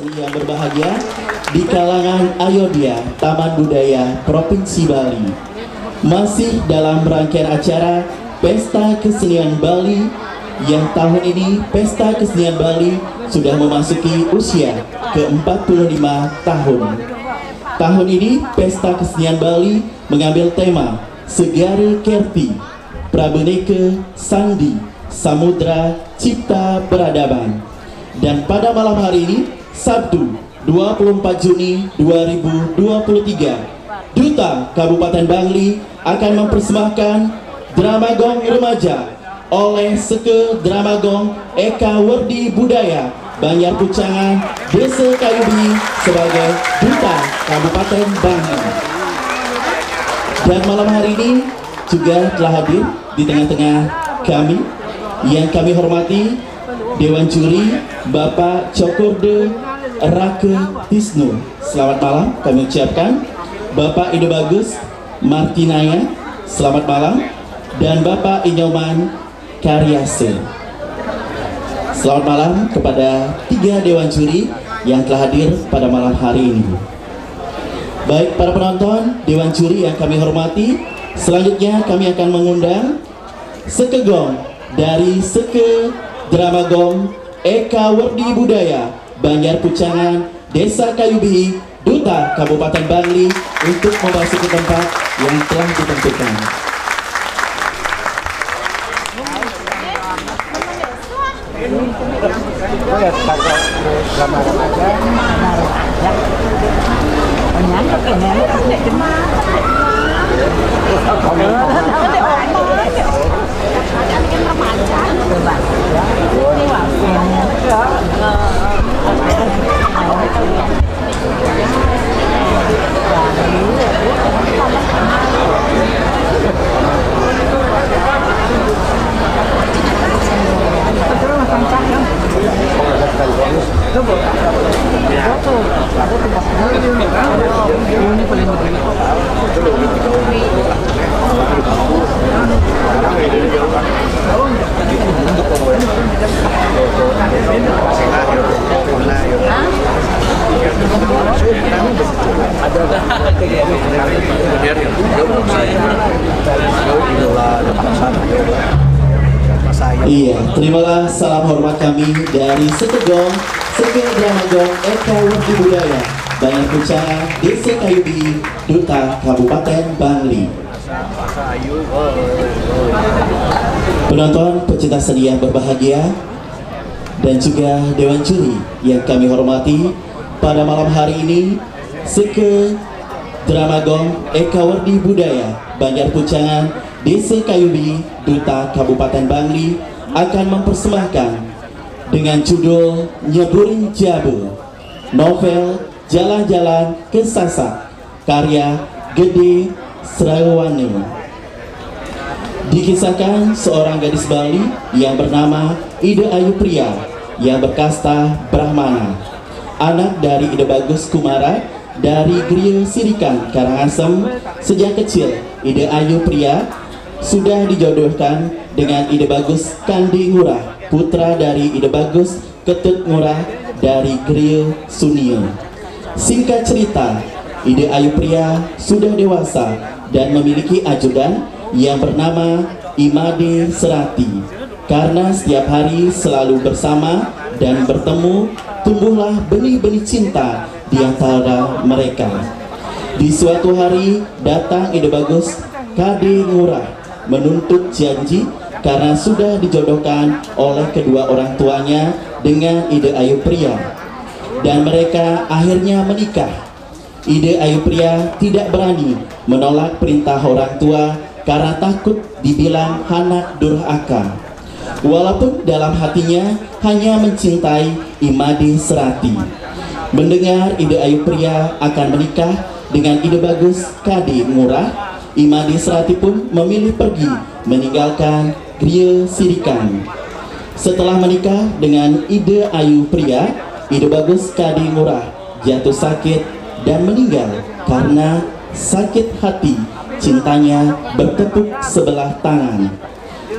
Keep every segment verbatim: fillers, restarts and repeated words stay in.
Yang berbahagia, di kalangan Ayodya Taman Budaya Provinsi Bali. Masih dalam rangkaian acara Pesta Kesenian Bali, yang tahun ini Pesta Kesenian Bali sudah memasuki usia ke empat puluh lima tahun. Tahun ini Pesta Kesenian Bali mengambil tema Segara Kerti, Prabéneka Sandi, Samudra Cipta Peradaban. Dan pada malam hari ini, Sabtu, dua puluh empat Juni dua ribu dua puluh tiga, Duta Kabupaten Bangli akan mempersembahkan drama gong remaja oleh Seke Drama Gong Eka Werdi Budaya Banjar Pucangan, Desa Kayubi, sebagai Duta Kabupaten Bangli. Dan malam hari ini juga telah hadir di tengah-tengah kami yang kami hormati Dewan Juri Bapak Cokurde Rake Tisnu. Selamat malam kami ucapkan. Bapak Ide Bagus Martinaya, selamat malam. Dan Bapak Inyoman Karyase. Selamat malam kepada tiga dewan juri yang telah hadir pada malam hari ini. Baik, para penonton, dewan juri yang kami hormati, selanjutnya kami akan mengundang Seke Gong dari Seke Drama Gong Eka Werdi Budaya Banjar Pucangan, Desa Kayubi, Duta Kabupaten Bangli, untuk memasuki tempat yang telah ditentukan. Iya, terimalah salam hormat kami dari Seke Gong, Seke Drama Gong Eka Werdi Budaya Banjar Pucangan, Desa Kayubi, Duta Kabupaten Bangli. Penonton, pecinta seni yang berbahagia, dan juga dewan juri yang kami hormati, pada malam hari ini Seke Drama Gong Eka Werdi Budaya Banjar Pucangan, Desa Kayubi, Duta Kabupaten Bangli, akan mempersembahkan dengan judul Nyeburin Jabu, novel Jalan-Jalan ke Sasak, karya Gede Srawane. Dikisahkan seorang gadis Bali yang bernama Ida Ayu Pria yang berkasta Brahmana, anak dari Ida Bagus Kumara dari Griya Sirikan, Karangasem. Sejak kecil, Ida Ayu Pria sudah dijodohkan dengan Ida Bagus Kandi Ngurah, putra dari Ida Bagus Ketut Ngurah dari Griya Sunia. Singkat cerita, Ida Ayu Pria sudah dewasa dan memiliki ajudan yang bernama Imade Serati. Karena setiap hari selalu bersama dan bertemu, tumbuhlah benih-benih cinta di antara mereka. Di suatu hari, datang Ida Bagus Kade Ngurah menuntut janji karena sudah dijodohkan oleh kedua orang tuanya dengan Ida Ayu Pria. Dan mereka akhirnya menikah. Ida Ayu Pria tidak berani menolak perintah orang tua karena takut dibilang anak durhaka. Walaupun dalam hatinya hanya mencintai Imade Serati. Mendengar Ida Ayu Pria akan menikah dengan Ida Bagus Kade Ngurah, Imade Serati pun memilih pergi meninggalkan Griya Sirikan. Setelah menikah dengan Ida Ayu Pria, Ida Bagus Kade Ngurah jatuh sakit dan meninggal karena sakit hati, cintanya bertepuk sebelah tangan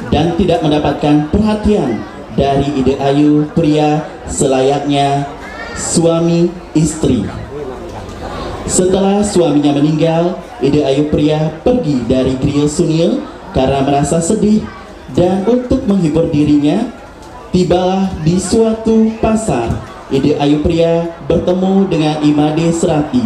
dan tidak mendapatkan perhatian dari Ida Ayu Pria selayaknya suami istri. Setelah suaminya meninggal, Ida Ayu Pria pergi dari Griya Sunil karena merasa sedih dan untuk menghibur dirinya, tibalah di suatu pasar, Ida Ayu Pria bertemu dengan I Made Serati.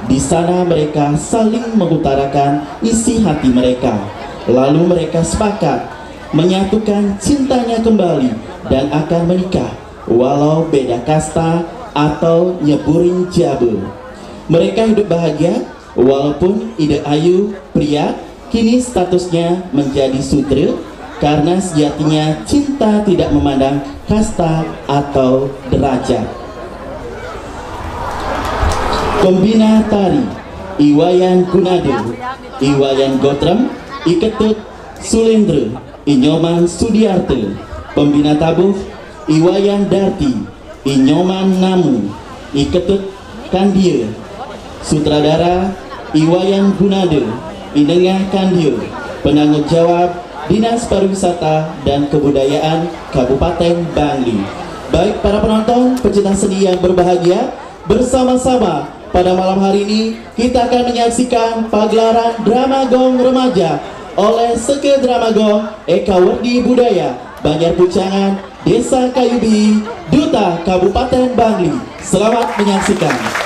Di sana mereka saling mengutarakan isi hati mereka. Lalu mereka sepakat menyatukan cintanya kembali dan akan menikah walau beda kasta atau nyeburing jaba. Mereka hidup bahagia walaupun Ida Ayu Pria kini statusnya menjadi sudra karena sejatinya cinta tidak memandang kasta atau derajat. Pembina tari, I Wayan Gunade, I Wayan Gotrem, I Ketut Sulendra, I Nyoman Sudiarte. Pembina tabuh, I Wayan Darti, I Nyoman Namu, I Ketut Kandia. Sutradara, I Wayan Gunade, I Nengah Kandia. Penanggung jawab, Dinas Pariwisata dan Kebudayaan Kabupaten Bangli. Baik para penonton, pecinta seni yang berbahagia, bersama-sama pada malam hari ini kita akan menyaksikan pagelaran Drama Gong Remaja oleh Seke Drama Gong Eka Werdi Budaya, Banjar Pucangan, Desa Kayubi, Duta Kabupaten Bangli. Selamat menyaksikan.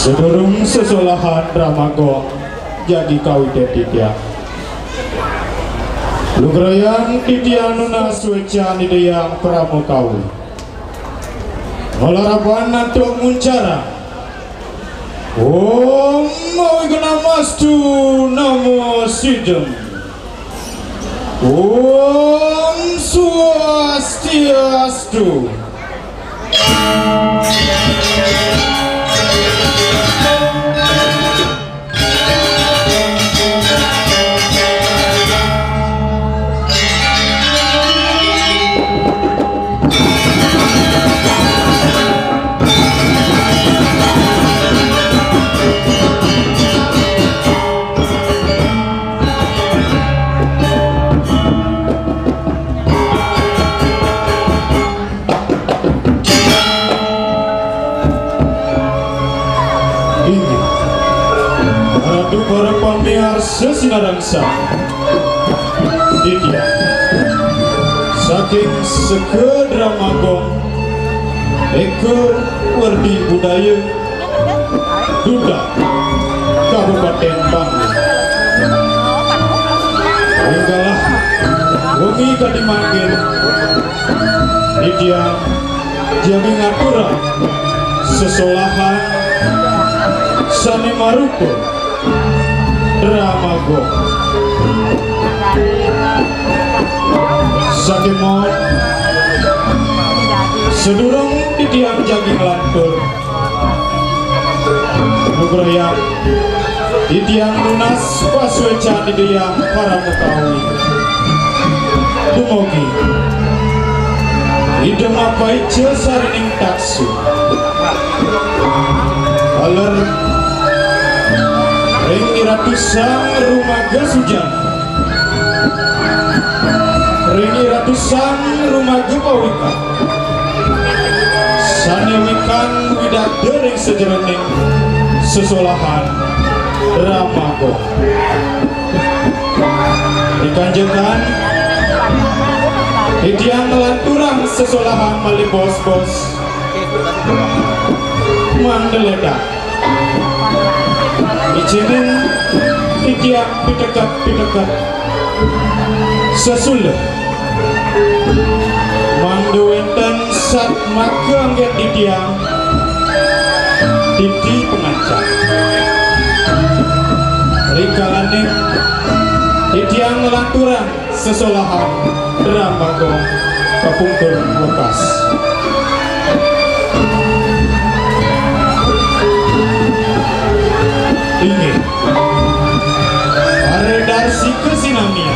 Sadurung sesolahan Rama Gong jagi kawit titiang. Lugrayang titiang nunas suécan Ida Hyang Parama Kawi. Ngalarapan antuk nguncarang. Om Awighnamastu Namo Sidham. Om Swastiastu. Inggih. Ratu para pamiarsa sinareng sami. Titiang saking Sega Drama Gong, Eka Werdi Budaya, Duda, Kabupaten Bangli. Ing galah wengi kadi mangkin, titiang jagi ngaturang sesolahan sané marupa Drama Gong. Sakémaon, sadurung titiang jagi nglantur, lugrayang titiang nunas pasuécan Ida Hyang Parama Kawi. Dumugi Ida mapaica sarining taksu. Taler ring Iratu Sang Rumaga Sujana, ring Iratu Sang Rumaga Pawika, sané wikan widagda ring sajeroning sesolahan Drama Gong. Ri kanjekan, titiang nglanturang sesolahan malih bos-bos. Mangda lédang. Icénin titiang piteket-piteket sesuluh. Mangda wénten satmaka anggén titiang titi pangancam. Rikalaning titiang nglanturang sesolahan Drama Gong kapungkur wekas. Inggih. Para darsika Nami.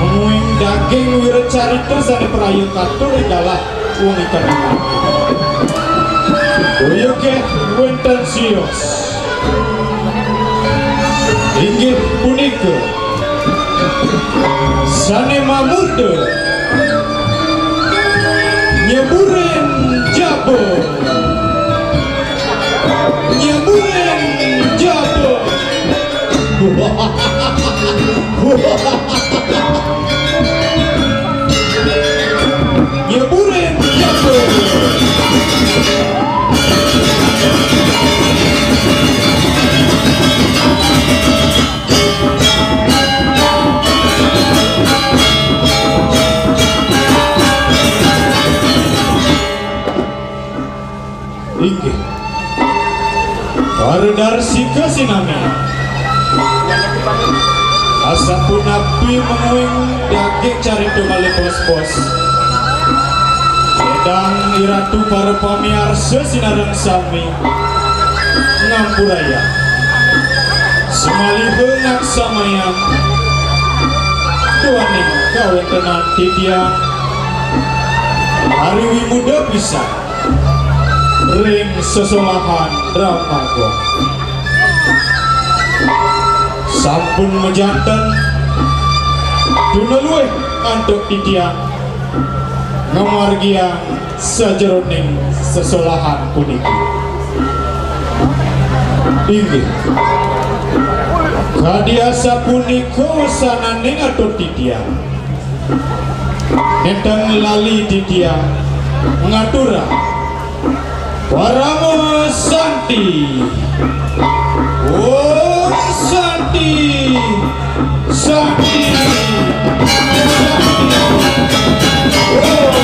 Mungguing daging wiracarita sané praya katur ing galah wong ingkang mati. Boya ké wénten sios. Inggih punika sané mamurda nyeburin jaba. Nyeburin jaba. Nyeburin jaba. Inggih. Para darsika sinami. Asapunapi mungguing daging carita malih pos-pos. Yédang iratu para pamiarsa sinareng sami ngampurayang. Sumaliha ngaksamayang duaning kawéntenan titiang. Ari wimuda pisan ring sesolahan drama gong. Sampun majanten tuna luih antuk titiang ngamargiang sajeroning sesolahan puniki. Inggih. Kadi asapunika wasananing atur titiang. Nénten lali titiang ngaturang Parama Santi. Om Santi. Santi. Santi. Om.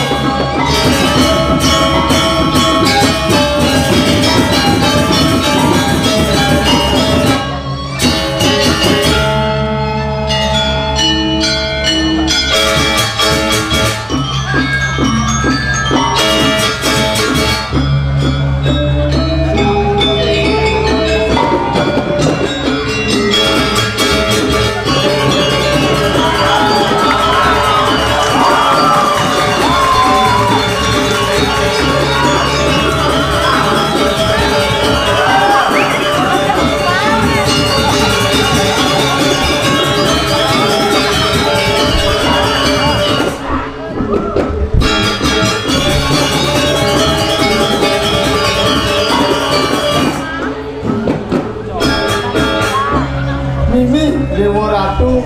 Mimih Déwa Ratu,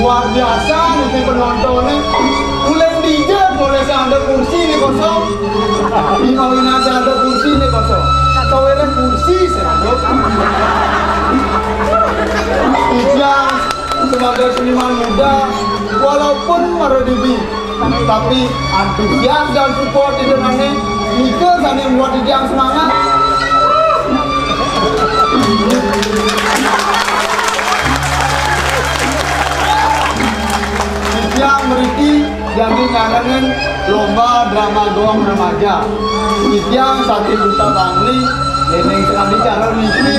luar biasa niki penontonnya. Mulai dija boleh sing ada kursi nih kosong. Di Mawinanca ada kursi nih kosong. Sawereh kursi sing ada. Titiang sebagai seniman muda, walaupun mara dibi, tapi antusias dan support ida dané nika sané buat titiang semangat. Titiang mriki jagi ngarengin lomba drama gong remaja. Titiang saking Duta Bangli, déning sekadi cara niki.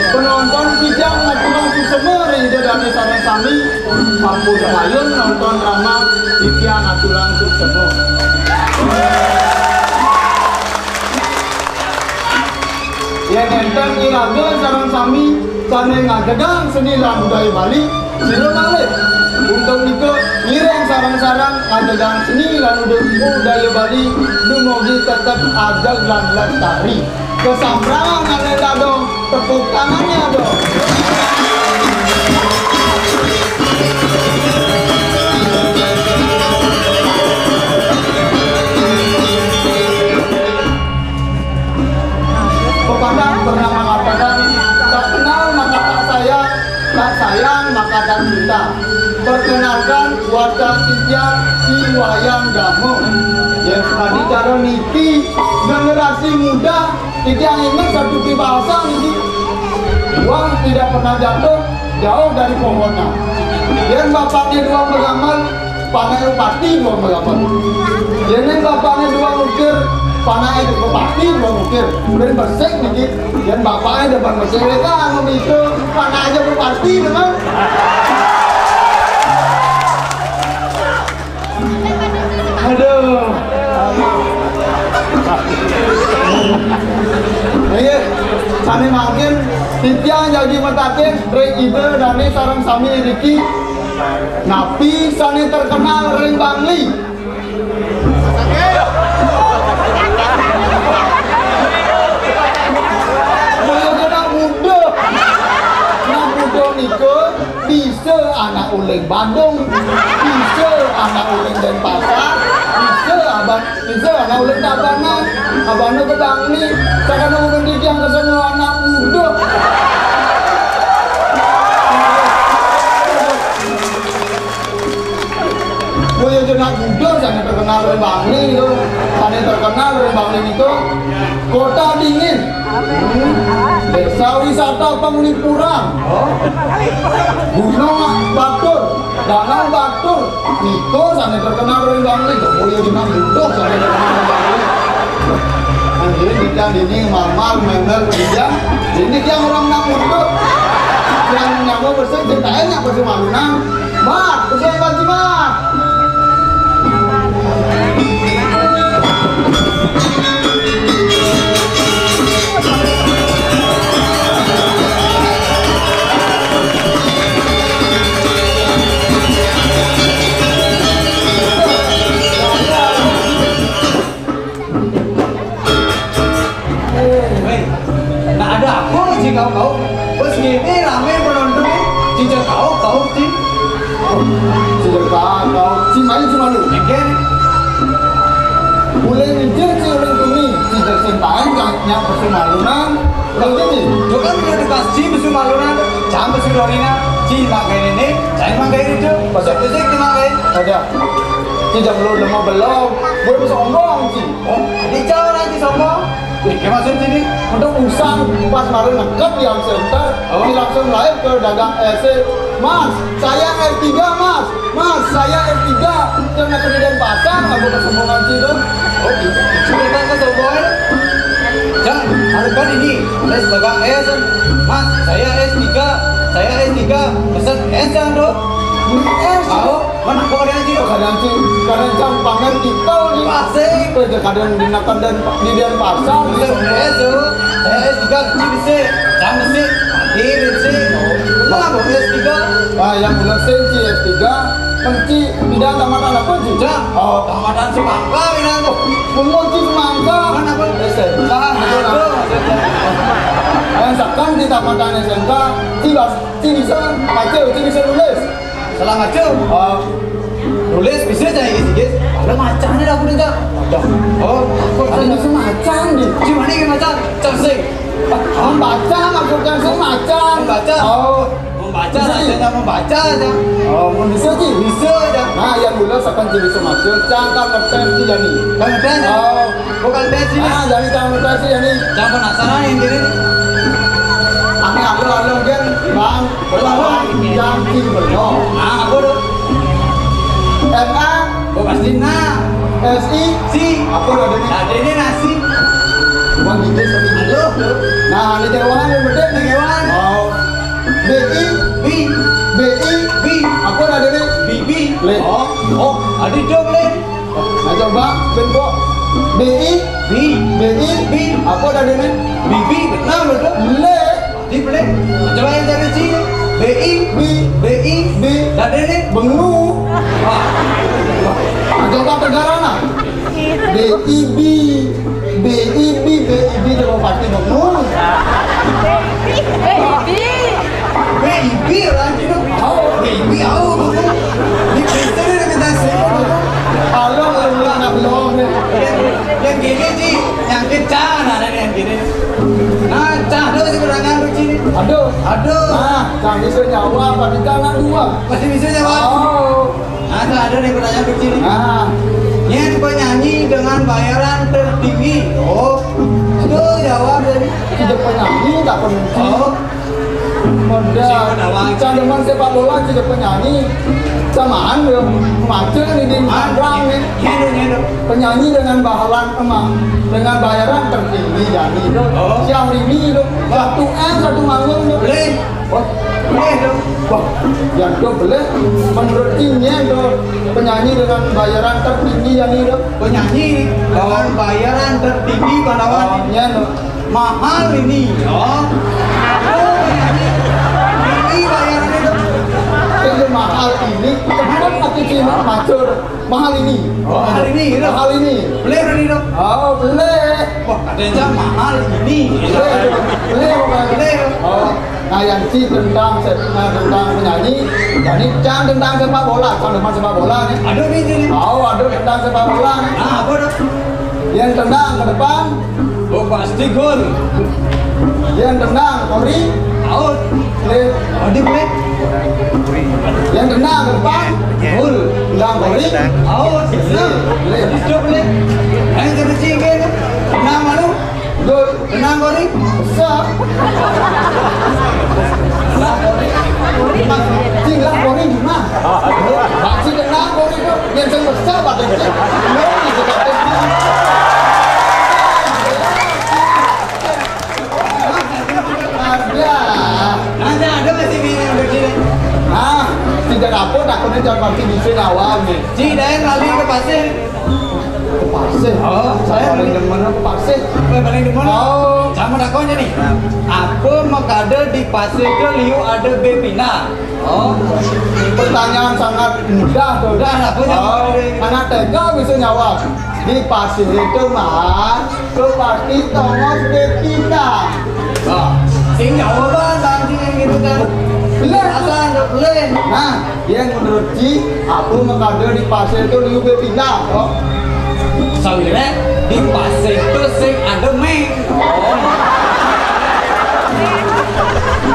Penonton titiang ngaturang suksma ring ida dané sareng sami. Sampun kayun nonton drama, titiang aturang suksma. Yén énten iraga sareng sami sané ngajegang seni lan budaya Bali, sira malih. Untuk nika, ngiring sareng-sareng ngajegang seni lan budaya Bali, dumugi tetep ajeg lan lestari. Kesamrangan ané dadong, tepuk tangannya dong. Pepatah pernah mengatakan, tak kenal maka tak sayang, tak sayang maka tak cinta. Perkenalkan, wasta titiang Ki Wayan Gama. Yén sekadi cara niki, generasi muda, titiang inget satu peribahasa niki. Buah tidak pernah jatuh jauh dari pohonnya. Yén bapakné duang magamel, panek upati duang magamel. Yén bapakné duang ukir, Panahé bupati, Bang Ukir. Bén bersih niki. Yén bapaknya depan bersih, kan, ngomong itu. Panah aja bupati, memang. Aduh. Iya, sané mangkin titiang jagi mataken ring Ida dané sareng sami iriki. Napi sané terkenal ring Bangli? Kaya anak muda. Anak muda nika bisa anak uling Badung, bisa anak uling Denpasar, bisa aban, bisa anak uling Tabanan, abana ke Bangli, sakana uling titiang kesana anak muda. Boya jenak muda sané terkenal ring Bangli to. Sané terkenal ring Bangli nika Kota Dingin. Hmm. Desa wisata Penglipuran. Gunung Batur, Danau Batur. Nika sané terkenal ring Bangli. Boya jenak muda sané terkenal ring Bangli. Nah, jadi kita ini mamal member kerja. Ini yang orang nak muda. Yang nyamuk bersih, ceritain apa sih malunan? Mat, usia Iwan Cima. Wéh, nak ada apa, Ci, kau-kau? Bos gini ramé penonton, Ci, cek kau, kau, Ci. Ci, cek kau, kau. Ci, main cuma lu. Engken. Boleh mikir, Ci, orang tuni. Ci, cek sentain, nyak, nyak, pesu malunan. Kalau gitu, Ci. Tuh kan udah dikasih pesu malunan. Jangan pesu dorina. Ci, mak kayak ini, jangan mak kayak itu. Pesu fisik, cuma kayak. Ada. Ci, jam belum, belum. Gue bisa ngomong, Ci. Oh, jadi jauh nanti sombong. Iki maksud sini, untuk usang pas mari nekep di Arts Center, oh, di langsung live ke dagang S C. "Mas, saya S tiga, Mas. Mas, saya S tiga." Jangan kemudian pasang, aku kesombongan sih tuh. Oh, itu cerita kesombongan. Jang, harus kan ini, les dagang S. "Mas, saya S tiga, saya S tiga." Pesan S, Jang, tuh. Ini S. Tahu? Mana kok ada sih? Kadang sih, kadang Cang pangan kita nih. Pasti. Kerja kadang di Nakan dan di Denpasar. Bukan S tuh. Saya S tiga kecil besar. Cang besar. Mati besar. Mana kok S tiga? Ah, yang bener sih, si S tiga. Kan Ci pindah tamatan apa, Ci? Cang. Oh, tamatan Semangka, pindah tuh. Umur Ci Semangka. Mana pun S M K. Aduh, maksudnya. Yang sekarang di tamatan S M K, Ci bas-, Ci bisa baca, Ci bisa nulis. Salah maca. Oh. Nulis bisa cai, guys, guys. Kalau macanya dah aku dengar. Dah. Oh, aku tadi bisa maca nih. Cuma ni maca, cak sing. Kamu baca maksudnya sing maca. Membaca. Oh. Membaca, bisa, Ci? Rasanya membaca aja. Oh, mun bisa, Ci? Bisa aja. Nah, yang dulu sekarang Ci bisa maca, cang kan ngetes Ci jani. Kan ngetes? Oh. Bukan tes ini. Ah, jani cang ngetes Ci jani. Cang penasaran yang gini. Ame aku lalu kan, Bang. Belum, jangan sih, belum. Nah, apa tuh? M A. Oh, pasti nah. S I. Si. Apa tuh ini? Ada ini nasi. Bukan gitu, tapi gitu. Aduh. Nah, ini jawaban yang bener nih. Jawaban. Oh. B I. Bi. B I. Bi. Apa tuh ini? Bibi. Le. Oh. Oh, ada dong, Le. Nah, coba, bentuk. B I. Bi. B I. Bi. Apa tuh ini? Bibi. Benar, betul. Le. Di play. Coba yang dari sini. B I. Bi. B I. Bi. Tadi nih. Bengu. Wah. Nah, coba tegaran, nah. B I B. B I B. B I B, coba pasti bengu. Baby. B I B, orang gitu. Oh, baby, oh, bengu. Di Kristen ini kita sih, bengu. Halo, halo, halo, anak belum, ya. Yang, yang gini, Ci, yang kita, nah, ada yang gini. Nah, cah, aduh, si kurang ngantuk, Ci. Aduh. Aduh. Nah, cah bisa nyawa, apa kita anak dua? Masih bisa nyawa. Oh. Nah, cah, ada nih pertanyaan kecil nih. Nah. Nyén penyanyi dengan bayaran tertinggi. Oh. Itu jawab dari. Tidak penyanyi, tak penyanyi. Oh. Modal. Cang demen sepak bola, cang penyanyi. Samaan, ya. Macet nih di Tangerang nih. Penyanyi dengan bayaran, emang, dengan bayaran tertinggi, jadi itu. Oh. Siang ini itu. Satu M, satu manggung itu. Boleh. Wah, boleh dong. Wah, ya, itu boleh. Menurut Cing, ya, itu penyanyi dengan bayaran tertinggi, ya, nih, itu. Penyanyi dengan bayaran tertinggi, Pandawa. Oh, ya, itu. Mahal ini, ya. Oh, penyanyi. Ini bayarannya, dong. Itu mahal ini. Kenapa pakai Cina macur? Mahal ini. Oh, mahal ini, gitu. Mahal ini. Boleh, boleh, dong. Oh, boleh. Wah, katanya mahal ini. Boleh, boleh, boleh. Boleh. Oh. Nah, yang si tentang se-, nah, tentang penyanyi, jadi cang tentang sepak bola, cang demen sepak bola nih. Aduh, nih, sini. Oh, aduh, tentang sepak bola nih. Nah, apa tuh? Yang tendang ke depan. Oh, pasti gol. Yang tendang, Kori. Out. Boleh. Oh, di boleh. Yang tendang ke depan. Gol. Tendang, Kori. Out. Boleh. Boleh. Itu boleh. Yang kecil itu. Tendang malu. Dul, kenang kau ni? Besar. Kenang kau ni? Cing lah kau ni, Juna. Mak cing kenang kau ni tu. Yang cing besar, batin cing. Lo ni je batin cing. Ada. Ada, ada masih di, di sini. Ah, tidak apa, takutnya jangan mati di sini awal ni. Cing, dah yang kali ke pasir. Ke pasir. Oh, saya paling demen ke pasir. Apa yang paling demen? Oh. Sama dah kau ni. Apa makada di pasir tu liu ada bepina? Oh. Pertanyaan sangat mudah tu. Mudah lah, apa yang Oh, mudah ni? Anak T K bisa nyawab. Di pasir itu, Mas, tu pasti tongos bepina. Ah, sing jawab lah, tadi yang gitu kan. Benar. Asal tak boleh. Nah, yang menurut Ci, apa makada di pasir tu liu bepina, kok? Soalnya di pasir tu sing ada meng. Oh.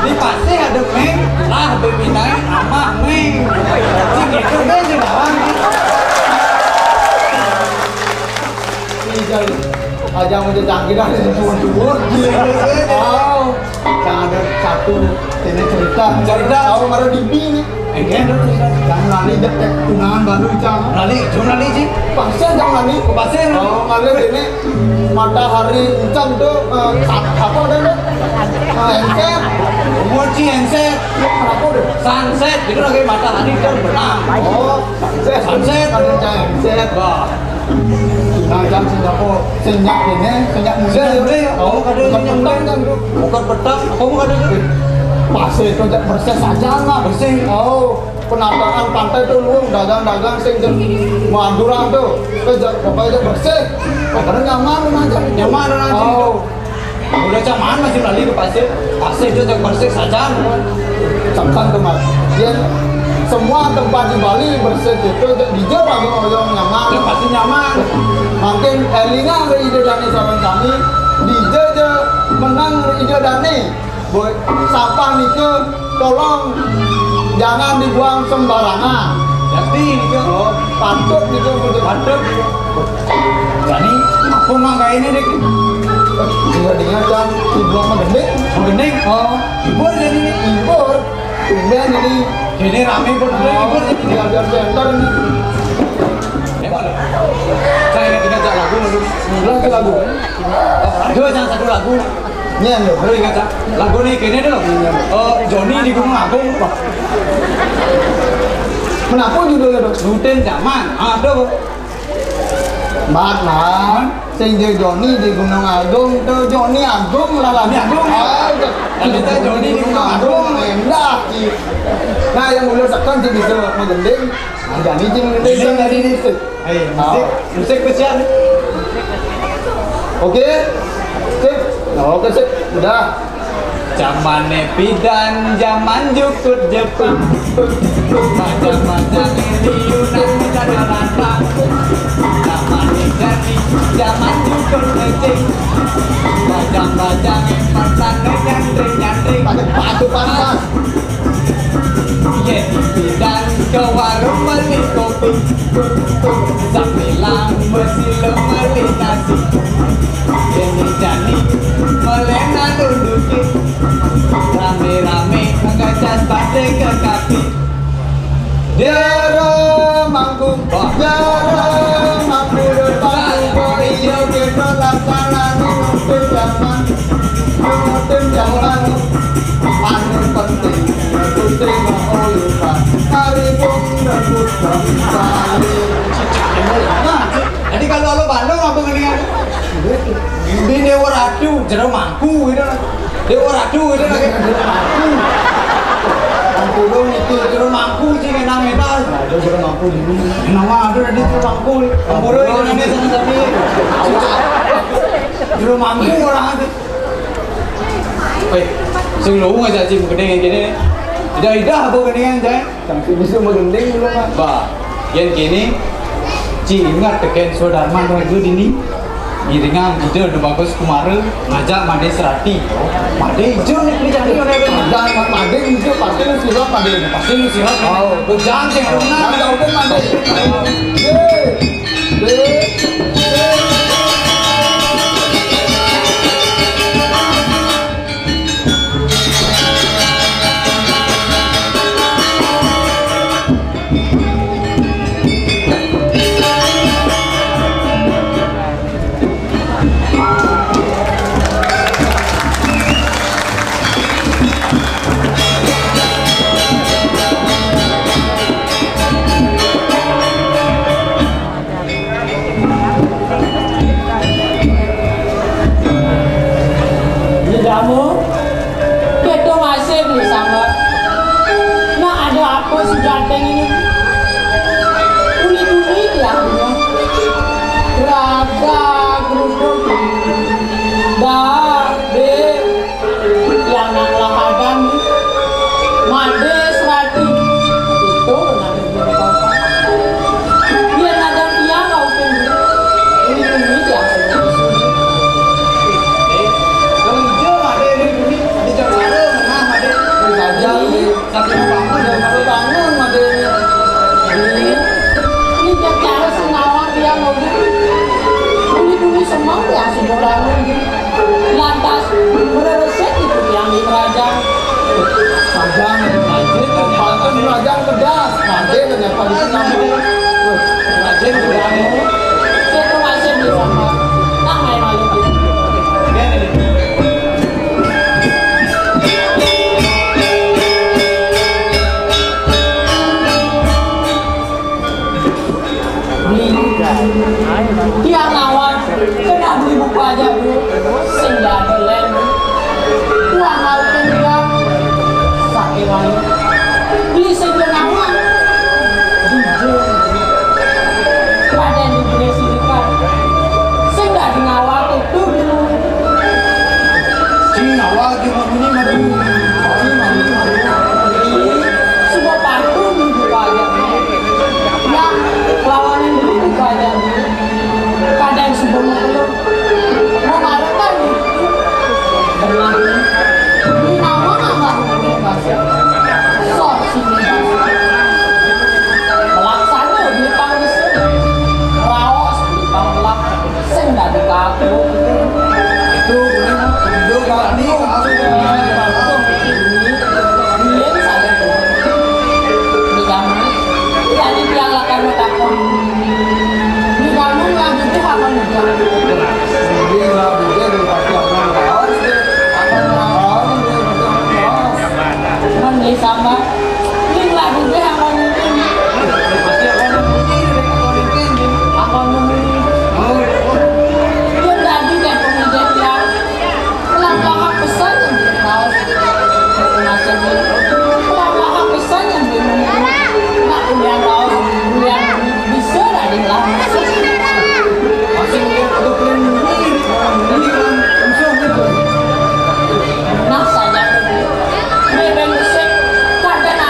Di pasir ada meng, lah bepinai amah meng. Sing gitu kan si bawang. Ini jadi aja mau jadi canggih dah, ini cuma dua. Wow. Yang ada satu ini cerita. Cerita. Tahu baru di B nih. Enggak ada cerita. Jangan lali dek, dek tunangan baru, Cang. Lali, cuma lali, Ci. Pasir, jangan lali. Ke pasir. Oh, lali ini matahari encam tu, eh, sa-, apa ada tu? Eh, enset. Umur, Ci, enset. Apa tu? Sunset, itu lagi matahari terbenam. Oh, sunset. Sunset. Ada cahaya enset. Wah. Nah, jam senyap, oh, senyap ini, senyap muda. Senyap muda, ya? Oh, ada senyap muda. Petang, kan, tu. Bukan petang, apa pun ada tu? Pasir tu, jak bersih saja lah. Bersih. Oh, penataan pantai tu, lu dagang-dagang, sing je Madura tu. Tu, jak, pokoknya je bersih. Pokoknya nyaman, macam. Nyaman, macam. Oh. Udah caman masih balik ke pasir, pasir itu yang bersih saja. Sangkan tu, Mas. Ya, semua tempat di Bali bersih itu, di je lagi orang nyaman. Ya, pasti nyaman. Makin elingan dari ide dani saran kami, di je je menang dari ide dani. Boy, sampah nika tolong jangan dibuang sembarangan. Jadi nika. Oh, patut nika, patut. Patut nika. Jadi, apa mang gaya ini, Dik? Dengar-dengar, Cang, ibu apa gending? Oh, gending? Oh. Hibur jadi nih. Hibur. Tumben ini. Ini rame pun, oh, hibur jadi. Biar, biar center ini. Saya ingat-ingat lagu, lagu. Lagu, lagu. Oh, ada yang satu lagu. Ini yang lo. Aduh, ingat, Cak. Lagu nih, gini dulu. Oh, Joni di Gunung Agung, Pak. Kenapa judulnya, Dok? Rutin zaman. Aduh. Mat, Mat. Sing je Joni di Gunung Agung, tu Joni Agung lah, lah. Joni Agung. Ah, itu. Yang kita Joni di Gunung Agung. Enggak, Ci. Nah, yang ular sekan, Ci, bisa menggending. Nah, jadi, Ci, menggending. Gending tadi di situ. Hei, musik, musik kesian. Oke. Sip. Nah, oke, sip. Udah. Zamane pidan, zaman jukut Jepang. Baca-baca liunan, baca darata. Zamane jani, zaman jukut kecing. Baca-baca, matan nyantri-nyantri. Pakai baju panas. Yén pidan ke warung beli kopi, sambilang besilem beli nasi. Yén jani melena duduki, rame-rame Pati kekapi. Biara manggung, biara manggung, manggung, iya kita laksanané nuntun zaman, nuntun zaman. Anu penting, nuntun mau lupa, hari pun rebut kembali. Nah, jadi kalau lo Bandung apa mendingan? Di Dewa Ratu, jero mangku gitu. Dewa Ratu gitu lagi. Ampun, itu jero mangku sih, enak, enak. Ada jero mangku di sini. Nama ada di jero mangku. Ampun, itu nanti sama tapi. Jero mangku orang itu. Weh, sing lu nggak jadi gede yang gini. Tidak, tidak, aku gede yang saya. Sampai bisa merinding dulu, Pak. Bah, yang kini, Ci ingat tekén Sodarman raga dini. Ngiringang Ida Anu Bagus Kumara ngajak Madé Serati. Madé ijo nih, nih, jadi oleh Madé, Madé ijo pasti lu silat, Madé. Pasti lu silat. Oh, betul. Jangan sih, harus menang. Jangan, jangan, Madé. Hei. Ini jamu, kita masih beli sambal. Nah, ada apa si ganteng ini? Kulit-kulit ya, raga geruduk. Dah, be. Yang nang lahadan, Madé Serati. Itu nang. Biar ada tiang kau pun. Ini, ini tiang. Kalau hijau Madé ini, ini, ini jangan ada, nah, Madé. Dari saja, ini. Sampai bangun, dari bangun, Madé ini. Ini, ini cara sing awak tiang kau pun. Ini dulu semang tiang sudah bangun. Lantas, mereresik itu yang di kerajaan. Kerajaan, kerajaan, kerajaan kerdas. Nanti ternyata di sana. Kerajaan kerdas. Saya tuh masih di sana. Tak main malu gitu. Tiang nawar kena beli buku aja, Bu. Sing dadi lén. Wah, mau tinggal sakit lagi. Beli sing nawar. Jujur. Pada diberi sirikan. Sing dadi nawar tuh dulu. Sing nawar gimana nih, madu? Sing madu, madu. Semua pantun dibuka aja. Nah, lawanin dulu banyak. Kadang sebelum itu, mau marah kan gitu. Pernah ini. Ini nama nambah hubungan kasih. Sok sini. Melaksana di panggung. Raos di panggung. Sing dadi kaku. Itu bener, Indo Bali, aku bilang salah tuh. Ini kamu, tadi tiang lakan takon. Ini kamu ngelanjutin apa nih? Ini ngelanjutin dari pagi aku harus deh. Aku harus deh, aku harus. Cuman beli sambal. Ning lak bubih angkon mungkin. Angkon mungkin. Yen dadi dek pemijat ya. Kelak lahap pesan yang beli raos. Masih beli. Kelak lahap pesan yang beli mungkin. Nak kuliah raos, kuliah bisa dadi lahap. Masih beli, aku beli mungkin. Beli kan, usah gitu. Nah, saja. Bebeng besik, kadang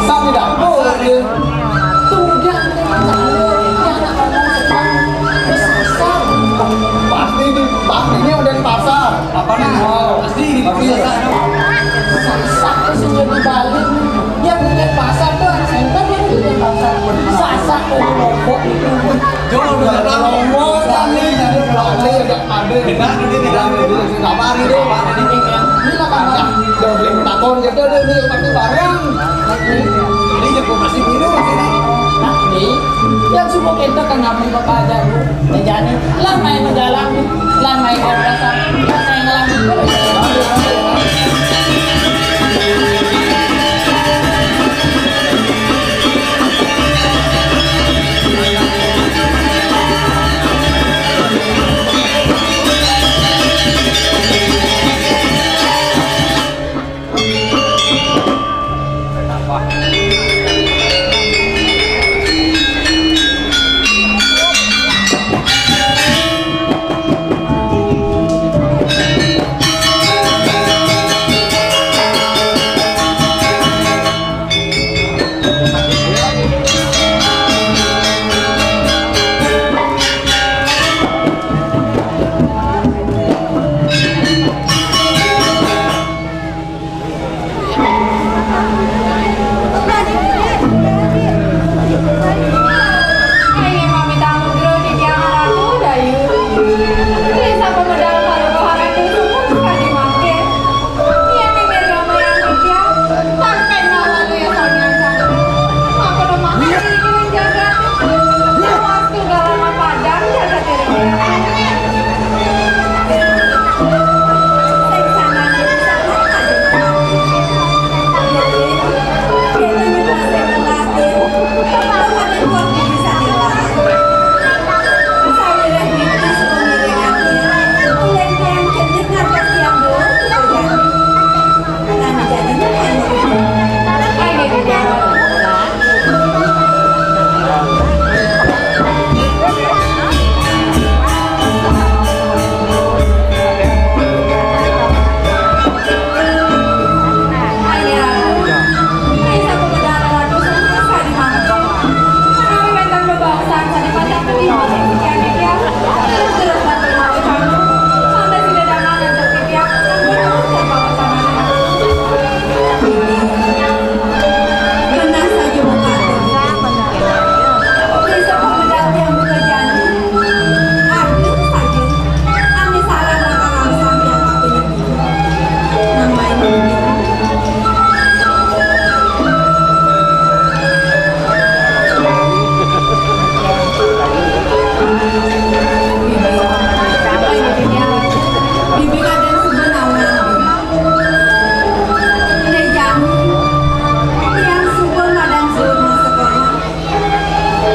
Tapi dapur dia. Tuh, dia anak kamu, dia anak kamu sedang kesasar. Pasti di, pastinya udah di pasar. Apa nih? Oh, pasti di pasar. Sasak tuh sudah dibalik. Yang punya pasar tuh, enten yang punya pasar. Sasak tuh, rokok itu. Jauh, udah lama kami nyari pelatih, ada, ada. Benar, ini benar. Ini lah, Pak. Udah beli takon gitu, udah beli pasti bareng. Ini juga masih minum, masih. Nah, ini yang subuh kita kan ngambil bapak aja, Bu. Ya, jadi, lah main jalan, lah main biasa, lah main ngelam.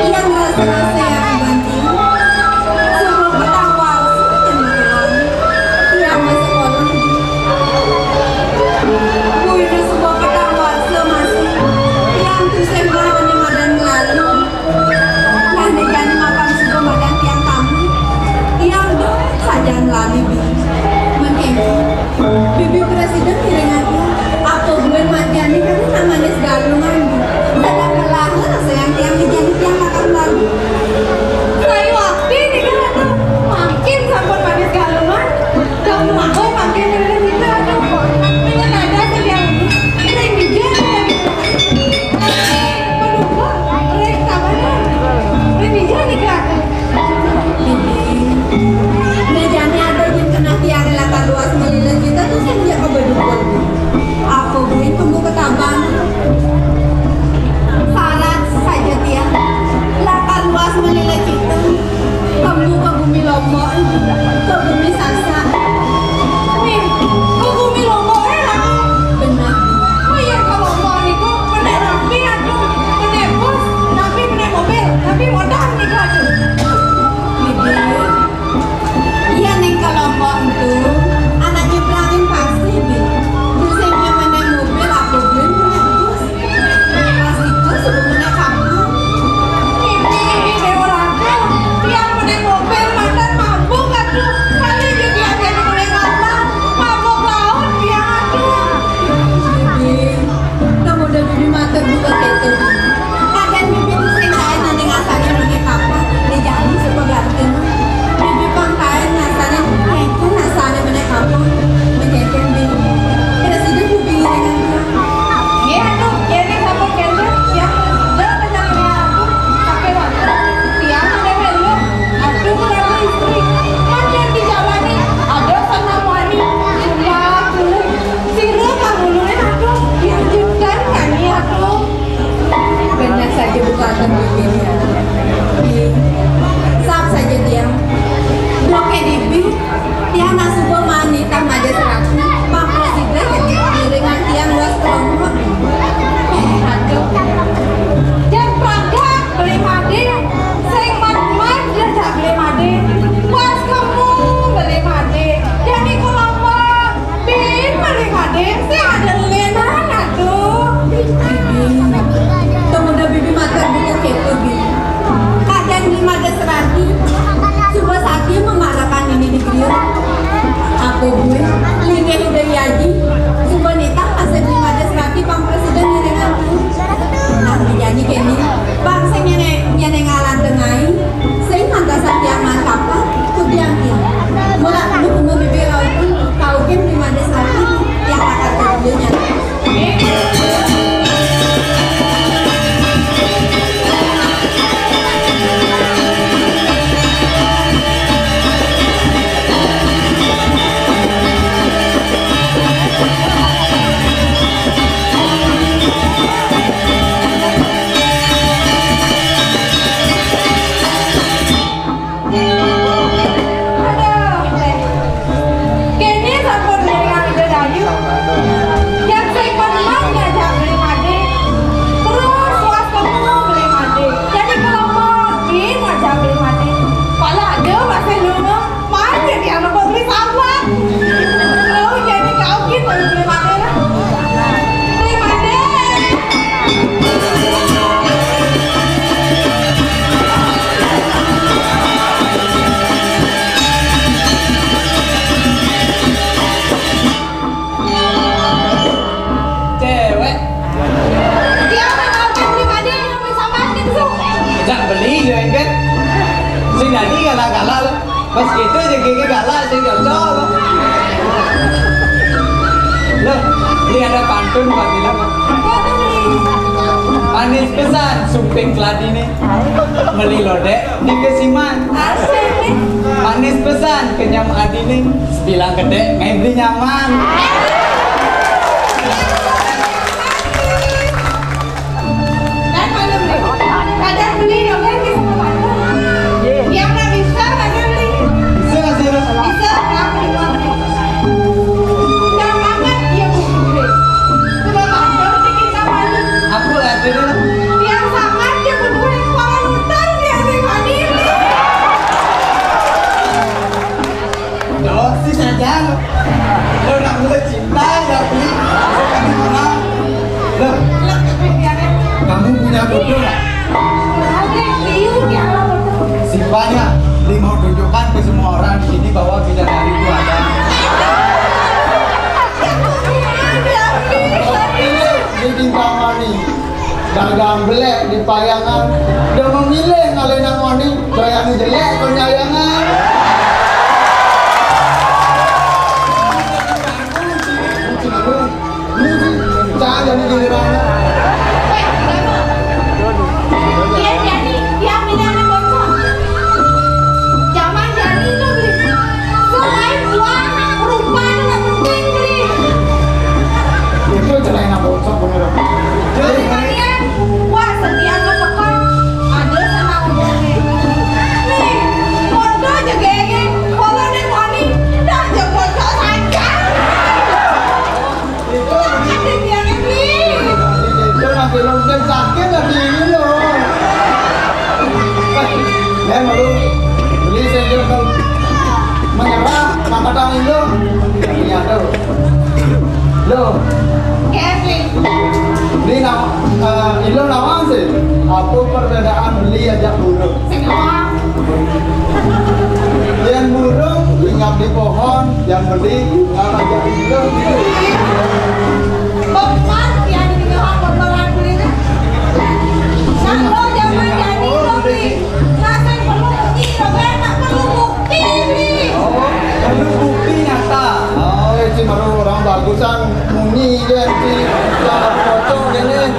Yang rasa-rasa yang banting, sebuah petang warsa yang makan, yang masuk kolong. Buina sebuah petang warsa masih, yang tusing mah ane madan lalu. Nah, ne jani mapan sebuah madan tiang tamu, yang dong sajan lali bi. Mengkene, Bibi Presiden ngiring ati, apa buin mak jani kami namanya segalungan. Sedang kelahe rasa yang tiang di jani tiang makan lalu. Saya waktu ini kan atau makin sampun manis galungan. Kamu mau makin dari kita atau dengan ada sediang ini. Ring bijak yang menunggu, ring sabaran. Ring bijak nih, Kak. Nah, jani ada yang kena tiang latar luas melilin kita tuh sing jaga bedukul. Apa buin tunggu ketaban? Syarat saja tiang. Latar luas Linggih Ida Aji, suba nitah masih Bli Madé sareng pang prasida ngiring aku. Nah, jani kéné, pang sing nyéné-, nyénéngalan tengai, sing mantasan tiang maan kapah, ku tiang ki. Mula kumu-kumu bibih rauh, kaukin Bli Madé sareng tiang lakar ka dinya. Aduh, téh. Kéné sampun ngiringang Ida Dayu. Yén sing panemon ngajak Bli Madé. Terus suas ketemu Bli Madé. Jadi kelompok ngajak Bli Madé. Pala ada masih nunggu. Mari tiang nebak Bli Sawan. Lo jadi kau gitu Bli Madé. Bli Madé. Céwék. Dia mah ngajak Bli Madé, yang Bli Sawan gitu. Jak beli, ya, kan? Sing dadi galak-galak, lo. Pas gitu, sing gigi galak, sing cocok, lo. Lo, ini ada pantun buat Ila, Mak. Apa tuh, Bli? Manis pesan, sumping keladi nih. Meli lodék di kesiman. Asik. Manis pesan, kenyam adine. Sebilang gedé, main beli nyaman. Dan malu beli. Kadang beli dong, kan, bisa bantu. Yang nggak bisa, kadang beli. Bisa nggak sih, Mak? Bisa, nggak beli uang. Gampang kan? Iya, Bu Guru. Coba Pak, coba bikin kampanye. Aku lah, dulu. Biar sangat dia peduli kepala lutar dia sih, Pak, ini. Dosis aja. Lo nak mulai cinta, ya, beli. Kasih orang. Loh, kamu punya bodoh nggak? Sipanya, Li mau tunjukkan ke semua orang di sini bahwa bidadari itu ada. Ini, ini bintang mani. Dagang belek di payangan. Udah memilih ngalenan mani, bayangin jelek penyayangan. Jangan jadi giliran. Iya, jadi dia milih anak bocah. Zaman jadi tuh, Bli. Selain uang, rupa itu nggak penting, Bli. Itu cerai anak bocah, bener. Jadi kalian, wah, setiap ke pekan ada sama umurnya. Nih, foto aja gaya, kalau nih, wani, udah aja foto saja. Itu masih lungkem sakit lagi ini loh. Eh, malu beli saya juga kalau menyerah, maka tangan lo. Ini ada loh. Lo. Kevin. Ini nama, eh, Ilo nawang sih. Apa perbedaan beli ajak burung? Sing nawang. Yang burung hinggap di pohon, yang beli hinggap aja di hidup gitu. Beban yang di tengah beban beli. Nah, lo jangan jadi lo, Bli. Nah, saya perlu bukti, lo kan tak perlu bukti, Bli. Oh, perlu bukti nyata. Oh, itu baru orang bagusan muni dia, Ci. Jangan foto gini.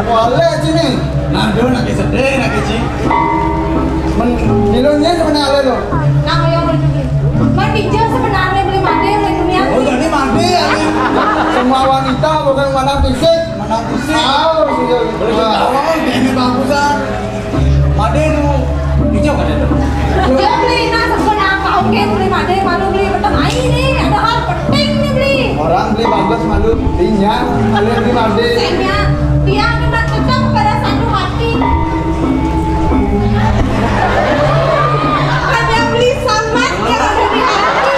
Boleh, Ci, nih. Nah, dia nak sedih, nak kecil. Men, Ilo nya sebenarnya lo. Nah, yang lucu nih. Man, Ijah sebenarnya beli mati, beli dunia. Oh, jadi mati ya, nih. Semua wanita bukan mana fisik. Mana fisik? Tahu sih, ya. Terus tahu, ini bagusan. Mati lu. Ijah kan ada. Dia beli, nah, sebenarnya apa? Oke, beli mati, malu beli peteng air nih. Ada hal penting nih, beli. Orang beli bagus malu, dinya, kalian beli mati. Sehingga dia akan tetap pada satu hati. Hanya beli samat yang ada di hati.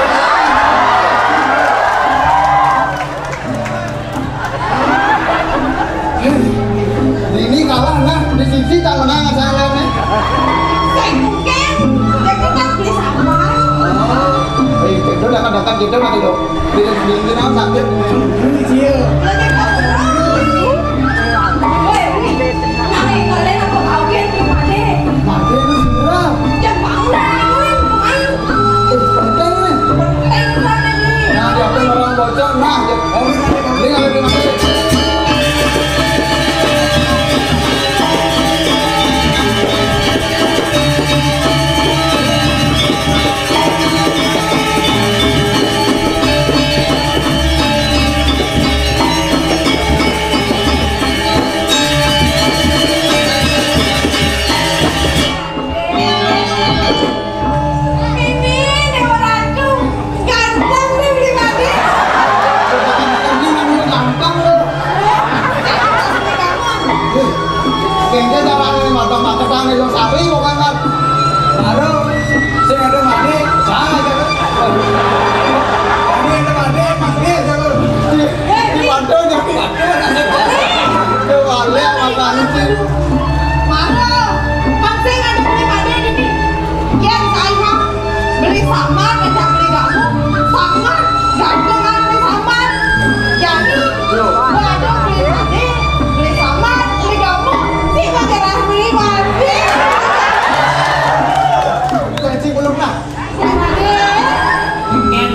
Ini kalah nah, di sisi tak menang saya lihat nih. Saya mungkin, ya kita beli samat. Oh, baik, kita Kadang-kadang gitu mati lo. Dina, dina, dina sakit. Ini kecil. Woi, ini. Nah, ini kalian apa kawin, Beli Made? Made lu segera. Jangan bangun, bangun, bangun. Eh, penting nih. Penting banget ini. Nah, dia apa orang bocor, nah, dia, oh, ini, ini, ini, ini. Ini Dewa Ratu, ganteng nih, Beli Made. Ini namanya ganteng, loh. Kayaknya cara ini mata-mata sana yang sari, bukan, kan? Aduh, sing ada mandi, sana aja. Mandi, ada mandi, mandi aja, loh. Di, di Bandung, jadi Bandung. Itu balik, apa sih? Mara, kan sing ada Beli Made ini. Yén saé mah beli samar, ngajak beli gabung, samar, gabung kan beli samar. Jadi, waduh, beli made, beli samar, beli gabung, si pacaran beli made. Janji belum lah. Beli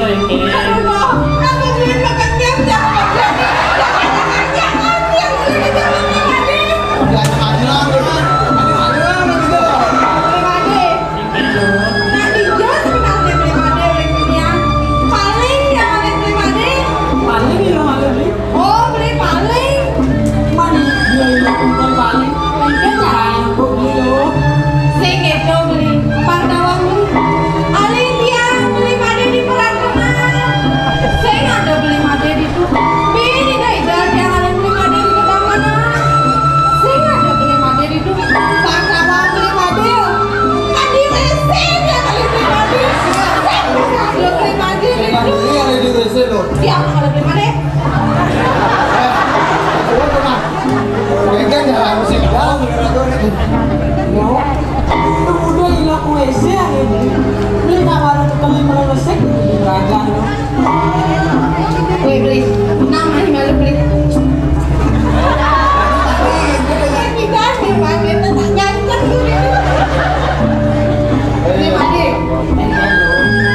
made. Aduh, Bang, aku duit makan jam, jangan, jangan, jangan, jangan, jangan, jangan, beli made. Jangan, jangan, jangan, jangan, jangan. Beli made. Nah, dijos pinanti beli made, beli pinian. Paling ya, paling beli made. Paling ya, paling beli. Oh, beli paling. Man, iya, iya, kumpul paling. Mungkin caranya kok beli lo. Sing itu beli, partawang beli. Alih tiang beli made di perantauan. Sing ada beli made di Bini dai dadi aran beli made di pedalaman. Sing ada beli made di dusun. Pantawa beli made. Kan di W C dia kali beli made. Sing ada beli made di dusun. Beli ada di W C lo. Dia ada beli made. Coba pernah. Bengkel jalan sih. Mau. Itu udah ilang W C ya. Beli kamar itu kali mana W C. Raga lo. Woi, beli. Nang mani malu, beli. Kita nih, Bang, kita tak ganteng, beli. Beli made.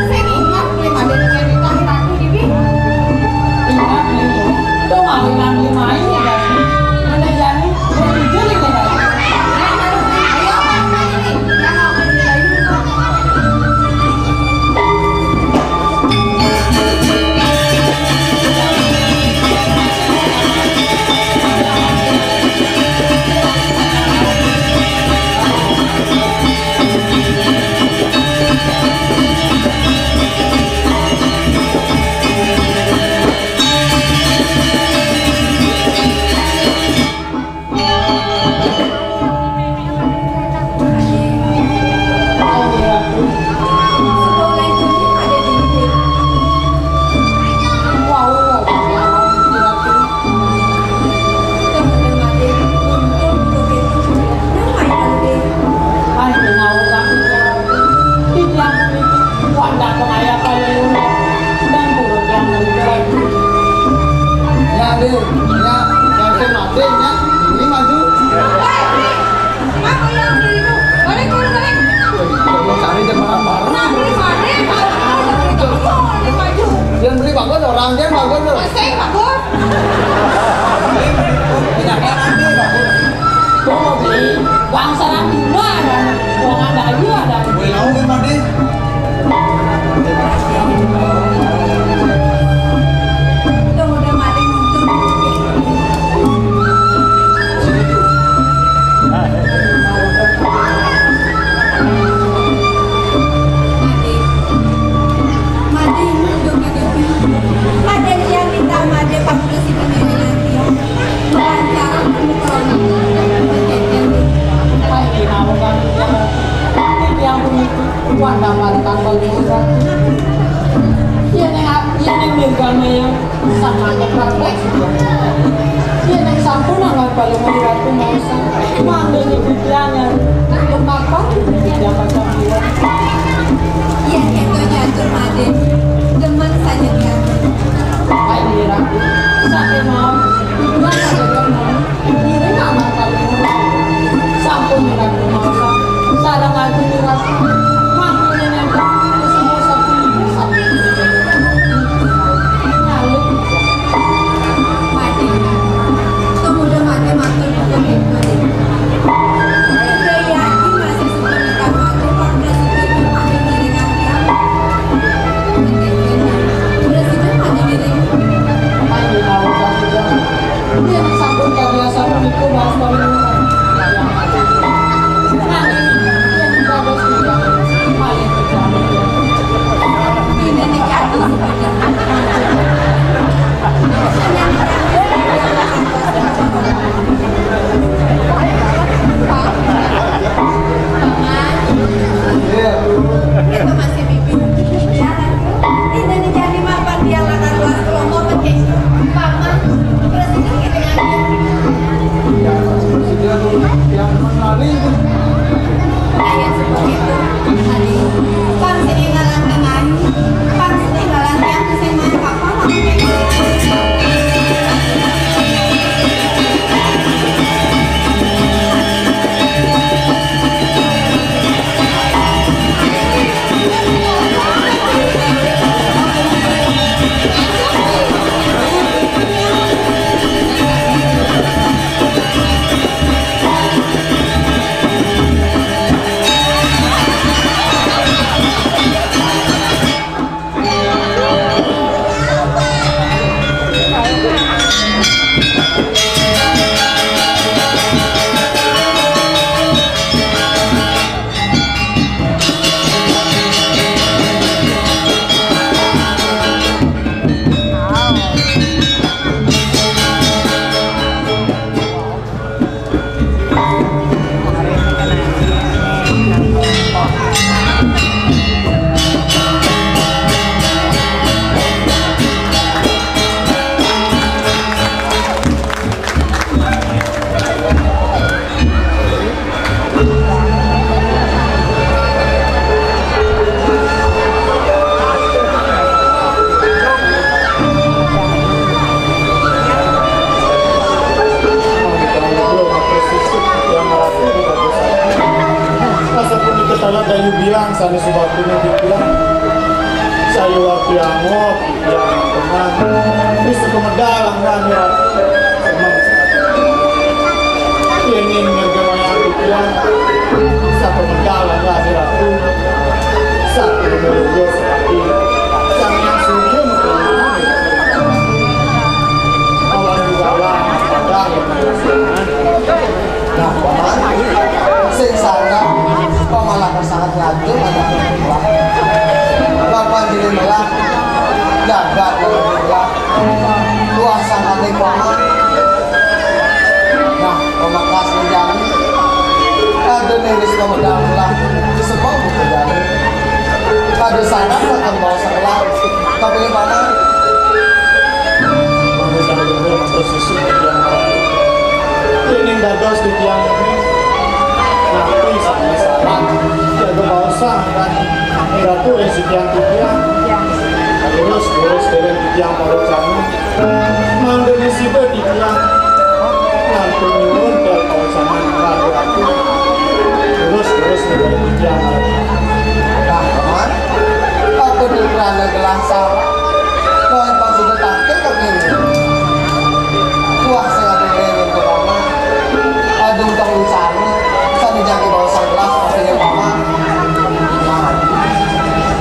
Saya ingat, beli made dengan di tahun aku ini. Ingat, beli. Tuh, malu, malu, main, ya, kan? Mana jadi? Mau jujur, ya, kan? Ayo, Bang, main ini. Yang mau beli lagi, Bang. Ya, Dek, ya, yang sing mati, ya, ini maju. Apa yang beli itu? Balik, balik, balik. Kalau cari jam barang-barang. Nah, beli mana? Beli maju. Yang beli bagus, orang dia bagus, loh. Saya bagus. Tidak ada nanti, bagus. Tuh, beli. Bangsa orang dua ada. Buangan bayu ada. Gue tahu, Pak, deh. Wanda Marta Palungguh Ratu. Yén ning, yén ning nirgane ya, samane parpek juga. Yén ning sampun anggon Palungguh Ratu maosan, mangke niki titiang ya, mengapa titiang kacang iwak? Yén kéto catur, Madé. Ayo, Ratu. Saking mau, ngiring anak kami. Sampun, Ratu, maosan. Sareng Agung Ratu. Mangkene nenten, wis mau satu minggu, satu minggu. Lalu, Asapun diketahui dayu biang sané subaktine titiang. Sayuwakti angot titiang teman. Wis kemedal anggan Ratu. Yéning nirgenayang titiang, sakemedal anggan Ratu. Sakemedal sakti. Sang Hyang Surya mengkilap. Awan jugalah padang. Nah, Paman, sing sanget pamalakas sanget ngajeng anak. Bapak diri melah, jagat diri melah. Luas sanget nih, Paman. Nah, pamalakas ngajeng. Kada niris pamedal melah, disebut buku jani. Kada sanget akan bawa sekolah, tapi ini, Paman. Matur susun titiang. Déning dados titiang ini napi sami salah. Jaga baosang kan. Miratu ring titiang titiang. Terus, terus, dereng titiang parocana. Mangda nisida titiang. Ngantun nyuwun tel pawecanan Ratu. Terus, terus, dereng titiang. Nah, Paman. Apa tuh kerana gelah salah? Kau yang pasti bertangkil ke kiri. Kuah sing ada kiri ke mama. Adung tong wicara. Sami jagi bawa sanggelas, tapi yang mama. Nah.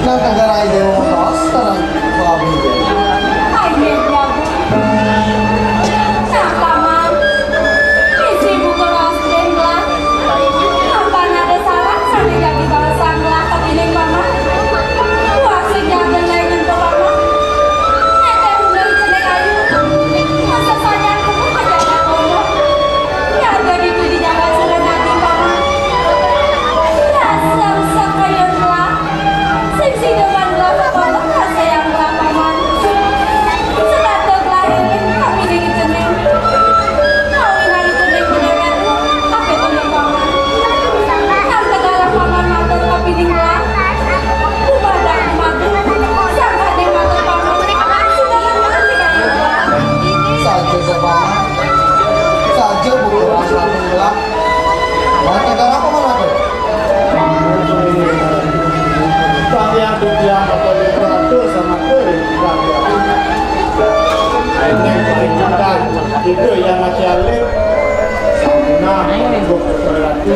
Nang negara ide mau tos, terang babi. Ayo, ya. Nah, Paman. Isi buku ros deh, lah. Apa ada syarat sami jagi bawa Ida Hyang Até Alit, sampun nanggung ratu,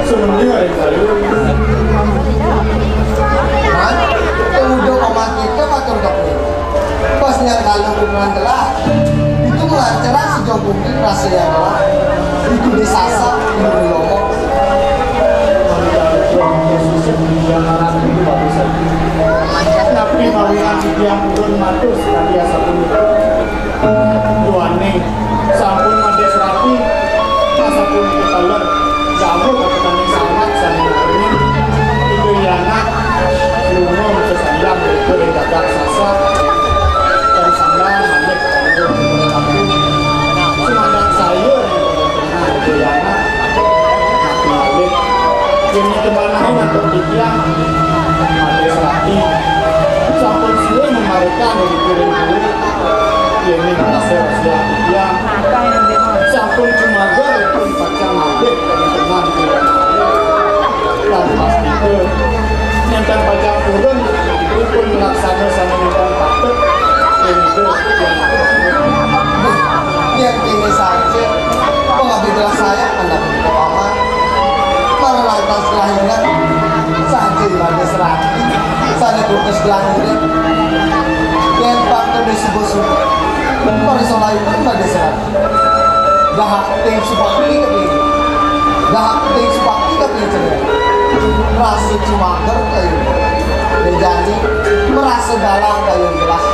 sumendya ring kayu. Man, uduh paman kita matur ka puri. Pas nyang kalu kuman telah, itu melancaran sejong bumi rasa yang telah. Itu disasa, itu dilomok. Napi mawinan titiang purun matur sakadi asapunika? Duaning sampun Madé Serati, asapunika taler, dawuh katekaning sanak sané ngalih, Ida Hyang Até Alit, lunga sesayang ring jagat Sasak, tan sandang malih. Sumandang saya ring Ida Hyang Até Alit, napi malih. Yén niki manahé antuk titiang, Madé Serati sampun silih mamarikan ring kuring kuwi. Yén niki rasa-rasa titiang sampun jumagar ipun pacang ngalih teman-teman titiang. Lan pastika, nénten pacang purun ipun laksana sané nénten patut ring Ida Hyang Até Alit. Yén kéné saja, pangabdi telah saya anak paman. Para lantas kelahiran, saja Madé Serati, sané putus kelahiran. Yén pang kedé suba-suba, para solahin Madé Serati. Dahak ting subakti ka piring. Dahak ting subakti ka piring. Rasa cumager kayun. Jani merasa galang kayun gelah.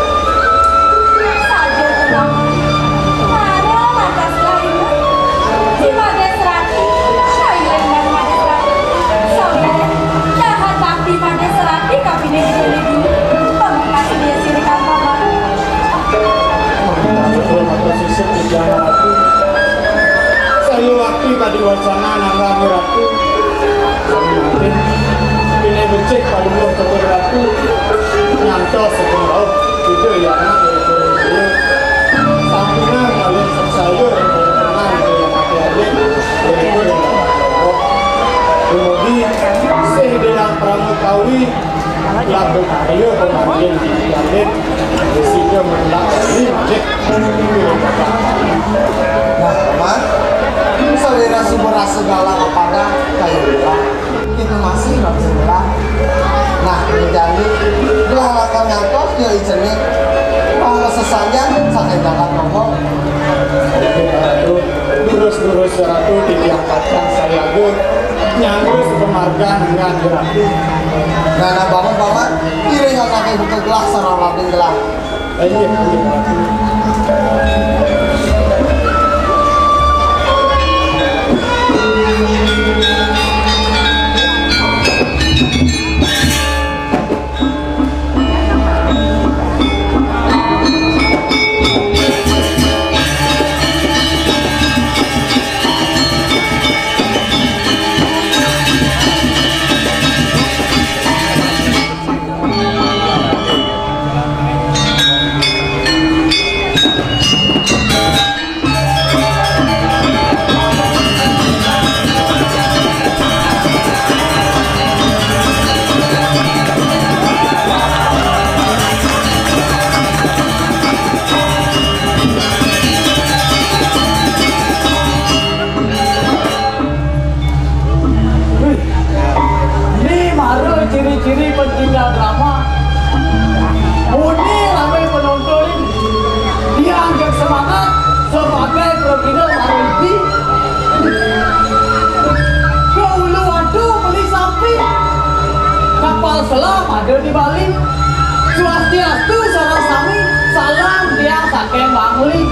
Saja pulang. Mara lantas lain. Si Madé Serati. Kayun dan Madé Serati. Sampai dahat bakti Madé Serati ka piring. Pamungkas dia sirikan paman. Betul, matur sisip di Ratu. Sayu wakti kadi wacana nanggang Ratu. Sami mangkin. Dene becik palungguh kepada Ratu. Nyantos saking rauh. Ida ya anak dari Purun Jaya. Sampunang malih saksaya ring panjenengan ring ati-ati. Ring Purun Jaya. Dumugi sih Dayang Pramod Kawi. Lagu karya pemangkin Yalin, sehingga mendak ini, nah, teman, selera sumber rasa galang apa dah kayu bilang. Kita masih nggak bisa bilang. Nah, ini jadi belah lakar ngantos ya icenik. Kalau sesajan, sakit dalam ngomong. Durus-durus Ratu titiang pacang sayaga nyangga pamargan nengah Ratu. Nah, nah, bangun, Paman. Iring anake buka gelah sareng labing gelah. Inggih, inggih, Ratu. Ini mara ciri-ciri pencinta drama. Muni rame penonton, tiang jeg semangat sebagai pragina mariti. Ke ulu waduk beli sapi, kapal selam ada di Bali. Swastiastu sareng sami, salam tiang saking Bangli.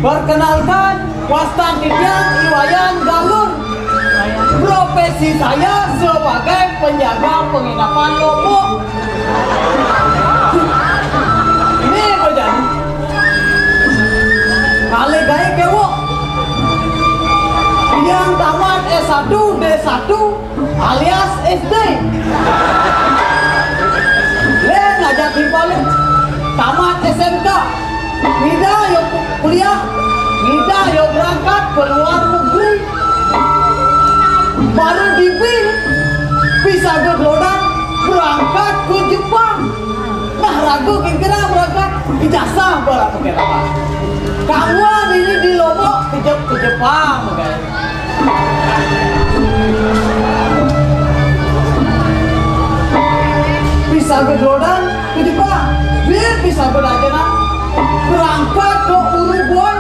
Perkenalkan, wastan titiang I Wayan Galur. Profesi saya sebagai penjaga penginapan Lombok. Ini apa jadi? Ngalih gaé kéwuh. Tiang tamat S satu, D satu, alias S D. Lén ngajak timpalin. Tamat S M K. Ngida yo ku-, kuliah. Ngida yo berangkat ke luar negeri. Baru dibil bisa gelodan Kat ke Jepang. Nah, raga kira berangkat ijazah barang pakai apa. Kamu ini di Lombok kejep ke Jepang, guys. Bisa berdolan ke Jepang. Dia bisa belajar berangkat ke Uruguay.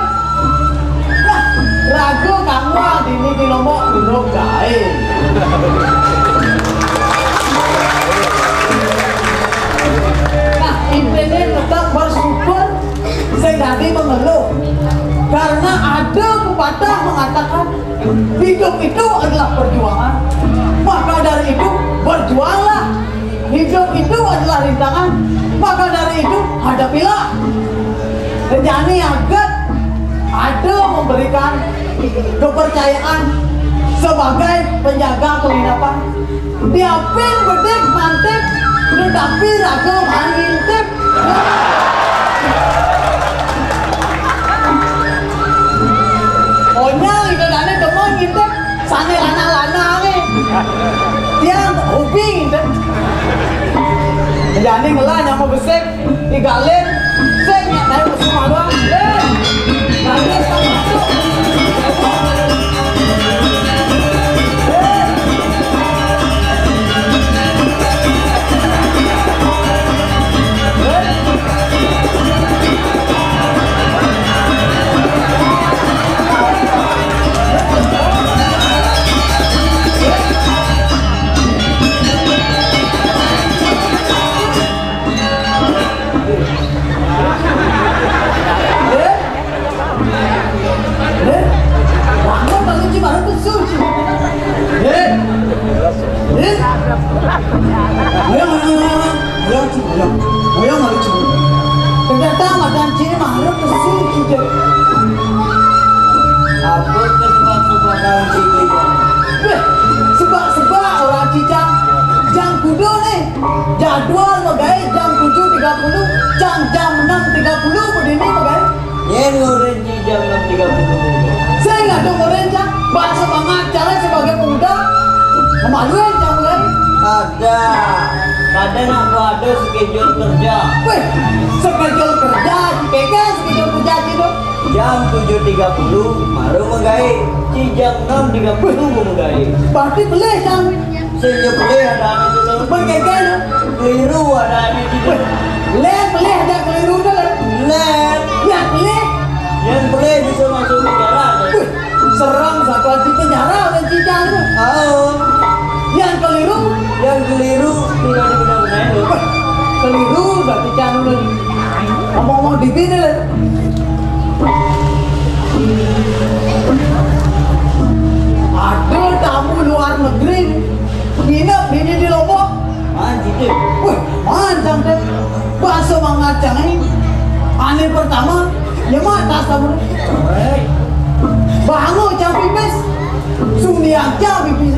Nah, raga kamu dini di Lombok urung gaé. Nah, intinya tetap bersyukur, sing dadi mengeluh. Karena ada pepatah mengatakan, hidup itu adalah perjuangan. Maka dari itu, berjuanglah. Hidup itu adalah rintangan. Maka dari itu, hadapilah. Jani aget ada memberikan kepercayaan sebagai penjaga penginapan. Tiapin bedik mantip, tetapi raga mangintip. Onyang itu dane demen ngintip, sane lanang-lanang ne. Dia hobi ngintip. Jani ngelah nyama besik. Digalin, sing nyak naik musim malu. Eh, lagi sama masuk. Eh. Eh? Eh? Bangun, bangun, Ci, baru ke suci. Eh? Eh? Ayo, ayo, ayo, ayo. Ayo, Ci, ayo. Ayo, mari, Ci. Ternyata makan Ci, baru ke suci, Ci. Apa kesebab-sebaban Ci, Ci? Weh, sebab-sebab orang Ci, Cang. Cang kudu nih. Jadwal magaé jam tujuh tiga puluh, jam, jam enam tiga puluh bedini magaé. Yén ngoréng Ci jam enam tiga puluh. Sing atuh ngoréng, Cang. Bak semangat Cang sebagai pemuda. Memaluin Cang magaé. Ada. Kadang aku ada schedule kerja. Wéh, schedule kerja, Ci, kéké schedule kerja Ci to. Jam tujuh tiga puluh baru magaé. Ci jam enam tiga puluh mau magaé. Berarti pelih, Cang. Sing ya pelih ada anu dulu. Bergeger. Keliru ada anu dulu. Lén pelih ada keliru dulu. Lén. Ya pelih. Yang pelih bisa masuk penjara. Wih, serem, satu lagi penjara orang Cijang tu. Oh. Yang keliru. Yang keliru tidak dibenar-benar. Wih, keliru berarti Cijang dulu. Ngomong-ngomong di sini lah. Ada tamu luar negeri. Nginep ini di Lombok. Maan Ci Dép. Wih, maan Cang Dép. Bahasa mangacang ini. Ané pertama, ya mak tas tamu. Bangun Cang pipis. Sunian Cang pipis.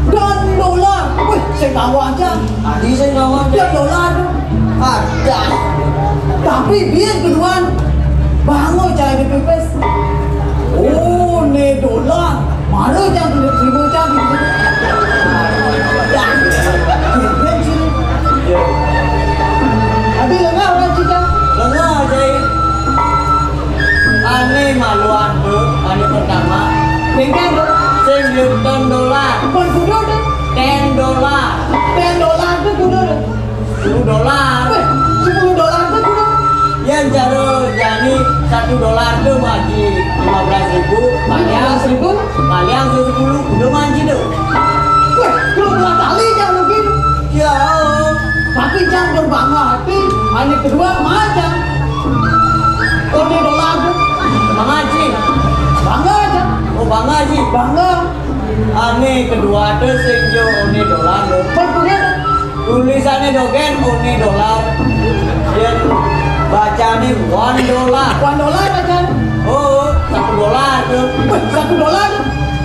Dan dolar. Wih, sing kawan Cang. Adi sing kawan. Dan dolar tu. Ada. Tapi biar kedua. Bangun Cang pipis. Oh, né dolar. Mana Cang duit seribu Cang gitu. Ya. Gitu sih. Tapi lengah orang Cicang. Lengah, Cai. Ané maluan tu, ané pertama. Bengkang tu. Sing duit ten dolar. Pun kudu tu. Ten dolar. Ten dolar tu kudu tu. Sepuluh dolar. Wéh, sepuluh dolar tu kudu. Yén cara jani satu dolar tu maji lima belas ribu, lima belas ribu? Kaliang sepuluh, udah maji tu. Wéh, dua belas kali Cang rugi tu. Ya. Tapi Cang berbangga hati, hari kedua macam. Oné dolar tu. Bangga Cing. Bangga Cang. Oh, bangga Cing. Bangga. Ané kedua tu sing jo oné dolar tu. Betul ya? Tulisané dogén oné dolar. Yén bacané one dollar. One dollar bacaan. Oh, satu dolar tu. Wéh, satu dolar?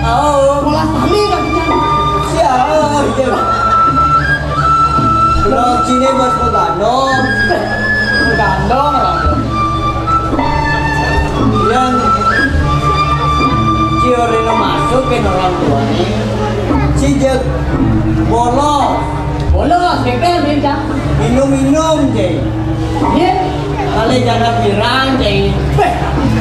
Oh. Malah sekali bacaan. Siap, iya. Belum sini bos mau gandong. Gandong orang tu. Yén Cio Reno masuk ke orang tua ni, si jeg bolos. Bolos, Kepel, Cak. Minum-minum, Cai. Ye? Kali janda pirang, Cai. Beh,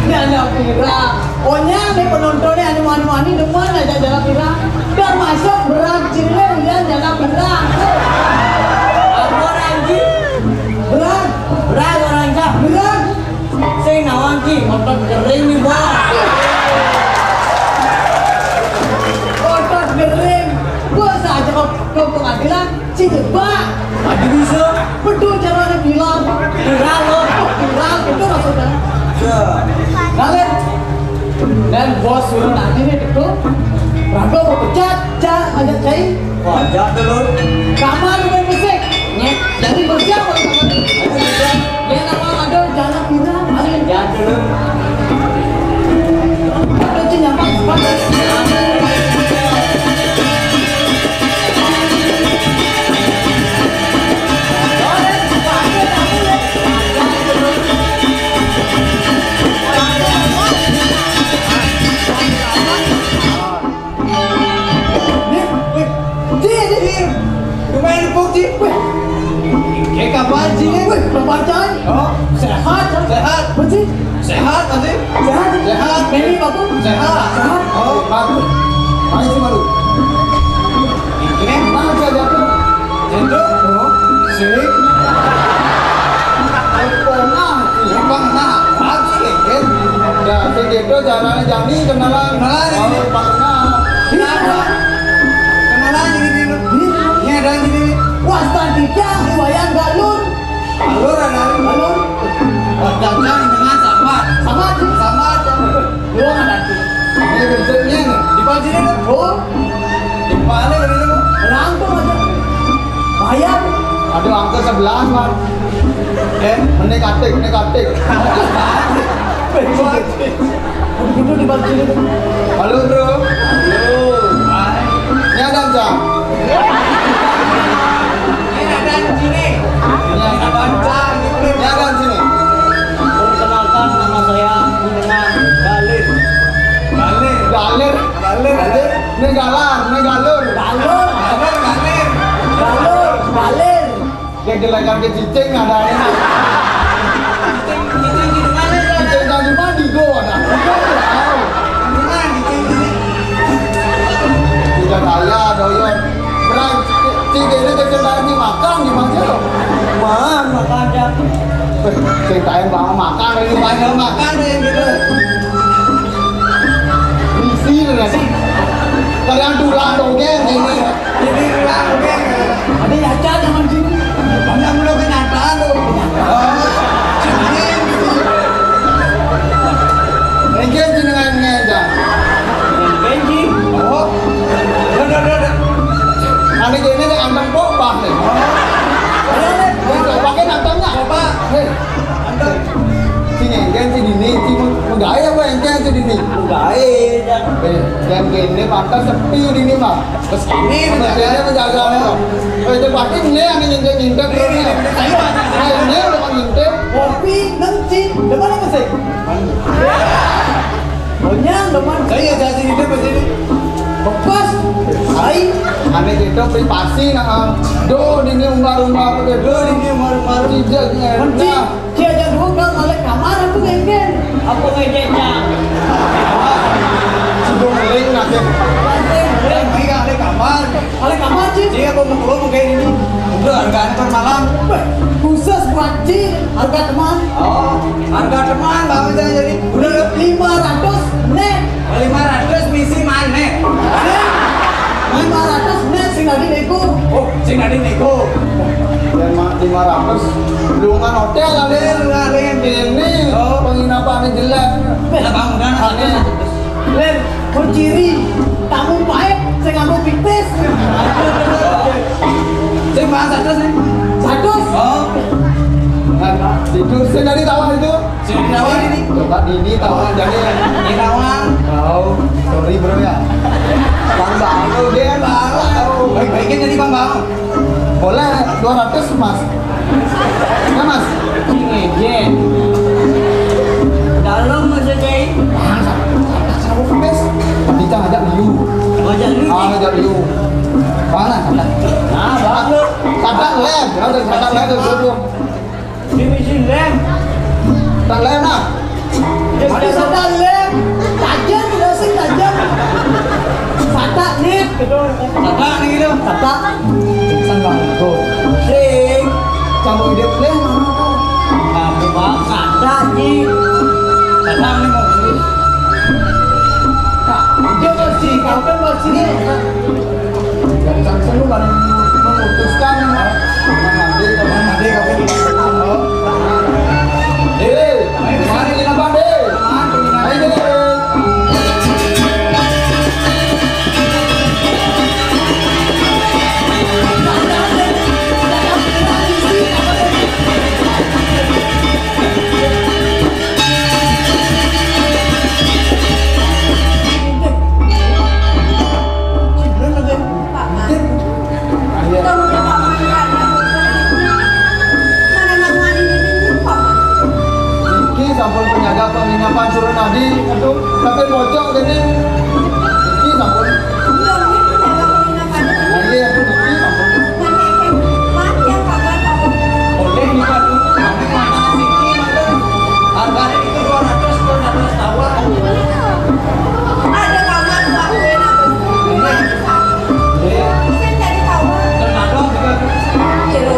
janda pirang. Onya nih penontonnya anu, anu, anu demen aja janda pirang. Termasuk berat cile ulian janda pirang. Apa orang, Ci? Berat. Berat orang, Cak. Berat. Sing nawang, Ci, otot kering nih, Bos. Otot kering. Gua saja ke, ke pengadilan, si jebak. Aja bisa. Betul caranya bilang. Viral, loh. Viral, itu maksudnya. Ya. Ngalir. Dan bos suruh nanti nih, betul. Rado mau pecat, Cak, ajak Cai. Wah, jahat tuh, Lur. Kamar main musik. Nyet. Jadi bersiap kalau kamar. Ayo, bersiap. Dia nama ada jalan pindah. Ayo. Jahat tuh, Lur. Ada cing nyampang, cepat. Nih, wih, Ci, Ci. Lumayan empuk, Ci. Wih. Kayak kapan, Ci, nih? Wih, kapan, Ci? Oh. Sehat. Sehat. Ci. Sehat, Ci. Sehat. Sehat. Ini, Bapak? Sehat. Sehat. Oh, bagus. Mari, Ci, malu. Ini? Mana, Ci, ada apa? Itu? Oh. Sini. Pernah, Ci. Pernah. Apa, Ci? Ya, sing gitu, caranya Jani kenalan. Kenalan, oh, ini. Pernah. Kenapa? Kenalan gini, gini. Ini ada gini. Wasta tiga, lumayan galur. Galur ada. Galur. Wasta tiga dengan sama. Sama, Ci. Sama aja. Gua ada, Ci. Ini bensinnya nih. Di bawah sini, tuh. Oh. Di mana ini, tuh? Rangkum aja. Bayar. Aduh, angka sebelas, Mas. Eh, menik atik, menik atik. Betul di balik sini. Halo, Bro. Halo. Ini ada, Cang. Ini ada di sini. Ini ada, Cang. Ini ada di sini. Perkenalkan, nama saya Menengah Galir. Galir. Galir. Galir. Ini galar, ini galur. Galur. Galir, galir. Galur, galir. Yang jelekan ke cicing ada ini. Cicing, cicing di mana, Bro? Cicing tadi mandi, go, ada. Di mana cicing ini? Tidak kaya, doyan. Berang, cicing ini kecil tadi makan di mana, lo? Makan, makan, ya. Ceritain banget makan, ini banyak makan, ya, gitu. Isi, nasi. Kalian tulang dongeng, ini. Ini bilang, oke. Ada nyata zaman sini. Banyak belum kenyataan tuh. Oh, sini. Mungkin jenengan ngejak. Benji. Oh. Udah, udah, udah, udah. Ane kene nek anteng kok, Pak, nih. Oh. Pakai nantangnya. Coba. Hei. Sing engken sing dini, sing mau gawe apa engken sing dini? Mau gawe, ya. Eh, yang kene pantas sepi dini, Pak. Terus ini menjaga. Kene menjaga, no. Eh, itu pasti ini yang ngintip-ngintip terus, ya. Ayo, ini udah ngintip. Kopi, ngenci, depan apa sih? Onyang, depan. Saya jadi ngintip di sini. Bebas. Hai. Ane gitu privasi, nah. Do, dini umbar-umbar, do, dini umbar-umbar. Tidak, ya. Ngenci. Nah. Dia aja dulu nggak balik kamar, aku ngengken. Aku ngejek, Cak. Sudah ngeling, nah, Cek. Balik kamar. Balik kamar, Cik. Dia mau keluar mau kayak ini. Udah, harga per malam. Weh, khusus buat Cik, harga teman. Oh, harga teman, Bang, saya jadi. Udah, lima ratus net. Lima ratus misi mana? Lima ratus net sing tadi niku. Oh, sing tadi niku. Lima, lima ratus. Lungan hotel kali. Lungan hotel. Ini penginapan jelek. Lah, bangunan ada. Len, kuciri, tamu paek, sing nganggo pipis. Sing mahal satu sih. Satu. Oh. Kan, itu sing tadi tawar itu. Sing ditawarin nih. Coba ini tawar jadi. Ini tawar. Oh, sorry bro ya. Bang Bang, dia Bang. Baik-baiknya jadi Bang Bang. Boleh dua ratus, Mas. Ya, Mas. Ini aja. Dalam aja, Cai. Bang, sama, sama, sama, Mas. Tapi jangan ajak liu. Ajak liu. Ah, ajak liu. Mana? Nah, Bang. Kata lo, Ada kata lain tuh, goblok. Di misi lem. Tak lain lah. Ada satu lem. Tajam, tidak sih tajam. Kata nih, gitu. Kata nih, gitu. Kata. Pingsan bang, tuh. Sing. Kamu hidup lem, mana tuh? Aku bang, kata nih. Kata nih, mau sih. Nah, dia masih, kau kan masih. Yang Samson lu paling memutuskan, Made, Made, Made. Eh, Made, kenapa, Made? Ayo, Made. Niki sampun penjaga penginapan Suranadi, aduh, sampai bocor gini. Niki sampun. Nah, iya, niki sampun. Boleh nih, Pak. Tapi mata siki, mata. Harganya itu dua ratus, dua ratus tawar. Ada kamar buat gue, nah, bos. Iya. Iya. Bisa jadi tawar. Tergantung juga. Iya.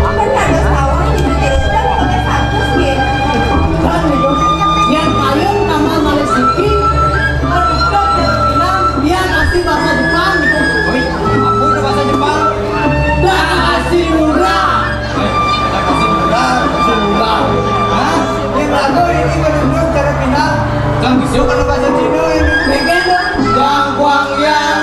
Apa nggak ada tawar gitu, jadi kita mau pakai status, gitu. Kan, gitu. Yang paling kamar Malesiki, harus bilang, dia kasih bahasa Jepang, gitu. Wih, apa udah bahasa Jepang? Dah kasih murah. Kata kasih murah, kasih murah. Hah? Yang lagu ini menunjuk cara pindah. Kang Bisio kalau bahasa Cina ini. Beda dong. Yang Guang Yang.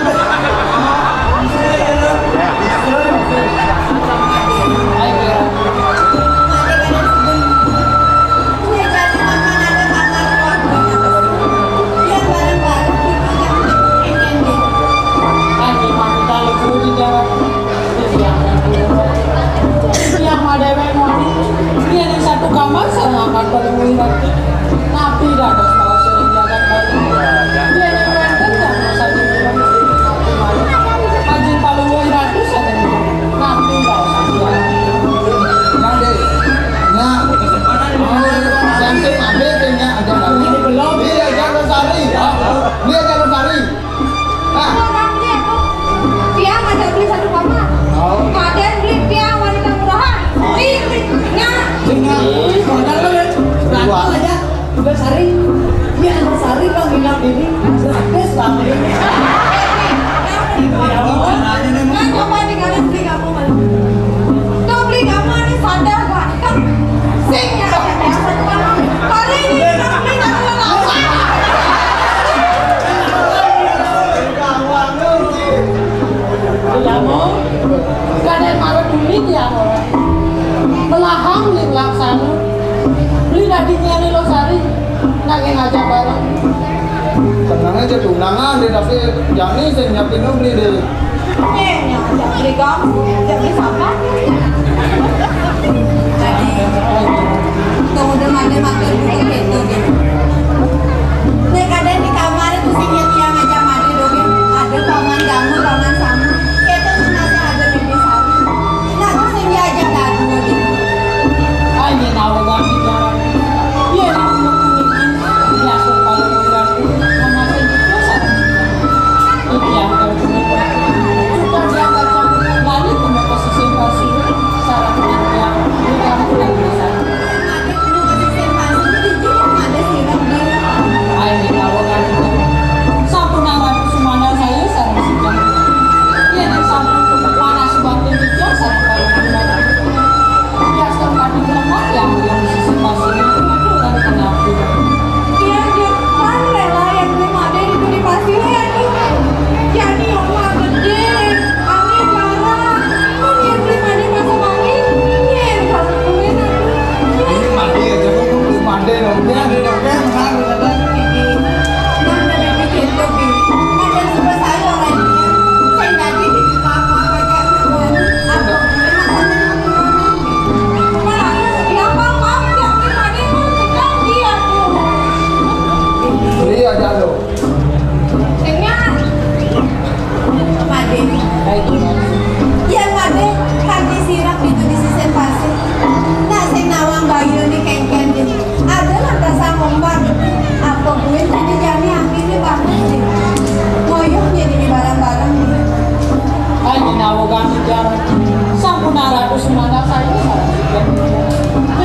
Yang mah déwék mah. Iya, yang satu kamar sama kamar Palungguh Ratu. Napi dados kaos sering jagat baru. Iya, yang wénten yang masa dulu. Ajin Palungguh Ratu sadaya. Napi dados. Nah, Dék. Nah, oh, cantik, Dék, kayaknya ada baru. Ini belum. Iya, jangan sari. Iya, jangan sari. Hah? Tiang ada beli satu kamar. Oh. Kadén beli tiang wanita murahan. Ih, nya. Ih, modal lu ya. Berantem aja. Udah sari. Iya, ada sari, Bang, nginap ini. Gratis, Bang. Nah, coba tinggalin beli kamu, Bang. Tuh, beli kamu ada sadar, Bang. Sing, ya, ya, ya, satu orang. Kali ini, kami tak perlu lawan. Kamu, kadén malu duit ya, orang. Belahang nih laksana. Beli dagingnya nih lo sari. Nanging aja bareng. Tenang aja, tunangan deh, tapi Jani sing nyiapin beli deh. Eh, nyajak beli kamu, nyajak beli siapa? Jadi, tunggu dulu, ada makan dulu gitu, gitu. Nek ada di kamar itu sing nyetia ngajak mandi dong, ya. Ada paman kamu, paman sama. Kita tuh masih ada di sana. Nah, terus sing diajak tadi, gitu. Aja tahu gak sih jalan. Iya, di rumah kuningan. Biasa kalau mau rapi, mama saya gitu, salah.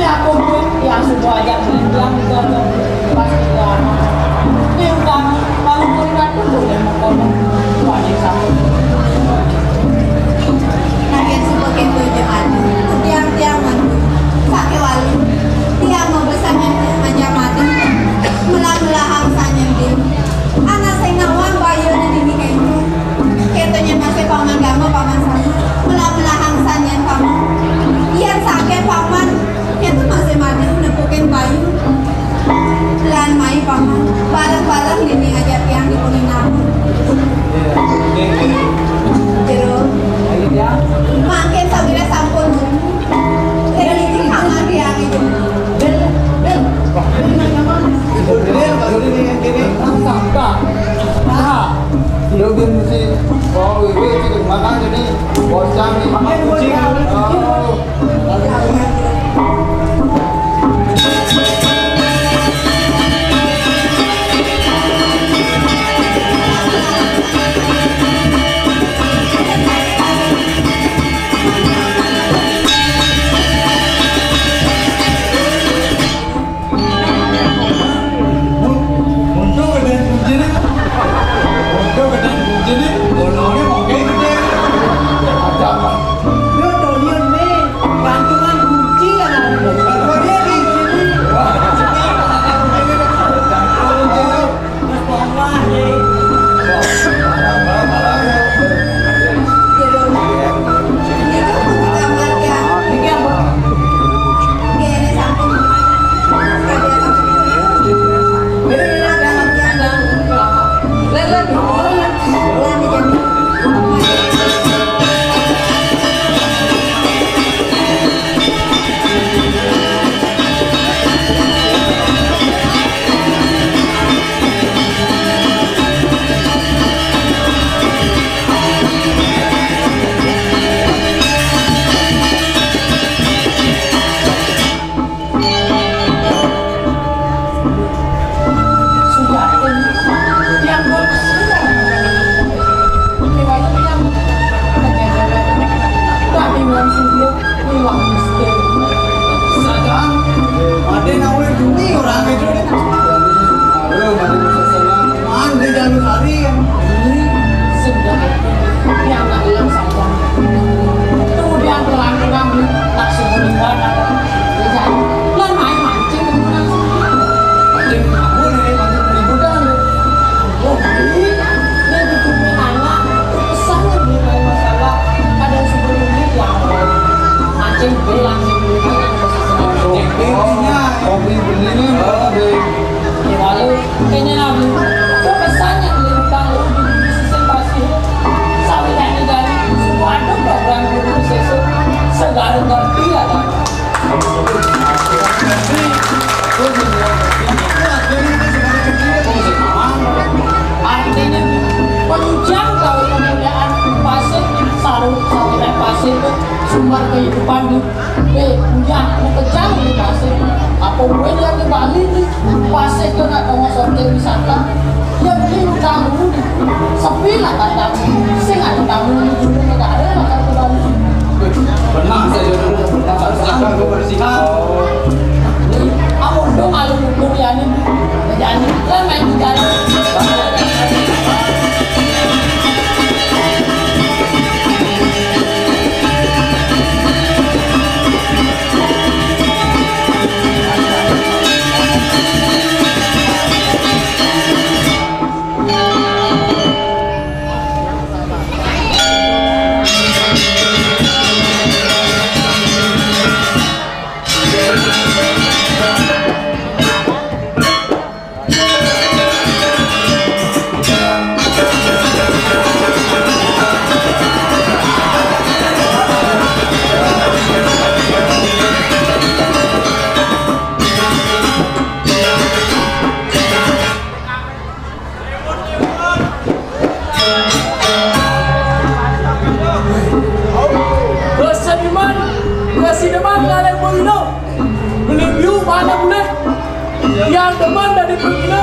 Aku pun yang sudah ajak bilang itu ada pas juga. Ini utang, kalau mau lihat pun boleh mau ngomong. Wajib satu. Nah, yang suka kepo aja madu. Tiang-tiang madu. Pakai wali. Tiang mau besannya aja madu. Mula-mula hangsanya di. Anak sing nawang bayu di dini kengku. Katanya masih paman gama, paman sama. Mula-mula hangsanya paman. Yang sakit paman. Itu masih madu nepukin bayu. Lan mai paman, bareng-bareng dini aja tiang di penginapan. Jero. Makin sabira sampun. Jadi ini paman tiang itu. Bel, bel. Itu bel, baru ini yang gini. Sangka. Nah, dia biar mesti bawa ibu itu makan ini. Bocah nih. Makan kucing. Oh. Untung ada kunci nih. Untung ada kunci nih. Bolongnya mau kayak gede. Ada apa? Yo, toilet nih. Gantungan kunci ya. Dia di sini. Wah, Ada nawe demi orang itu. Ada jalur hari yang ini sedang yang nggak bilang sama. Kemudian pelan-pelan tak sebulan. Lah, main mancing, teman-teman. Mancing kabur ini, mancing keributan. Oh, ini, ini tutupin anak, pesan yang beli main masalah. Ada sebelumnya yang mancing, beli langsung beli main, ada pesan. Intinya, kopi beli ini, oh, di. Lalu, kayaknya nabi, itu pesan yang beli utang lu di bisnis yang pasti. Sampai ini dari, semua ada program guru sesuk, segala ngerti ya, kan? Artinya, penunjang kalau kemuliaan pasir, sarung, sarung pasir itu sumber kehidupan di, eh, punya, kejam di pasir. Apa gue yang di Bali nih, pasir itu nggak tahu masuk ke wisata. Ya, beli utang dulu nih. Sepi lah kata. Sing ada tamu ini dulu, nggak ada lah kata Bali. Benar saja, benar saja. Bebersihan. Amun dong, alu dukung ya nih. Jadi, kan main di jalan. Berseniman, berseniman ngalih boyuna. Beli biu mana boleh. Yang demen dari pengina,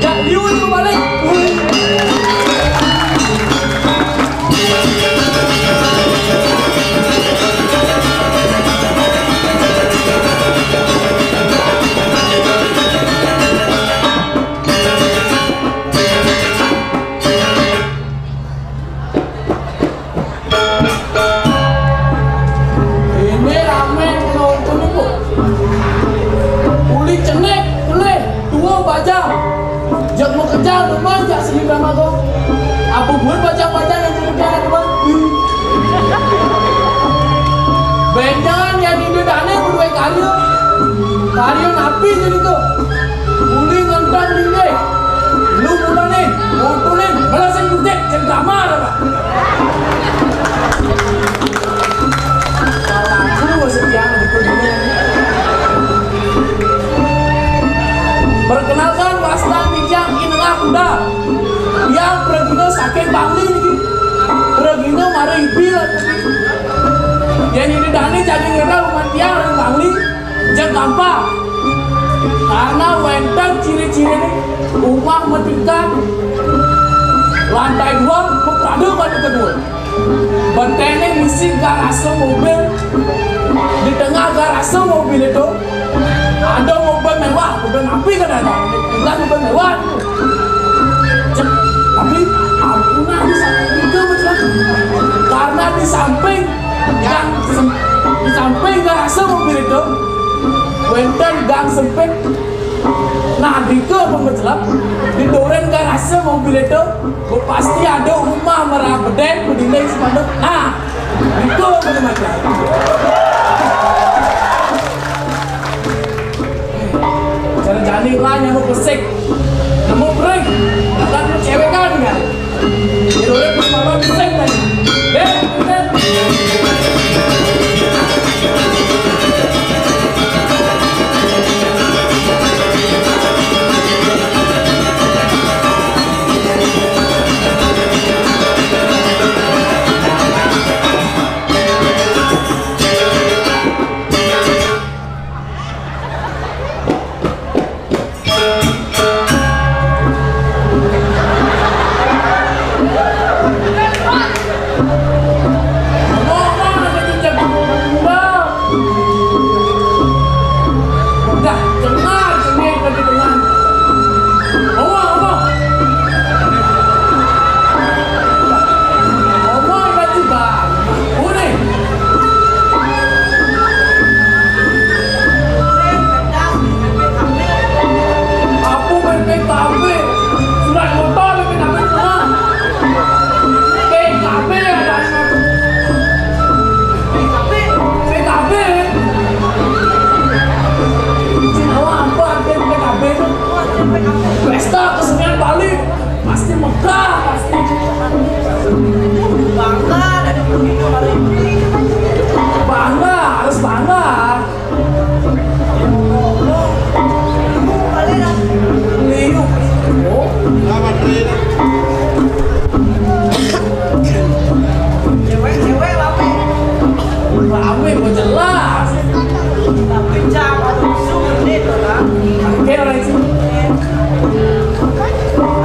jak liu itu balik. Karya napi jani to? Uli ngentang dinding. Lu mulané, motoné, melesin kucing, jeng kamar, Pak. Aku masih tiang di kudinya. Perkenalkan, wasta titiang I Nengah Kuda. Tiang pragina saking Bangli niki. Pragina mara ibi lan niki. Yén Ida dané jagi ngerah umatian ring Bangli, jeg gampang. Karena wénten ciri-ciriné, umah matingkat, lantai dua, maprada lantai kedua. Beténé misi garasa mobil. Di tengah garasa mobil itu ada mobil mewah, mobil napi kadang-kadang. Bilang mobil mewah. Cek, tapi ampunang di samping ke, betul. Karena di samping gang sem-, di samping garasa mobil itu, wénten gang sempit. Nah, dika pemeclep, di duren garasa mobil itu, pasti ada umah mara bedeng, bedinding, spanduk. Nah, dika pemeclep. Cara jani lah nyamuk besik. Nyamuk bering. Kadang cewek kan, kan? Jadi orang mesti makan besik kan? Deh, deh. Dah, cengar, cengar, cengar. Ngomong, ngomong. Ngomong, Pak Jubah. Udah. Apa B P K B? Surat motor B P K B semua. P K B ada. P K B. Cina apa artinya P K B itu? Pesta Kesenian Bali. Pasti megah, pasti. Bangga dari Bali. Bangga, harus bangga. Liuk. Oh. Cewek-cewek rame. Rame, gua jelas. Tapi jangan masuk ini tuh, kan. Oke, orang sini.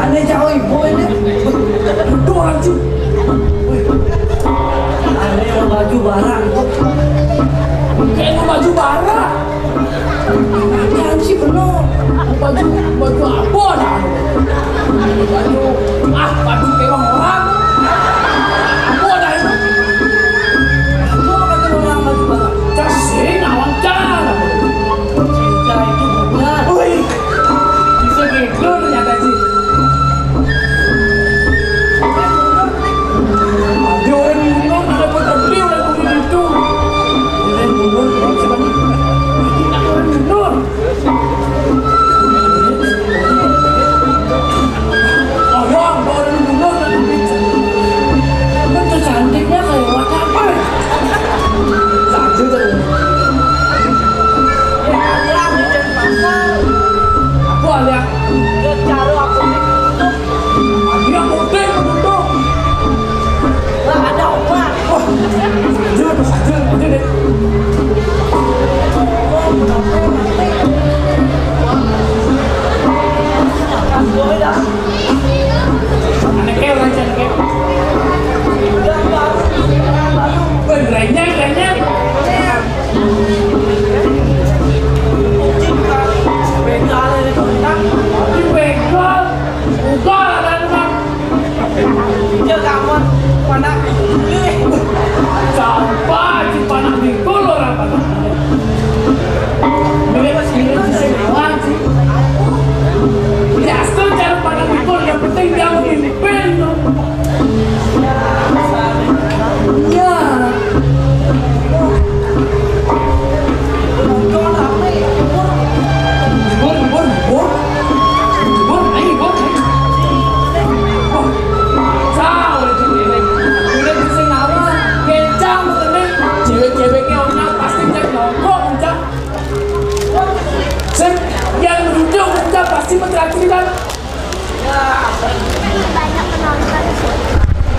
Aneh jauh ibu ini. Itu orang sini. Wih. Aneh baju barang. Kayak mau baju barang. Janji bener. Baju, baju apa dah? Baju, ah, baju kewang orang. Apa dah itu? Apa kata orang baju barang? Kasih nawang cara. Cinta itu bunga. Wih, bisa gitu ternyata sih. Dia orang minum, ada pun terpilih oleh kulit itu. Orang minum, orang minum.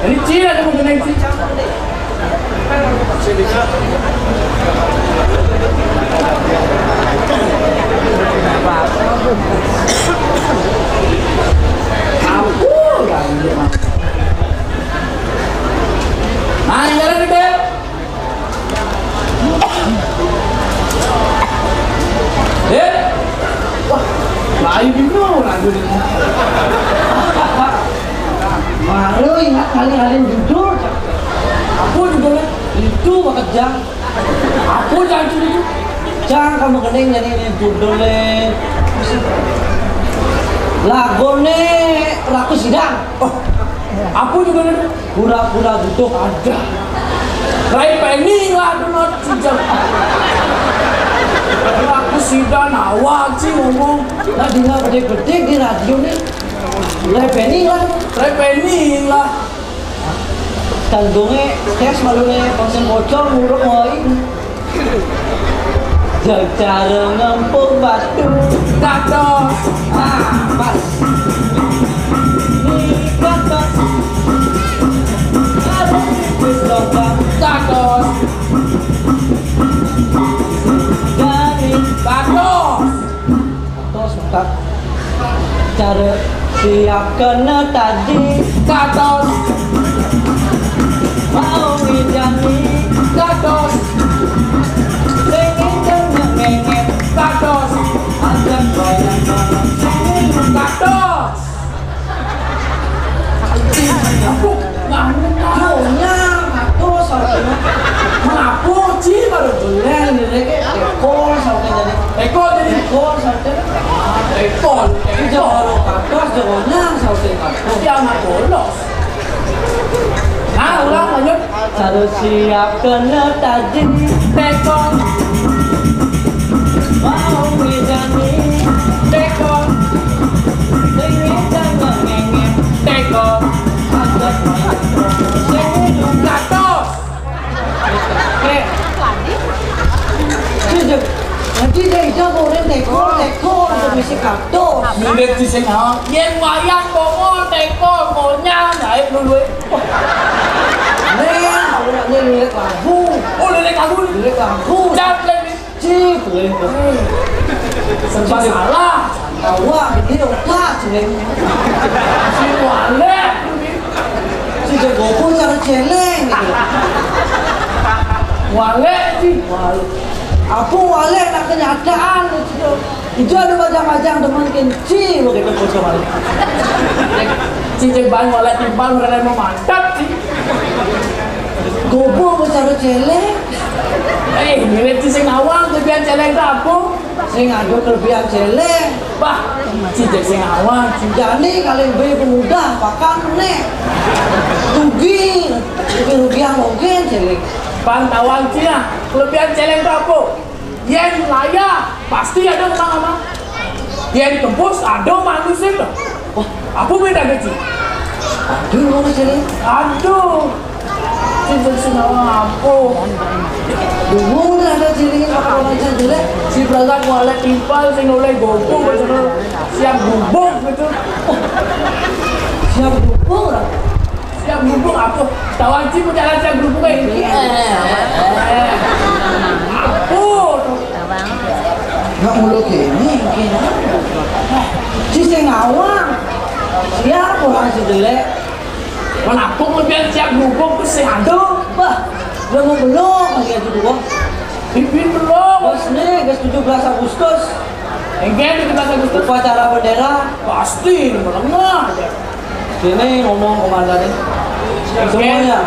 Ini Ci, ada mau kenal Ci. Ampun, nah, yang jalan di bel. Eh? Wah, lain bingung lagi. Baru ingat kali-kali judul. Apa judulnya? Itu bekerja. Apa jangan judul itu? Jangan kamu kening jadi ini judulnya. Lagone laku sidang. Oh, apa judulnya? Pura-pura butuh ada. Rai Penny lah, aduh, no, sejam. Aku sida nawa sih ngomong. Nah, dengar bedik-bedik di radio nih. Rai Penny lah. Rai Penny lah. Tanggungnya, tes malu nih, konsen bocor, nguruk mau ini. Cara ngempuk batu. Dados. Ah, pas. Ini dados. Ada tipis lobang. Dados. Dari. Dados. Terus, Pak. Cara siap kena tadi. Dados. Mau ngidani. Dados. Pengen dengar ngenyet. Dados. Ajak bayang banget. Dados. Aku ngamuk. Nyonya, aku sampai. Ngapo, Ci, baru boleh, ini, kayak ekor sampai jadi. Ekor jadi. Ekor sampai. Ekor. Ekor. Jawara kados, jawanya sauting kados. Dia anak bolos. Nah, ulang, lanjut. Harus siap kena tajin. Tekor. Mau ngidani. Tekor. Sing ngidang ngengen. Tekor. Ada sing ngidang kados. Eh. Sejak tadi dia itu goreng tekor, tekor, untuk misi kados. Mirip di sing, ha? Yen wayang Pomo tekor, konyang, ae dulu, eh. Nih, aku nak nih lirik lagu. Oh, lirik lagu nih. Lirik lagu. Jangan play, nih. Cip, lirik. Serba salah. Awak, ini otak, nih. Si Wale. Si jago pun cara celeng, gitu. Wale, si. Wale. Aku wale nak kenyataan, gitu. Ijo ada bajang-bajang demen kenci begitu bocah balik. Cicing bang wala timbang, rela mau mantap, sih. Gobo becara celeng. Eh, mirip si sing awang, kelebihan celeng ke apa? Sing ada kelebihan celeng. Bah, cicing sing awang. Jani kali be pemuda, pakan nek. Rugi, rugi-rugian mungkin celeng. Bang tawang cia, kelebihan celeng ke apa? Yen layah, pasti ada kemang-kemang. Yen tembus, ada manusia loh. Wah, apa bedanya, Ci? Aduh, mana sini? Aduh. Cinta sinawa apa? Dulu ada sini apa macam jelek? Si berangkat mualek timpal, sing oleh gopo, siap gubuk gitu. Siap gubuk lah. Siap gubuk apa? Tahu aja pun jalan siap gubuk kayak ini. Eh, eh, eh. Apa tuh? Nggak mulu gini, gini. Si sing awang. Siap orang si jelek. Mana aku kemudian siap gubuk ke si aduh. Bah, belum belum lagi aja dulu. Pimpin belum. Bos nih, guys, tujuh belas Agustus. Enggak, tujuh belas Agustus. Upacara bendera. Pasti, menengah aja. Sini ngomong komandannya. Semuanya.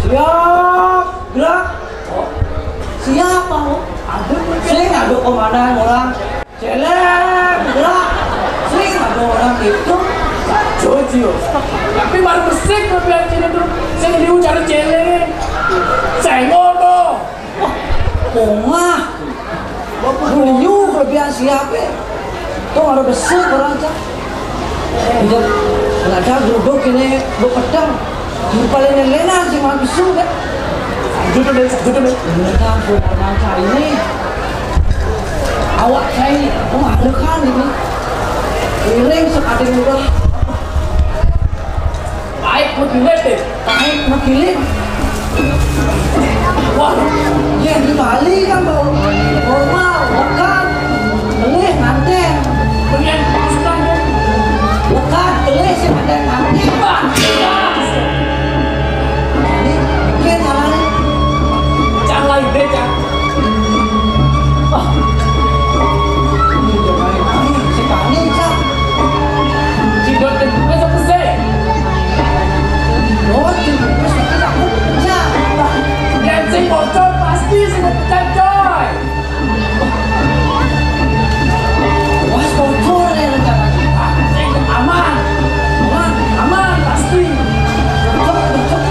Siap, gerak. Siap, Pak. Aduh, sing, aduh, komandan, orang. Celeng, gerak. Sing, aduh, orang itu. Jojo. Tapi baru besik, kelebihan sini tuh. Saya liu cari celeng. Saya ngono. Wah, pongah. Dulu kelebihan siapa? Tuh ada besar orang cak. Udah, ada geruduk ini, bu pedang. Di paling lena sih mau besar kan. Duduk deh, duduk deh. Ini kan buat orang cak ini. Awak saya ini, oh ada kan ini. Iring sekadén udah. Baik, mau dilihat deh. Baik, mau dilihat. Wah, ya di Bali kan, Bang. Normal, lekat, kelih, ngantén. Kemudian, sudah deh. Lekat, kelih, sing ngantén, ngantén. Wah, jelas. Ini, ini salah nih. Cang lain deh, Cang. Wah. Ini udah main, main. Si Bali, Cang. Sidot jemputnya sepese. Oh, jemputnya sepese, aku pecah. Yang sing bocor pasti sing pecah, coy. Wah, bocor nih rencana kita. Sing aman. Aman, aman, pasti. Bocor, bocor.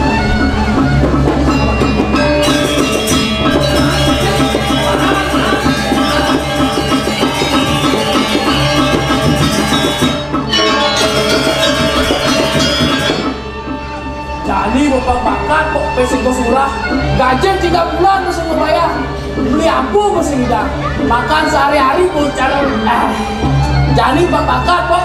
Jani bepang bakat kok pé sing Bos Lurah. Gajé tiga bulan mesti ngebayar. Beli apa mesti ngidang. Makan sehari-hari bocor. Ah. Jani bepang bakat kok.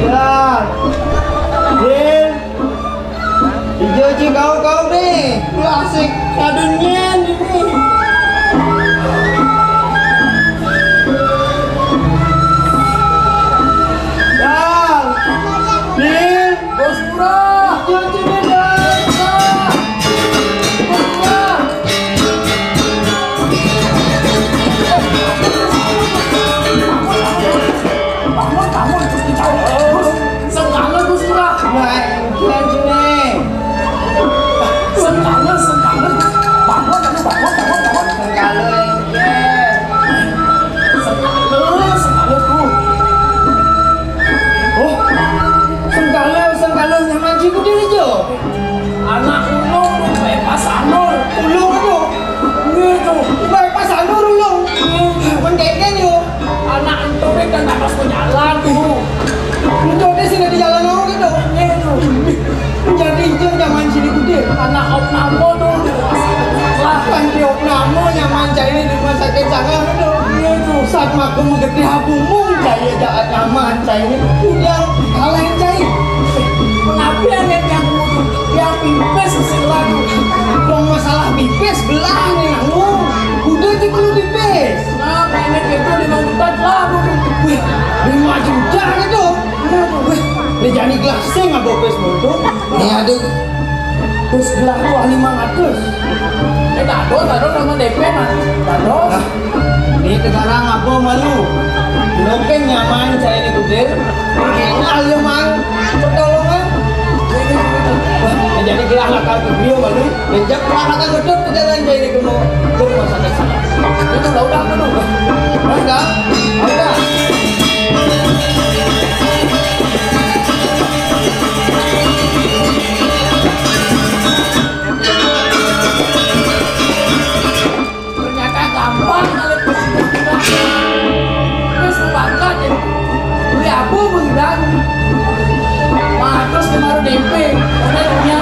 Ya, Din. Ijo ci kau-kau nih. Lu asik. Kadun nyen ini. Dal. Din. Bos Lurah. Ijo ci nih, Dal. Bos Lurah. Bangun, bangun, terus dicabut. Sengkala Bos Lurah. Wah, engkén sini. Sengkala, sengkala. Bangun, bangun, bangun, bangun, bangun. Sengkala, engkén. Sengkala, sengkala tuh. Oh, sengkala, sengkala nyaman ci Kudil ijo. Anak ulun tuh baé pasanur. Ulun tuh. Nggih tuh. Baé pasanur ulun. Mén kénkén yo. Anak entu kan tak pas jalan tuh. Entu téh sing di jalan mau gitu. Nggih tuh. Jadi ijo nyaman ci Kudil. Anak opname tuh. Lah kan di opname nyaman cai di rumah sakit sangar tuh. Nggih tuh. Saat maku mengerti habumung cai jaat nyaman. Cai ini udah kalahin cai. Menapi anéh yang kudu yang pipis sing lagu. Dong masalah pipis belah nih nanggung. Udah sih perlu pipis. Nah, pendek itu lima juta lah. Wih, lima juta gitu. Wih, ini jadi gelas sing apa pipis tuh? Nih ada. Terus gelas tuh lima ratus. Eh, tado, tado sama D P mah. Tado. Nah, ini sekarang apa malu? Lo kan nyaman saya ini kudir. Kenal ya, Mang. Pertolongan. Wah, jadi gelah lakal ke dia malu. Bejak gelah lakal gedut ke jalan saya ini ke mau ke rumah sakit sana. Itu lah udah tuh. Udah, udah. Ternyata gampang kali bos. Terus bangga jadi beli apa beli bang. Matus kemarin D P. Karena punya.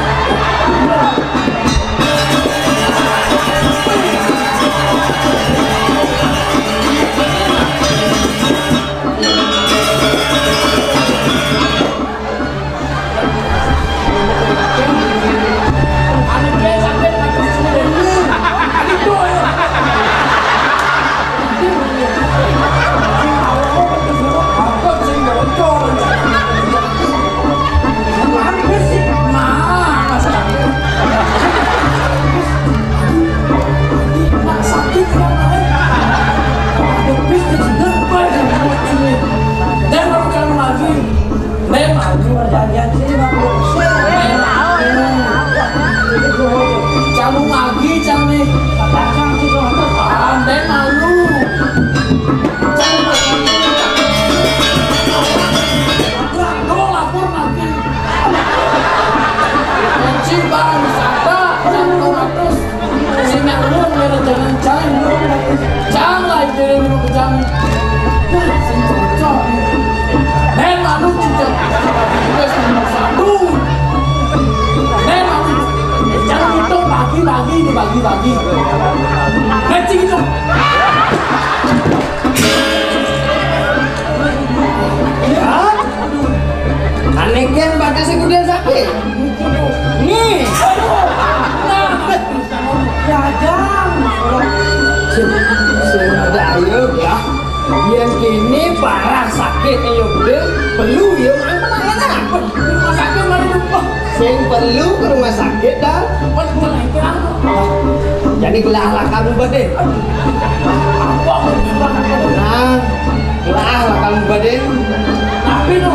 Sing, sing ada ayo ya. Yén kéné parah sakit ayo gedé, perlu ya mangan apa? Rumah sakit mana itu? Sing perlu ke rumah sakit dah. Jadi gelah lah kamu badé. Nah, gelah lah kamu badé. Tapi no.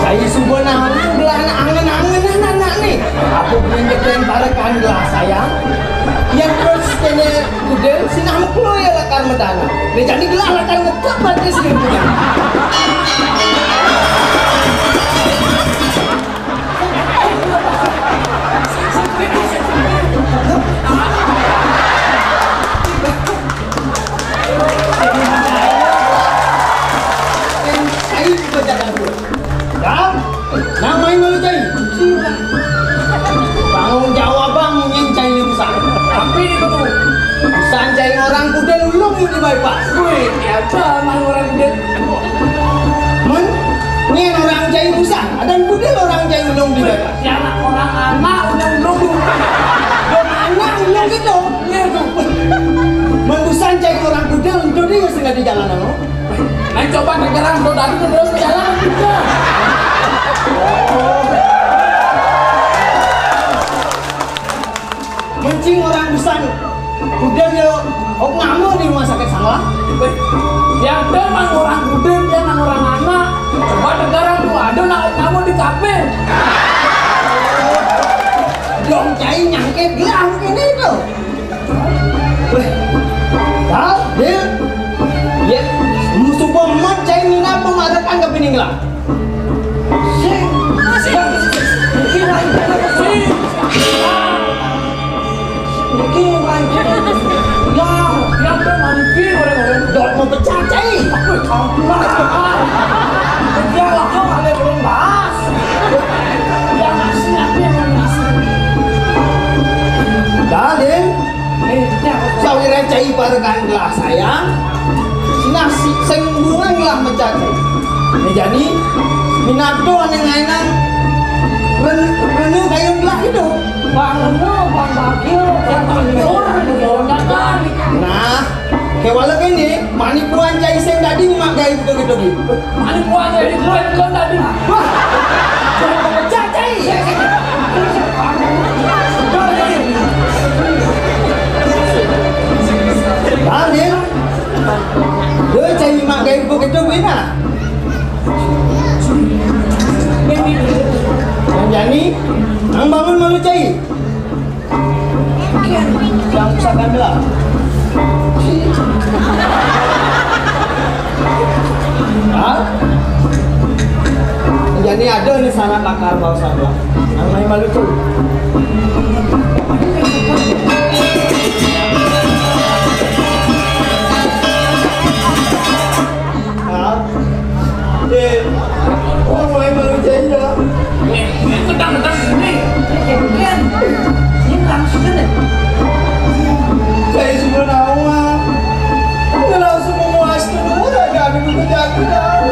Cai suba naon gelah anak angen-angen anak-anak nih. Apa gue nyeken barekan gelah sayang? Yang terus kene kuda sinah meklo ya lakar medana. Nih jadi gelah lakar ngetep badé sih. Cai bajakan gue. Dal, nang main malu cai. Tanggung jawab bang, nyén cai ini busan. Tapi ini tuh. Busan cai orang kuda ulung ini bypass. Wih, apa main orang kuda? Men, nyén orang cai busan. Ada kuda orang cai ulung di bypass. Ya anak orang anak udah ulung. Orang anak ulung gitu. Iya tuh. Men busan cai orang kuda untuk dia sengaja di jalan lo. Nah, coba tegeran, kalau tadi tuh terus jalan juga. Mencing orang busan. Udah dia, oh, ngamuk di rumah sakit salah. Weh, yang demen orang kuda, dia nang orang anak. Coba tegeran tuh, ada nang ngamuk di kafe. Dong cai nyangkit gelang ini tuh. Weh, Dal, Dil. Ya, musuh bomat cai minat pemadakan ke pining lah. Sing, sing, sing, sing, sing. Niki, Pak. Ya, ya, Pak, niki, orang-orang. Dok mau pecah, cai. Ampun, Pak. Ya, lah, kau ada belum bahas. Ya, masih, apa yang masih? Dalin, eh, ya, sawira cai barekan gelah sayang. Sinah si, sing bungan gelah mecah, cai. Ini jadi, minat tuh aneh ngainang. Ren-, renu kayun gelah itu. Bang Reno, Bang Bagio, Bang Tiur, Bang Jonathan. Nah, kewala kene, manipuan cai sing dadi nyemak gaé buka gitu gitu. Manipuan cai di bulan bulan dadi. Wah, jangan pecah cai. Dalil, lu cai nyemak gaé buka gitu gitu nah. Yang jani, nang bangun malu cai. Yang usaha gandela. Hah? Jadi ada nih syarat lakar bau sablah. Yang main malu tuh. Hah? Eh, oh, main malu cai dah. Eh, eh, gedang, gedang, ini. Eh, Ken, ini langsung deh. Cai semua nawa. Udah langsung memuas tuh, udah ada di buku jago dah.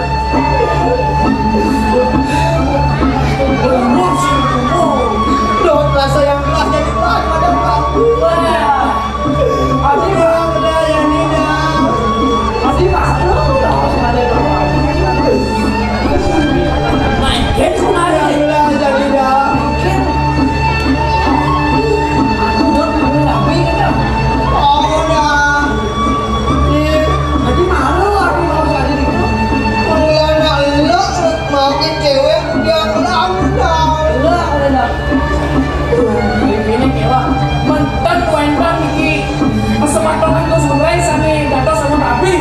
Belum sih, belum. Loh, rasa yang kelas jadi kelas, ada apa? Wah. Adi mah bener ya, Nina. Adi mah, lu udah harus ada dong. Main game kemarin. Alhamdulillah, Jalina. Main game. Aku udah, udah rapi kan, Bang? Oh, udah. Ih, Adi malu, aku mau jadi gitu. Mulai nak lo, mau ke cewek, udah, udah, udah. Udah, udah, udah. Ini kewak. Menten wénten iki. Kesempatan Gus Murai sami dados sama Nabi.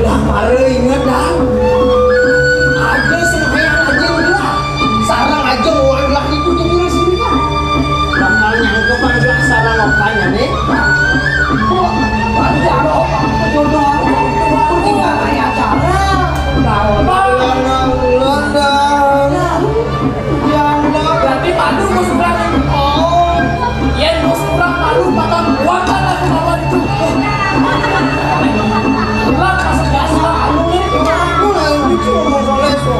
Lah, mare inget, Dang. Ada sembahyang aja udah. Sarang aja uang lah itu tuh sini kan. Bakal nyangkep aja sarang makanya nih. Kok ada apa? Jodoh aku. Aku tinggal kayak acara. Tahu. Ulang, ulang, ulang, Dang. Ya Allah, berarti malu Gus Bram. Oh, yén Gus Bram malu, bakal kuat kan aku lawan itu. Gelap masuk dasar, aku nih. Aku lah yang lucu ngomong soal itu.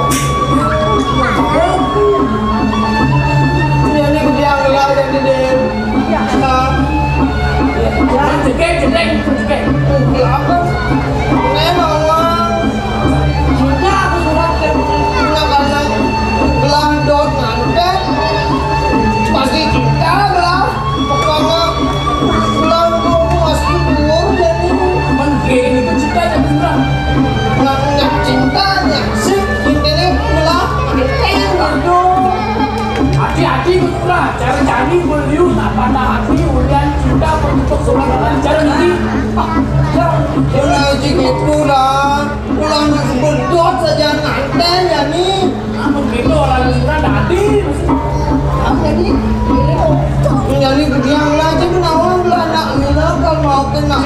Tadi ulian cinta penutup surat lancar ini. Ah, ya. Ulah cik itu dah. Ulah nak sebut saja nanten ya ni. Aku gitu orang surat tadi. Apa ni? Jadi berdiamlah je, nawang lah nak gila kalau mau kena.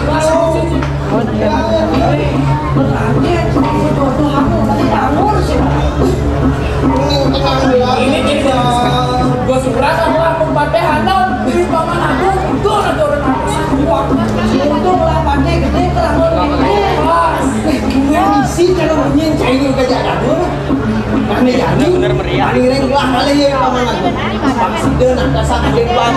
Ini jadi gua surat adalah pembantaian di paman aku. Untung ada orang aku. Untung lah pandai gede kelamun ini. Isi kalau bunyi cai juga jaga dulu. Kami jadi paling ring lah kali ya paman aku. Bang Sida nak kasar dia bang.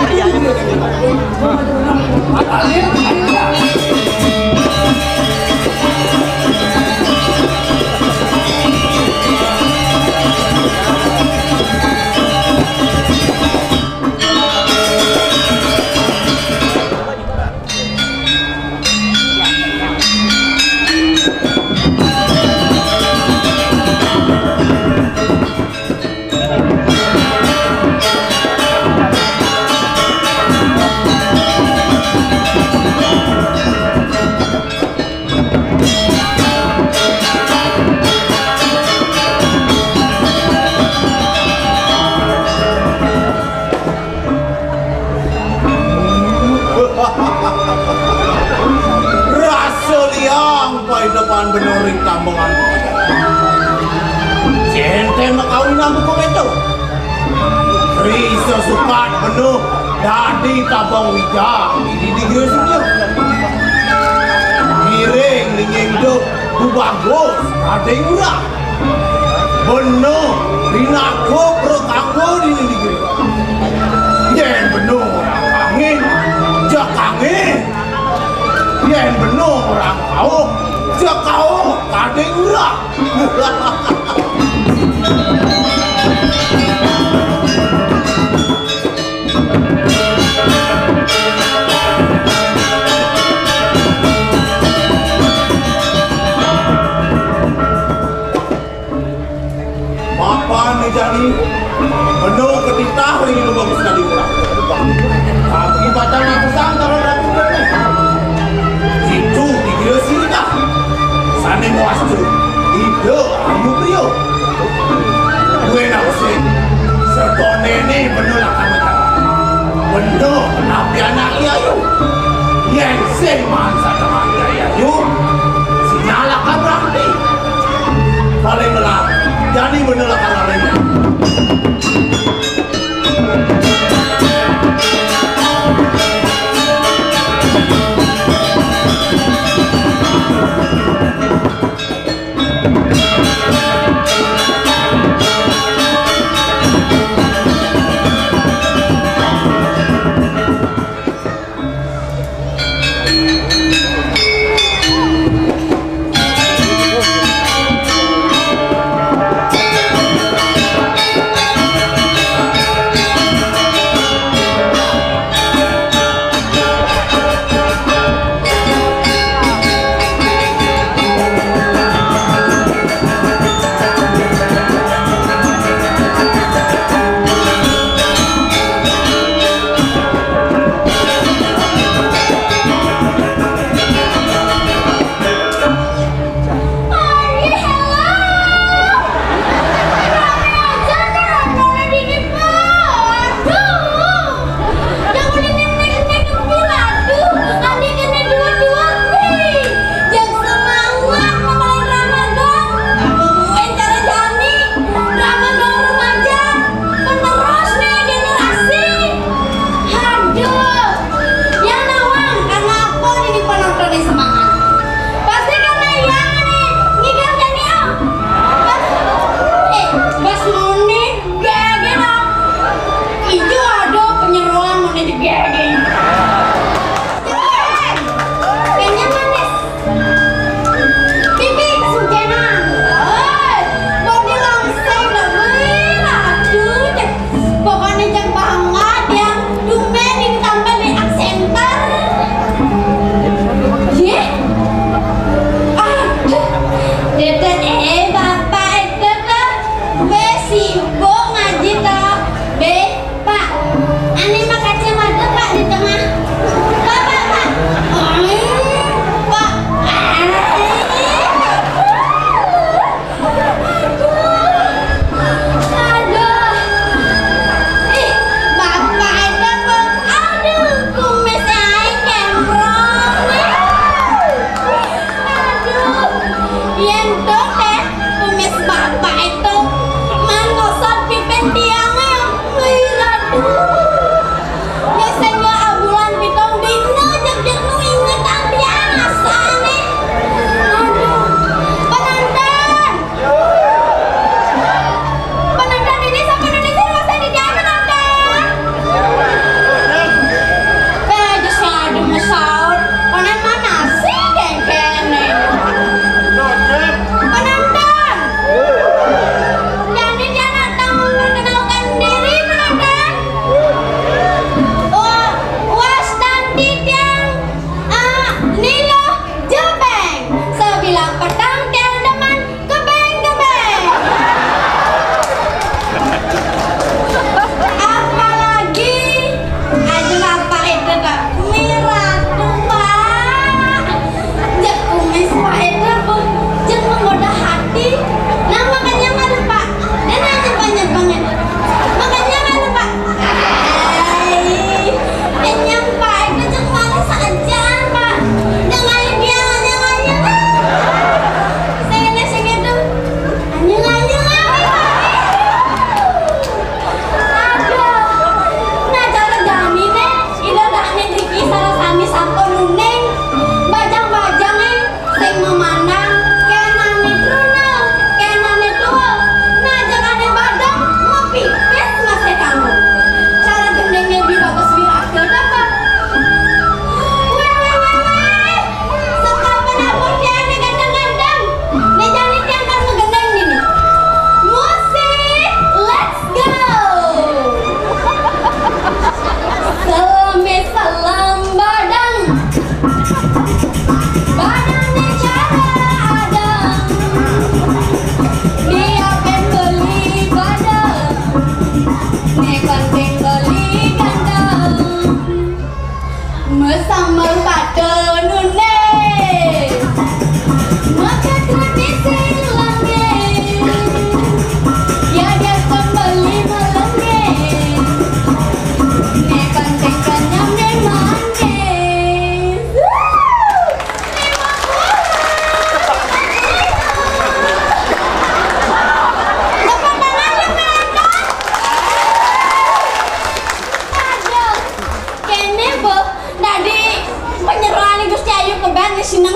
Rasa liang pai depan benung ring kambangan. Jenten makawinan buku itu. Risa sukat penuh dadi tabang wijang di, di, di Gresik. Ngiring linging duk, bu bagus, kading murah. Benung, rinaka prakanggo dini negeri. Yen benung orang angin, jak angin. Yen benung orang kauh, jak kauh, kading urang. Mapan né jani, benung katitah ring Ida Bagus Kadi Urang. Kaki batang agesang karo ratu kéné. Ditu digira sirah. Sané ngwasa Ida Ayu Priya. Dué nausik, satoné né benung lakar majalan. Benung napi anak Ayu. Yén sing maan sateman Ayu, sinah lakar berarti. Paling ngelah, jani bener lah kalau lain.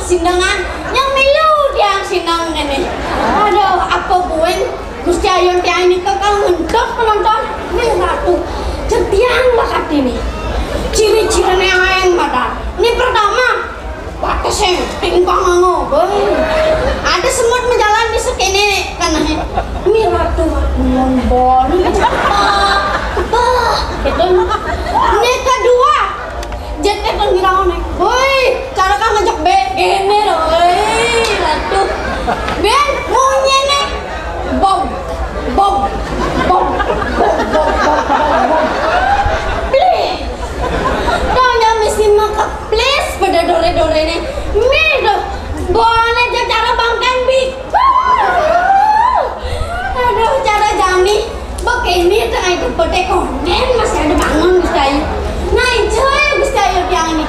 Sinengan, nyang milu tiang sineng kéné. Aduh, apa buin Gusti Ayu tiang niki kal ngendhek penonton. Nih Ratu, jetiang bakat ini. Ciri-ciriné aéng madan. Ini pertama, batasé tingkang nganggo. Ada semut menjalan di sekene kan. Ini Ratu ngombol. Bah, gitu. Ini kedua, Jete kan ngiraone. Woi, cara kang ngejek be gene lho. Woi, aduh. Ben munyene. Bom. Bom. Bom. Bom. Bom. Bom. Bom. Bom. Blih. Dong ya mesti maka please pada dore-dorene. Mih tuh. Boleh cara bangkan bi. Aduh, cara jani. Bek ini tengah itu pete kongen masih ada bangun Gusti Ayu. Nah, enjoy Gusti Ayu tiang ini.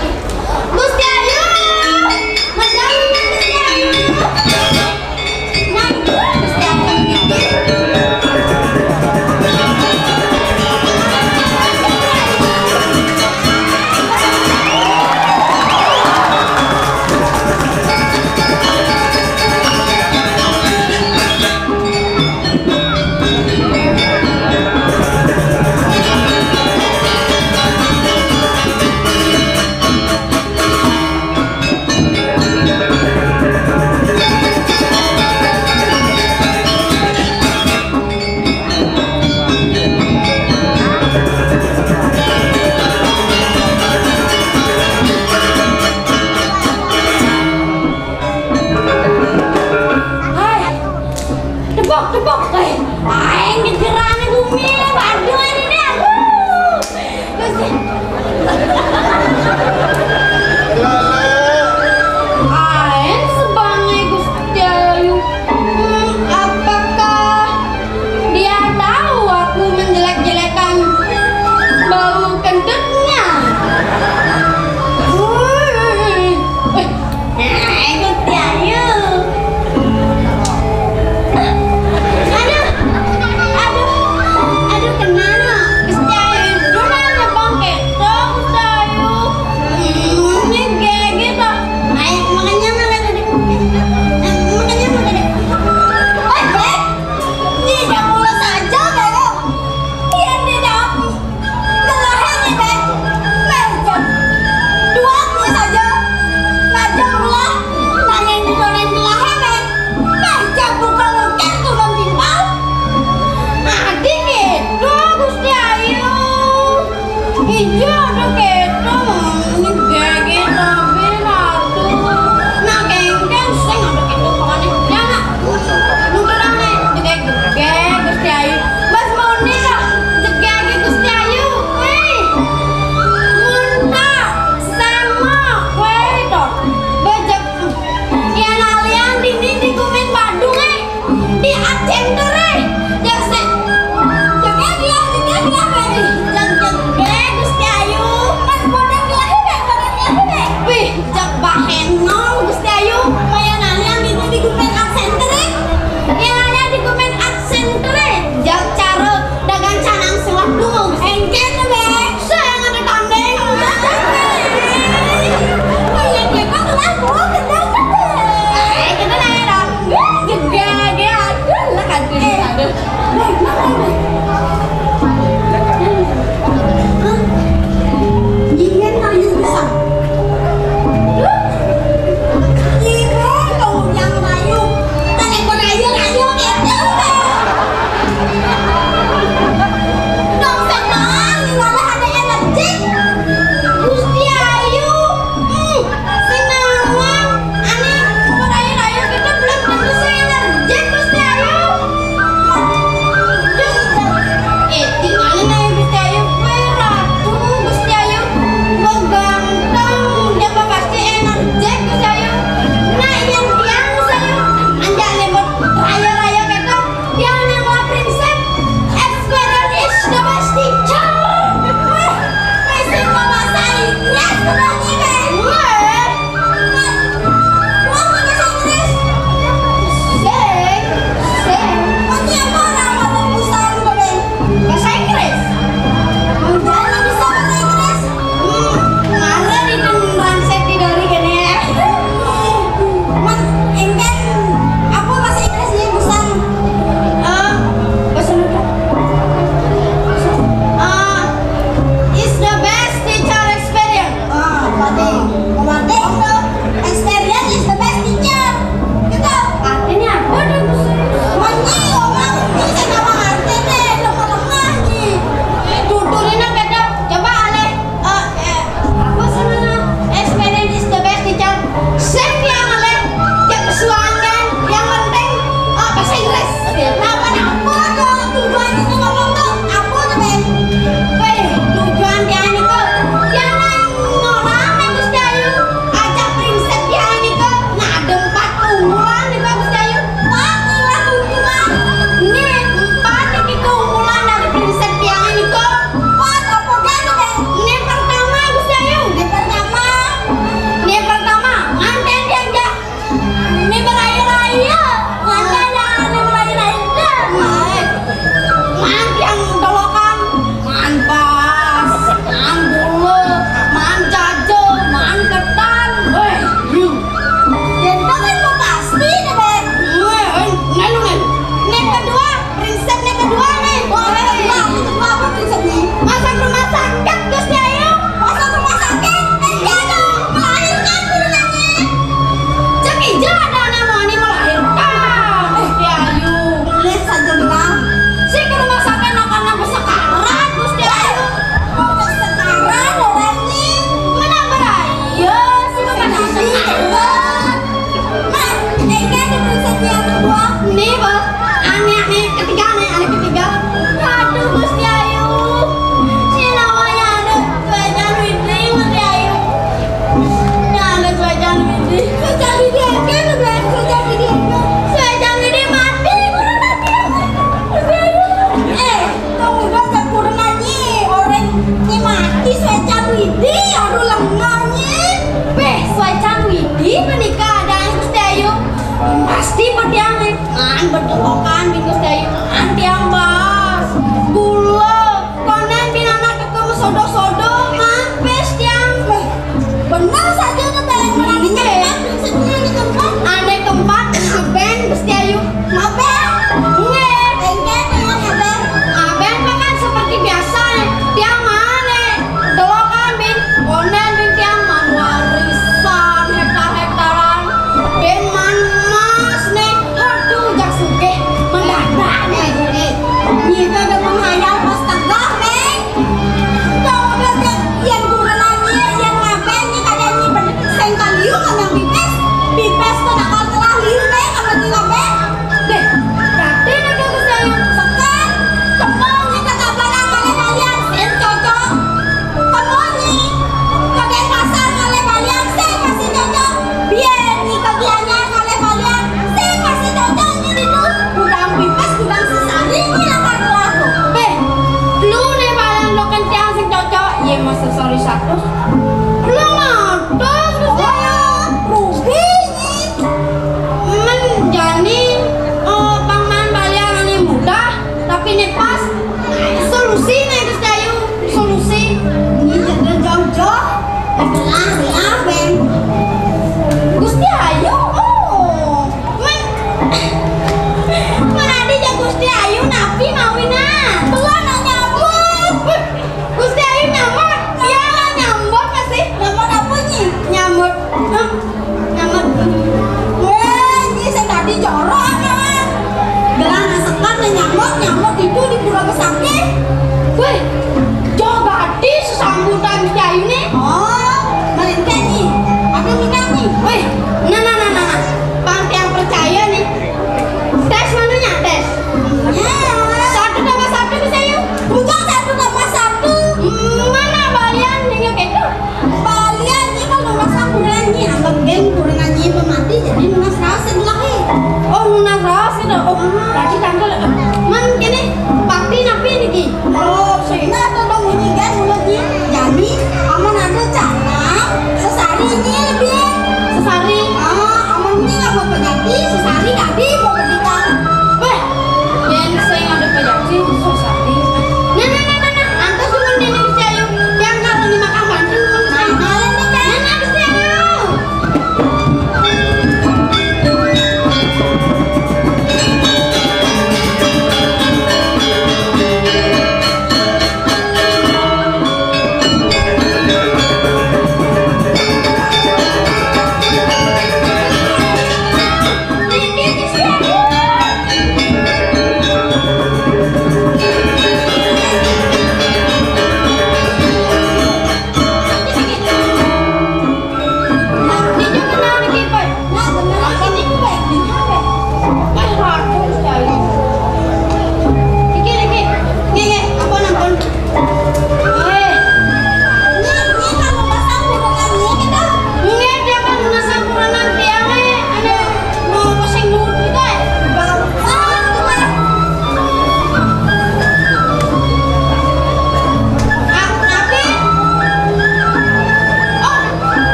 Gusti Ayu, Mas Ayu, Gusti Ayu. Nah, enjoy Gusti Ayu ini. Belum atus, Gusti Ayu. Rugi. Men jani, eh, pang maan balian ané mudah, tapi né pas. Solusi né, Gusti Ayu. Solusi. Ini jangan jauh-jauh. Belah, belah, Beng. Gusti Ayu, oh. Men, men adi ja Gusti Ayu napi mawinan? Belah nak nyambut. Gusti Ayu nyambut. Iya, nyambut masih. Nyambut apa nyi? Nyambut. Hah? Nyambut. Wéh, nyi sing tadi jorok amat. Gelah nak sekar né nyambut, nyambut itu di pura besakti. Wéh,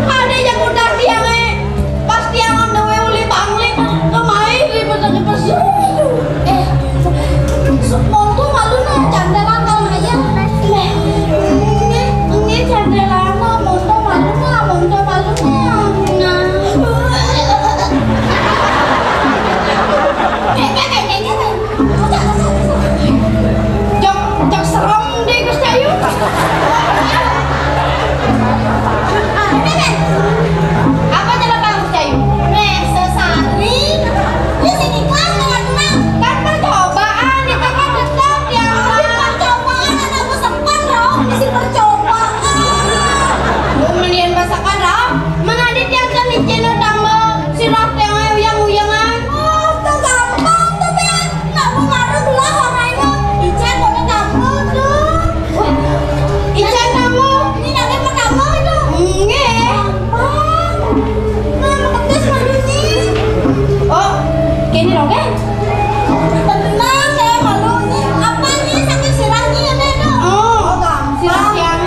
Ada yang udah tiang, eh. Pas tiang on the way uli Bangli, kemai di pesan pesu. Eh, monto malu na candela kalau aja. Ini, ini candela na monto malu na, monto malu na. Nah. Jok, jok serem deh, Gus Cayu. Apa cara Pak Gus Cayu? Nih, sesari. Ini sini kan, tengah-tengah. Kan percobaan, itu kan tetap ya. Tapi percobaan, anak gue sempat, Rom. Mesti percobaan. Kemudian masakan, Rom. Mana ada tiap kan di channel tambah. Sirah tiang uyang-uyangan. Oh, tuh gampang tuh, Ben. Nggak mau marah lah orangnya. Ica boleh kamu tuh. Wah, Ica kamu. Ini nanti pertama itu. Nggih. Gampang. Nah, mau ketus malunya. Oh, gini loh, kan? Tenang deh, malunya. Apa nih, sakit sirahnya ya, Ben? Oh, gampang. Sirah tiang.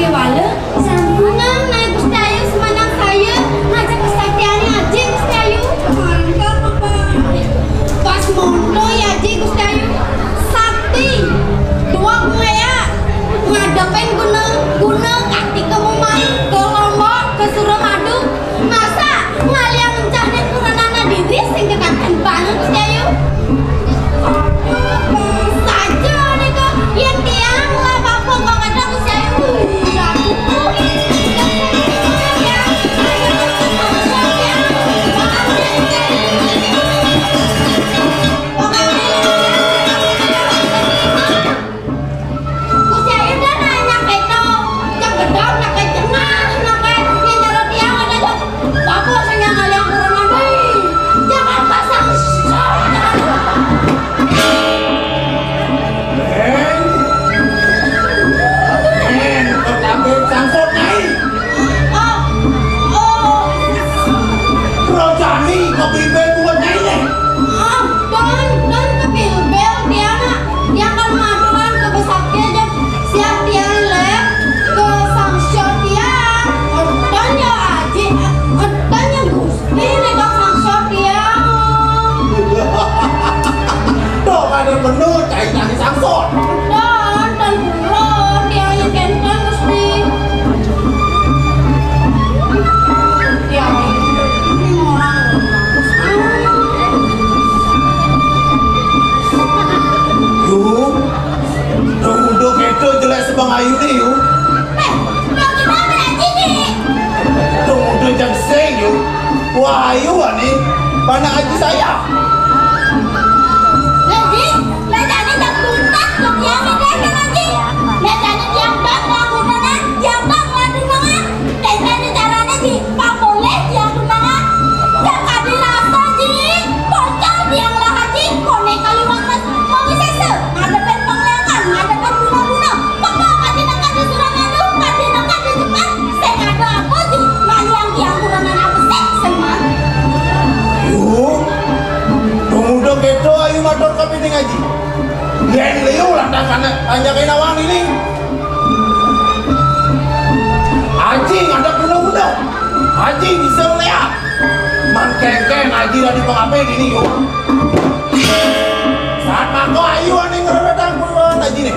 Wala, sampunang naé Gusti Ayu, semanang saya ngajak kesaktiané Aji Gusti Ayu. Mantap, Bapak. Pas monto ya Aji Gusti Ayu. Sakti, dua kumayan, ngadepin gunung, gunung, kaki ke Mumang, ke Lombok, ke Suramadu. Masa ngaliang encahné kurenan diri sing kekaten banget, Gusti Ayu. Saja nika, yén tiang lah apa kok kadang Gusti Ayu. Iya, aku. Gusti Ayu dah nanya kéto. Cak gedang, nak cenah, nak nyentara tiang ada dong. Bapak sing ngaliang kurenan deui. Jangan pasang. Bén. Bén, kok sampai sangkut, Nyai? Oh, oh. Rojani, kopi bén buat Nyai, nih. Ah, don, don kebilbel tiang, ah. Tiang kan maturan ke besakti aja. Siap tiang lep ke sangsior tiang. Entén ya Aji, entén ya Gusti, nih dok sangsior tiang. Dok ada bener, cai cari sangsior. Entén, entén pulon, tiang ya kénten Gusti. Yu, dong udah kéto jelek sebang ayu nih, Yu. Éh, dong kita berarti nih. Dong udah jang sing, Yu. Wah, ayu ani, mana aji saya? Lah, Ji, lah jani jang tuntas, kok tiang ini kan, Ji? Lah jani tiang bang, lah udah nah, tiang bang, lah tunangan. Lah jani caranya, Ji, pang boleh tiang tunangan. Tiang kadi rasa, Ji, bocor tiang lah, Ji, koné kali waktu mau sese, ngadepin penglekan, ngadepin guna-guna. Pekal kadi nekat di Suramadu, kadi nekat di Jepang, sing ada apa, Ji? Maliang tiang kurenan apa sih, sing man? Yu, pemuda kéto ayu matur kapining aji. Yén liu lantakan panjaké nawang ini. Aji ngadep guna-guna. Aji bisa ngeliat. Man kéngkén aji dadi pengapé dini, Yu. Saat mangko ayu ané ngreredang puluhan ajiné.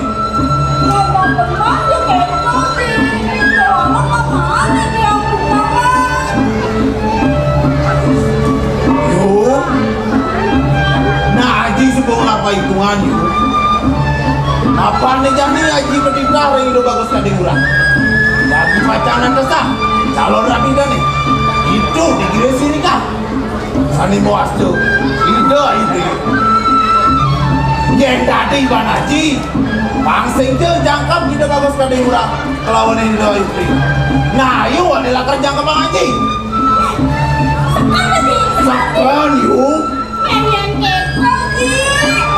Ngomong benar ya kayak gitu sih. Kalau ngomong mana dia ngomong. Yu. Nah, aji sebung apa hitungan, Yu? Apa nih jani aji petitah ring Ida Bagus Kadéwurang? Dadi pacangan kesah, calon rabi dané. Itu dikira sirikah. Sani moastu, Ida Ayu Priya. Yén dadi ban aji, pang sing ja jangkep Ida Bagus Kadéwurang kelawan Ida Ayu Priya. Nah, ayu ané lakar jangkep ban aji. Seken, Yu. Pengen kepo, Ji.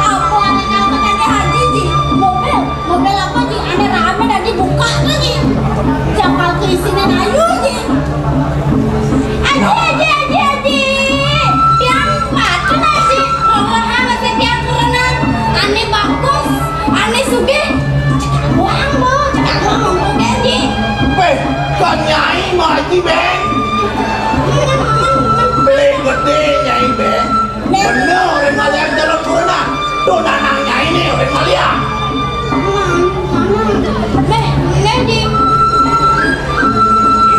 Apa ané jangkep ané aji, Ji? Mobil. Mobil apa, Ji? Ané ramé dadi buka tuh, Ji. Jangkep isiné ayu, Ji. Aji, aji, aji, aji. Tiang patut, Aji. Rombongan masih tiang kurenan. Ané bagus, ané sugih. Cekak buang, Bu. Cekak buang, Bu, Ji. Wéh, kan Nyai mah Aji, Bén. Beli gedé, Nyai, Bén. Bener, orang ngalian calon kurenan. Tuh, nanang Nyai nih, orang ngalian. Nih, nih, Ji.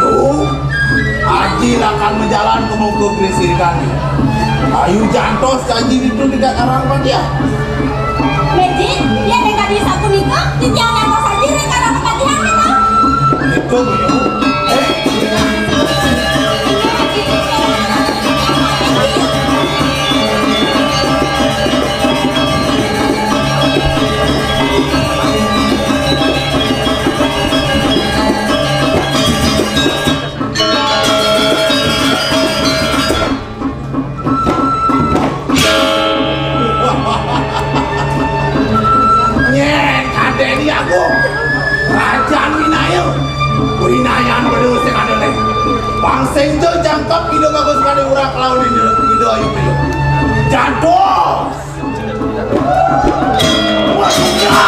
Yu, aji lakar majalan ka mangku grisirkan. Ayu jantos ka aji ditu di dakarang patia. Nih, Ji, ya, nek kadi sapunika, titiang jantos aji ring karang patihan, to. Itu, Bu, Yu. Eh, Nyén kadéni agung. Rajan winaya. Winayan bener sing ada nih. Pang sing ja jangkep Ida Bagus Kadéwurang kelawan Ida, Ida Ayu Priya. Jantos. Wah, ya.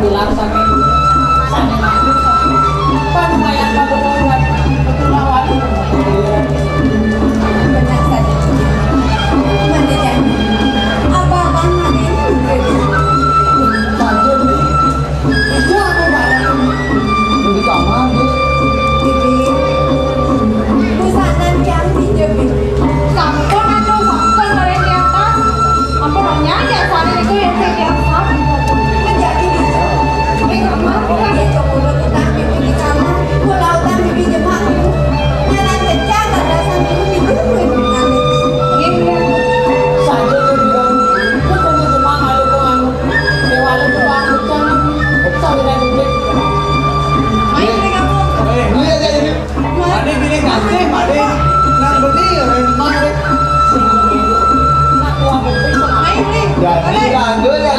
Laksane sane maju. Panumayan panuwun. Betul lawan. Benar saja. Mandi janji. Apa-apa mandi ini. Saja, Bu. Itu aku barang. Di kamar, Bu. Bibi. Busana yang pinjam, Bibi. Sampun atuh, sampun bareng di atas. Ampun, nyaja sare niku yang saya biasa. Menjadi bisa. Ini kamar, kan? Itu kudu utang Bibi di kamar. Kula utang Bibi jemak niku. Nyanan kecak, ada sambil dijungkeun ngalih. Nggih, nggih. Saja tuh bilang, kok kamu jemak malu kok anu? Dewa lu tuh aku kan. Saudara Bibi. Ayo, mereka mau. Eh, beli aja ini. Made pilih kasih, made nang beli, remah, deh. Jadi, lanjut ya.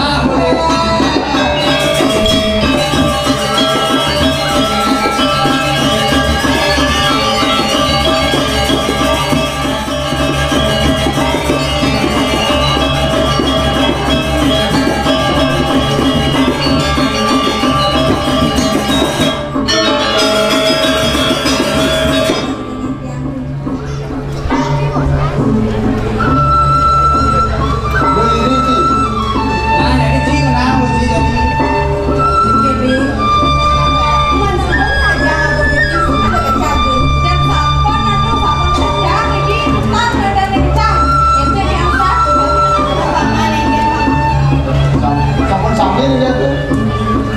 Sampun sambil ya, Bu.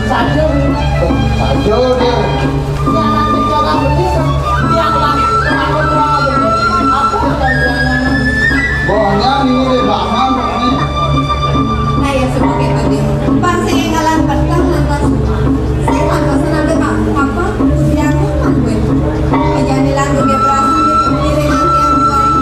Saja, Bu. Saja, Bu. Ya, nanti coba beli, tiang lagi, aku kurang beli. Apa bantuannya? Bohongnya ini deh, Pak Aman, ini. Nah, ya, sebagai tadi. Bang, saya ngalan petang, lantas. Saya lantas nanti, Pak, apa? Tiang, Pak, gue. Jangan dilanggar dia perasaan, dia pikirin nanti yang lain.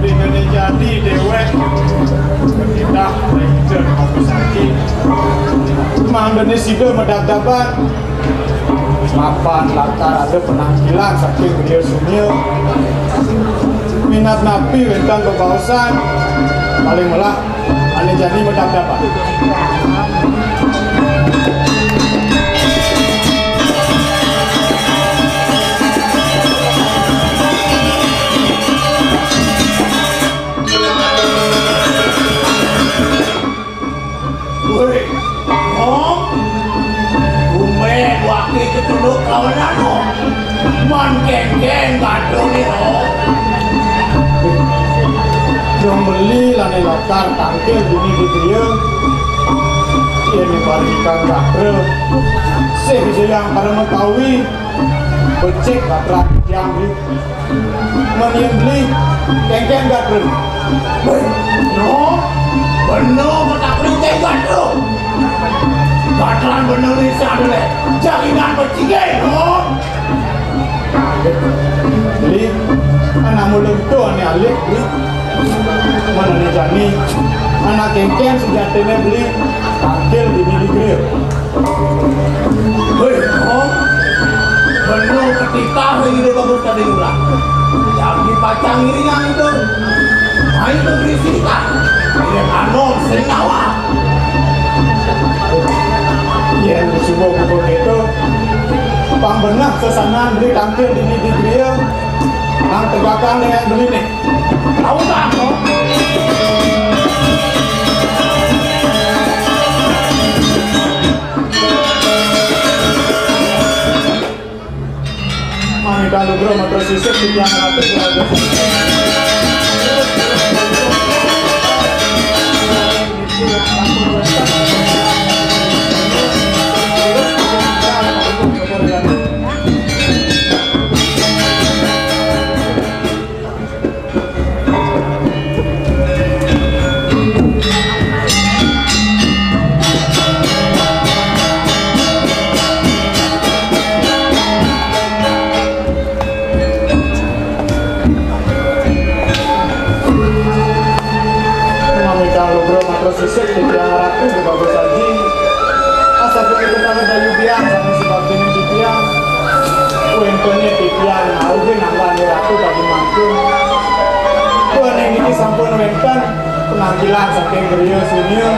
Dene jadi dewek, kita rincer ngopi saiki. Mangdene sida medab-daban. Mapan lakar ada penampilan saking griya sunya. Minab napi wénten bebaosan, paling melah ané jani medab-daban. Wéh, Om, gumen waki ketuluk kawenan, Om. Man kéngkén bathungé, Om. Dong beli lané lakar tangkil dini di griya. Yén parindikan gatra, sih Jayang Parama Kawi, becik gatra tiang beli. Mén yén beli, kéngkén gatra. Wéh, no, bena matak beli kéngkén gatra. Gatran bena lisan dulé, jaringan becik, no. Beli, anak mula ento ané alih, beli. Mén ané jani, anak kéngkén sejatiné beli, tangkil dini di griya. Wéh, Om. Bena ketitah Ida Bagus Kadéngurang. Jagi pacang ngiringang Ida. Mai begrisi, Kak. Yén anom sing ngawak. Yén suba buka kéto, pang beneh sesanan beli tangkil dini di griya, nang tegakan dengan beliné. Tahu tak, Om? Manggih lugra matur sisip titiang ratu keluarga. Ayu biang saking sebab dene titiang. Wentene titiang nauhin anggan ratu tadi mangkin. Duaning niki sampun wenten penampilan saking griya sunia.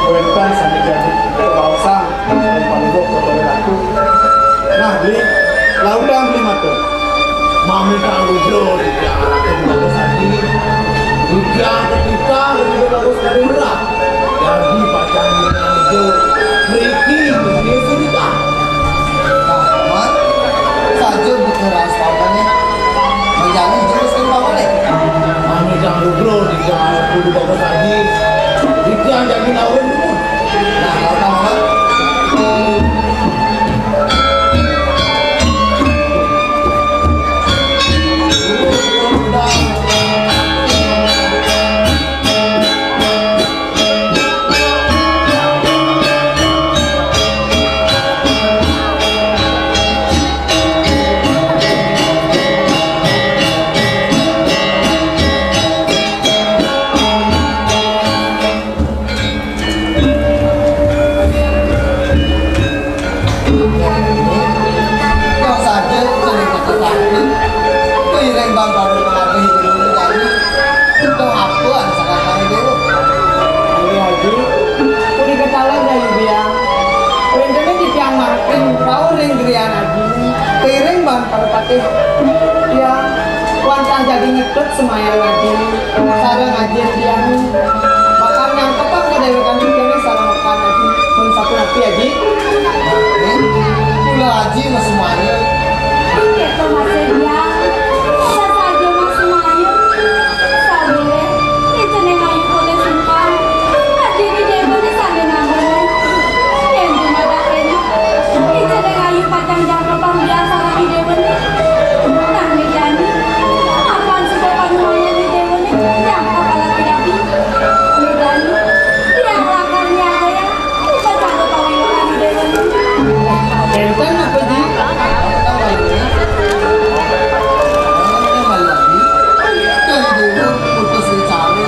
Wenten sami jadi baosang saking paluh Bapak Ratu. Nah, Bli, lautang Bli matur. Mami kang Rudra, Rudra Ratu Bagus Adi. Rudra ketika Rudra Bagus Adi merah. Jadi pacang nyinau mriki gedhe surikan. Nah, Paman, saja butuh raos pamane. Menjadi jurus kang pamane. Mami kang Rudra, Rudra Ratu Bagus Adi. Rudra jadi lawan dulu. Nah, apa, Paman? Yang saja cening kekekaki, piring bang baru mengaduhi dulu tadi. Itu apa anak sakit dewa? Ini Haji, punika taler Dayu Biang. Wentene titiang mangkin rauh ring griyan Aji, piring bang parapatih. Ya, wantah jadi ngetut semayan Aji. Sareng Aji Dian bakal nyangkepang kadhewekan titiange sareng rekan Aji. Mun sapunapi, Aji? Kula Aji masumaya. Inggih to, Mas Dian. Sasaja masumaya. Sabire, icene ayu pune sungkan. Aji Dewa ni sane nambune. Yen dumadakene, icene ayu pacang jangkepang biasa Aji Dewa ni. Nah, Ni Dani, apan suba panuwayane Dewa ni nyangkep laki-laki. Ni Dani, tiang lakar nyadaya upacara pawiwuhan Dewa ni. Enten apa, Ji? Enten, Ji. Dari Dewa putus dicari.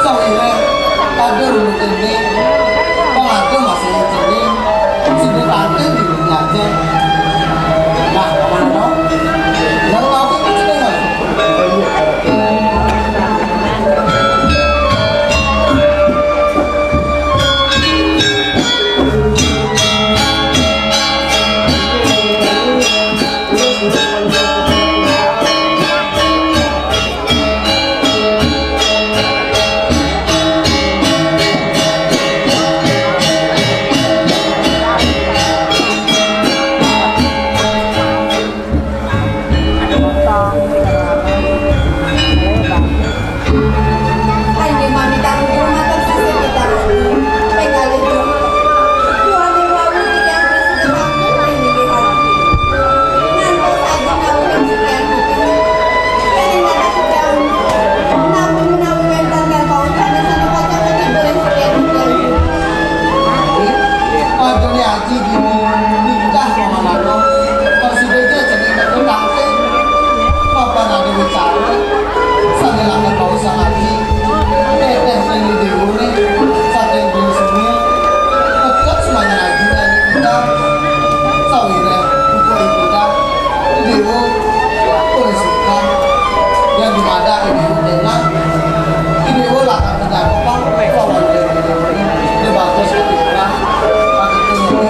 Sawire ada runu kene. Pengadu masih kene. Sudah tante di dunia aja. Nah, Paman, no? Yang mau itu sudah, Mas? Aji dini nikah sama Nano, persideja cening kekekake. Papan ade wicara, sane langkung bau sang Aji. Teteh sing dewa ne, saking dulu semia, tetep semuanya Aji ade nikah. Sawire, engko ibu dah, dewa, boleh suka. Yang dimada dewa enak, dewa lakar kenyang, pang, kawan dewa, dia bagus ketika, aku tuh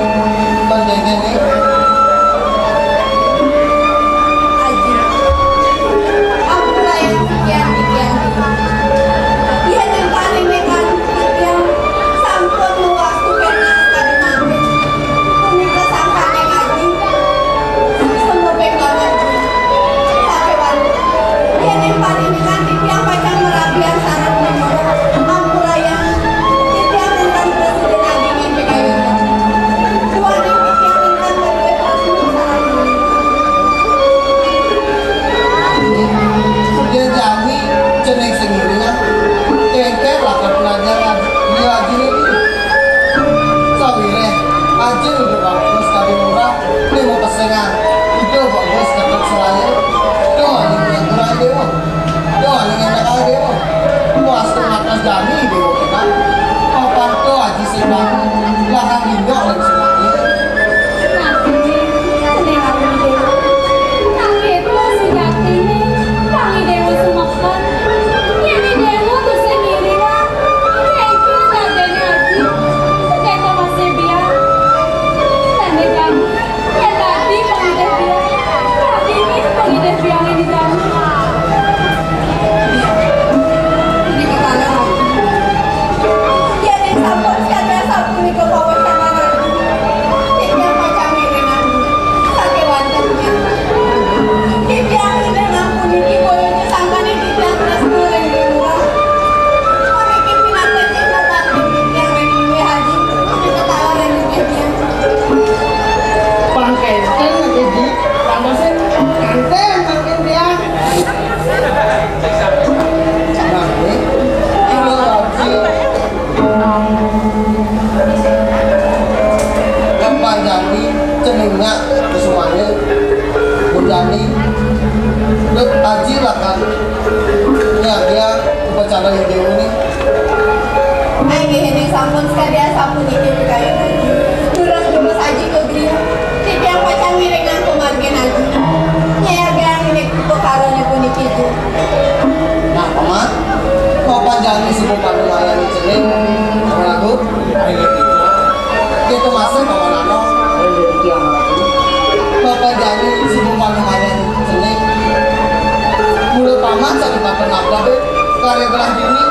Karya belah dini,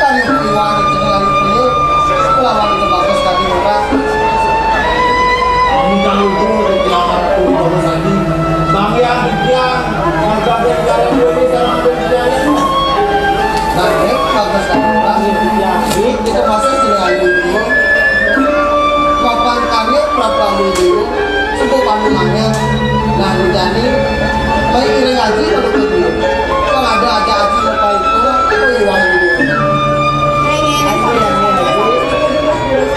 karya iwang di tengah ayu pria, lawan ida bagus tadi murah. Minta lucu di tiang aku di bawah tadi. Bang Yang di tiang, harga berjalan dua di sana ambil biaya. Nah, ini bagus tadi murah. Di tiang, di kita masuk sini ayu pria. Papan karya prapamilya, sepuh panulangan. Nah, dijani, mai iring aji kalau begitu. Kalau ada aja aji lupa itu, aku iwang dulu.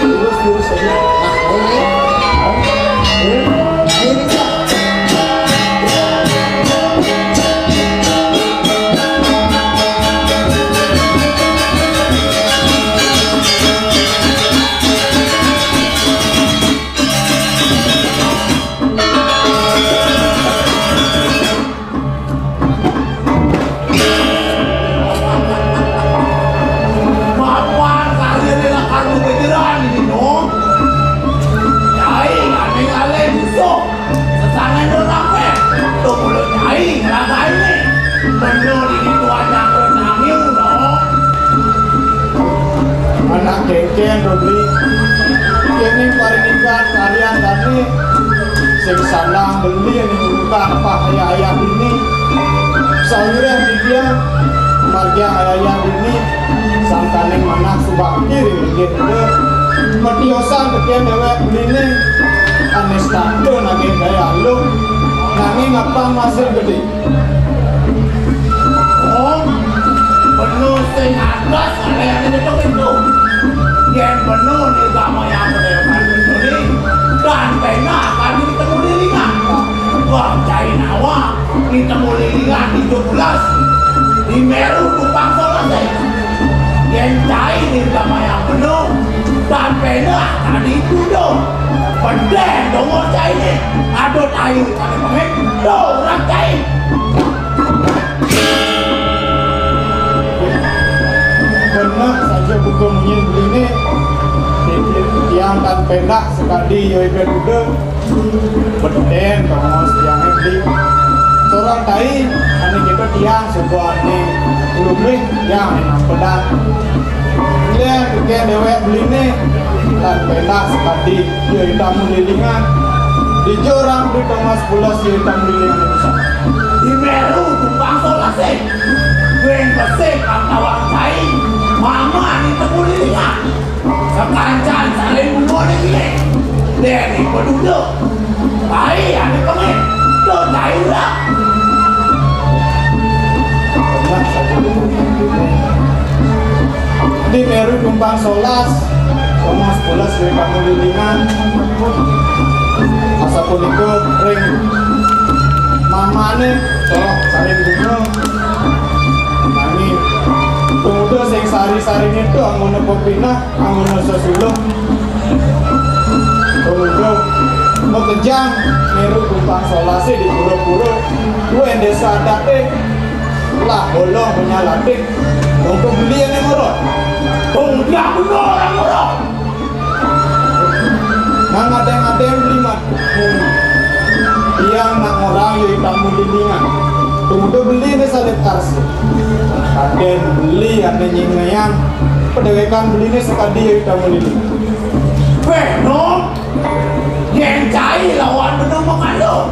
Lurus, lurus aja. Nah, ini. Ini, ini, Mapan kali ini lah kamu kejaran ini, no. Cai, aneh alai busuk. Sesangan do rampek. Tuh mulut cai, ngeragai ini. Bener ini tuan jago nangil, no. Anak kéngkén, Rubli. Kéné parindikan karyan dané, sing sandang beli ning ngurukang pah ayah-ayah dini. Sawiréh didiang, margiang ayah-ayah dini, sangkaning manah subakti ring linggih ida. Matiosan tekén déwék beliné, ané setata nagih daya alung, nanging apang masih gedé. Oh, bener sing agas, ada yang itu itu. Yén bener nih gama yang bener kan bener nih. Dan pernah kami ketemu di Lingan. Wah, cai nawa ketemu di Lingan di tujuh belas. Di Meru tumpang solas. Yén cai nih gama yang bener. Dan pernah tadi itu dong. Pedén dong cai nih. Aduh, tai. Tuh, urang cai. Bener saja buka munyin beliné. Tiang tan péndah sakadi ya ibet uda. Pedén tongos tiangé beli. Sorang tai, ané kita tiang suba ané ulumih tiang enak pedang. Lén tekén déwék beliné, tan péndah sakadi ya itamu lilingan. Dija orang beli tongos pulas ya itamu lilingan pusat. Di Meru tumpang solasé. Wéng besik pang tawang cai. Mama ni temu lilingan. Sakancan saling bunga ni gini. Deni peduda. Baé ané pengin. Dot cai urang. Pernah saja dulu. Di Meru tumpang solas, tongos pulas ring kamu lilingan. Asapunika ring mamané, tolok saling bunga. Nanging, tumuda sing sari-sariné to anggona pepinah, anggona sesuluh. Tumuda makejang Meru tumpang solasé di pura-pura. Wéh désa adaté lah bolong menyalatik. Tunggu beli ané ngorot. Tunggu dia bener orang ngorot. Nang adéng-adéng beli mat. Tiang nak ngorang ya itamu lilingan. Tumuda beli né salib karsa. Kadén beli ané nyingayang. Padéwékan beliné sakadi ya itamu lilingan. Wéh, Nom. Yén cai lawan benung makandung.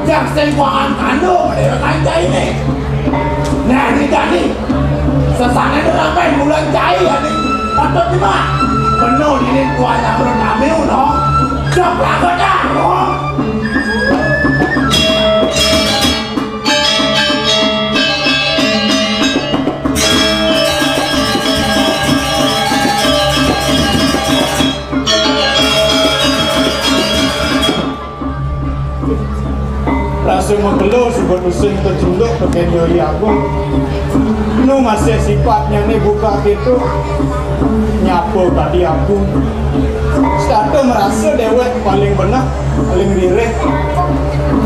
Jak sing kuangan kandung, déwék kancainé. Nah, né jani. Sesané ramé bulan cai, ané. Patut di mah. Penuh dini tuan yang bernami, no. Siap lagu dah, no. Rasa makelo suba tusing kecunduk tekén Yoyi Agung. Nu masih sifatnyané buka kéto, nyapa kadi aku. Setata marasa déwék paling beneh, paling ririh.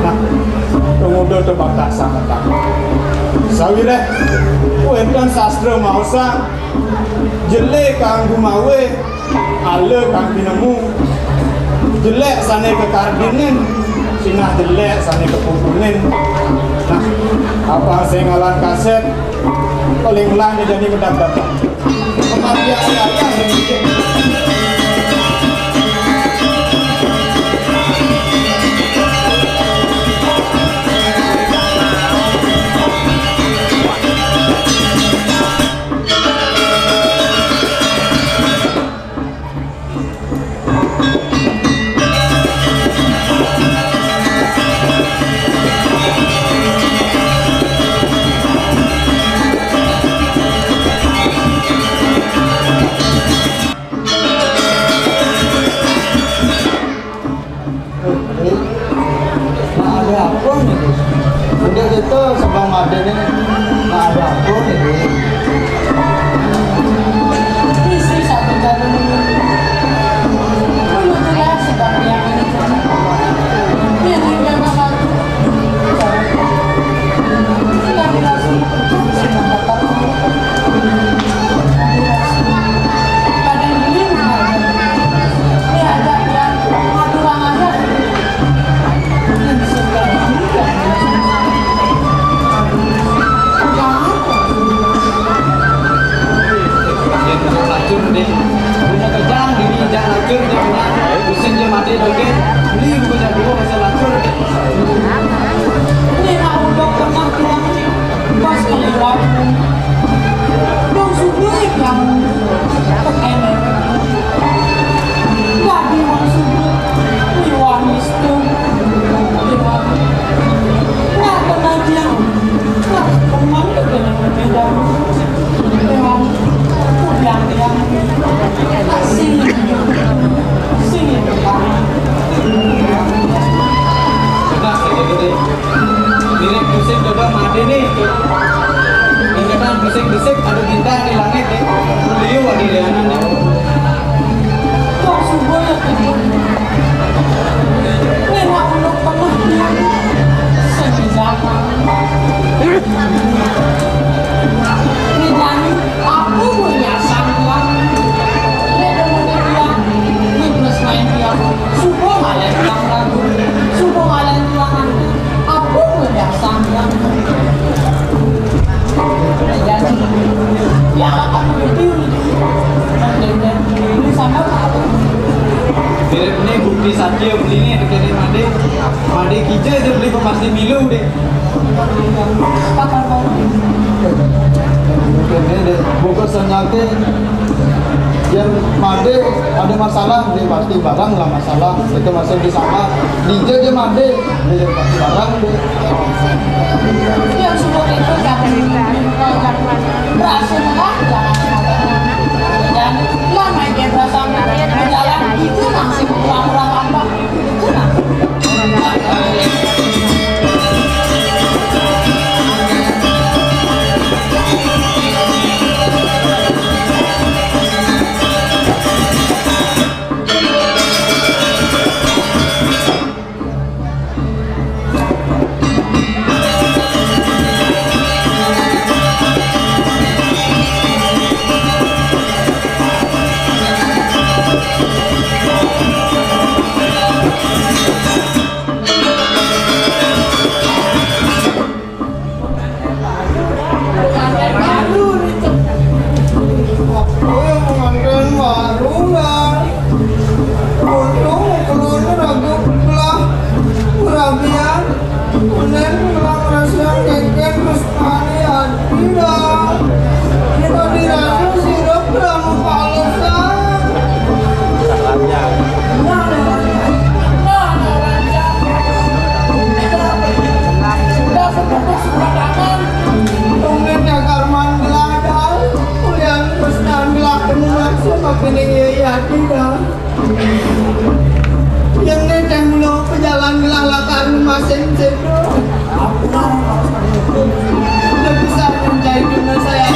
Nah, tumuda to bakat sangetang. Sawiréh wénten sastra maosang, jelé kang gumawé, ala kang pinemu, jelék sané kakardinin, Sinah jelék sané kepupunin. Nah, abang sing ngalan kasét, paling lah jani medap-dapet. Kematian ayah yang bikin. Nah, ada apa nih, Gus? Udah gitu, sebelum ada nih, nah, ada apa nih, Gus? Isi satu jarum ini. Dulu tuh ya, sebab yang ini. Ini udah bakal. Ini lagi langsung. Sudah bakal. Pas keliwat, dong subuh yang tekene. Dadi wong subuh, liwani setu. Liwani. Ngaten aja. Nah, teman itu dengan berbeda. Liwani. Udah yang sing. Sing itu kan. Udah, kayak gitu deh. Mirip musik coba mati nih. Ingetan bisik-bisik, ada bintang di langit nih. Liu ada lianan nih. Kok subuh ya, Ibu? Nek aku nuk pernah lihat. Sejaman. Ini dani, aku punya sangguan. Nek demen dia, ini plus main dia. Subuh malah bilang ragu. Subuh malah bilang ragu. Apa udah sanggup? Jadi, ya, apa begitu? Ini sama apa? Mirip nih bukti saja beli nih, dekatnya Made. Made kija aja beli pasti milu deh. Kapan mau? Ini deh, buku senjata. Yang Made ada masalah, dia pasti barang lah masalah. Itu masih di sana. Dija aja Made. Iya, Pak. Barang deh. Yang sudah itu jangan berhasil lah, jangan. Dan lama dia berasa berjalan itu masih kurang-kurang apa? Itu nah. Aku yang pengantin baru lah. Untung keluarnya ragu belah berabian. Unen belah merasa keken terus tani hati dah. Ini tadi rasa sirup belah muka alasan. Yen ne teh mula pejalan gelah lakar masin sedo. Udah bisa mencari dunia saya.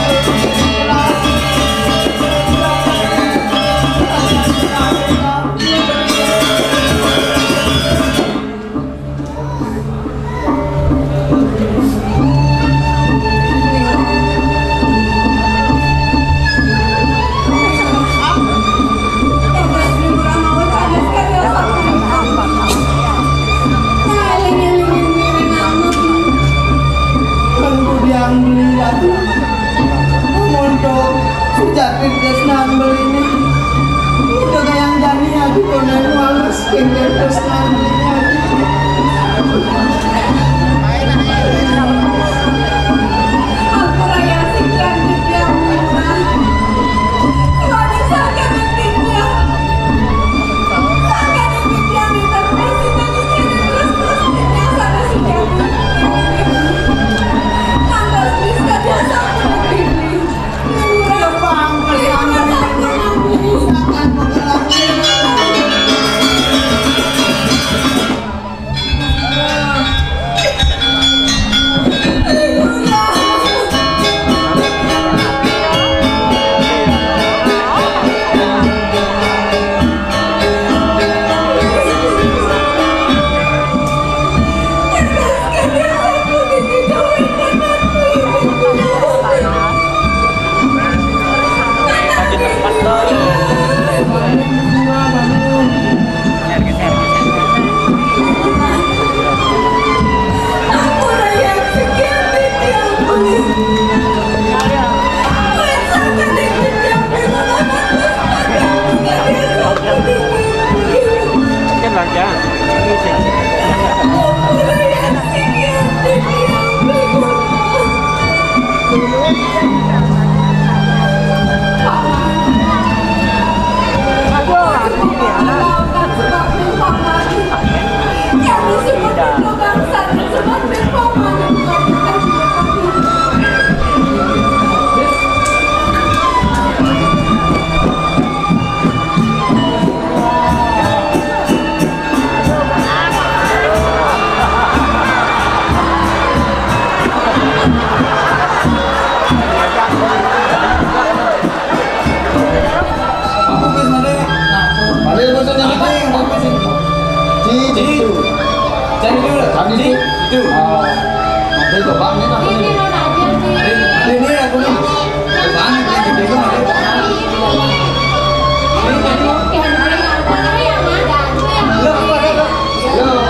Balik, balik, balik, balik. Ci, ci. Cari dulu. Cari ci. Itu. Oh. Nanti coba, ini apa nih? Ini, ini aku nih. Apaan nih? Ini, ini, ini. Ini, ini. Lo, apa, apa, apa?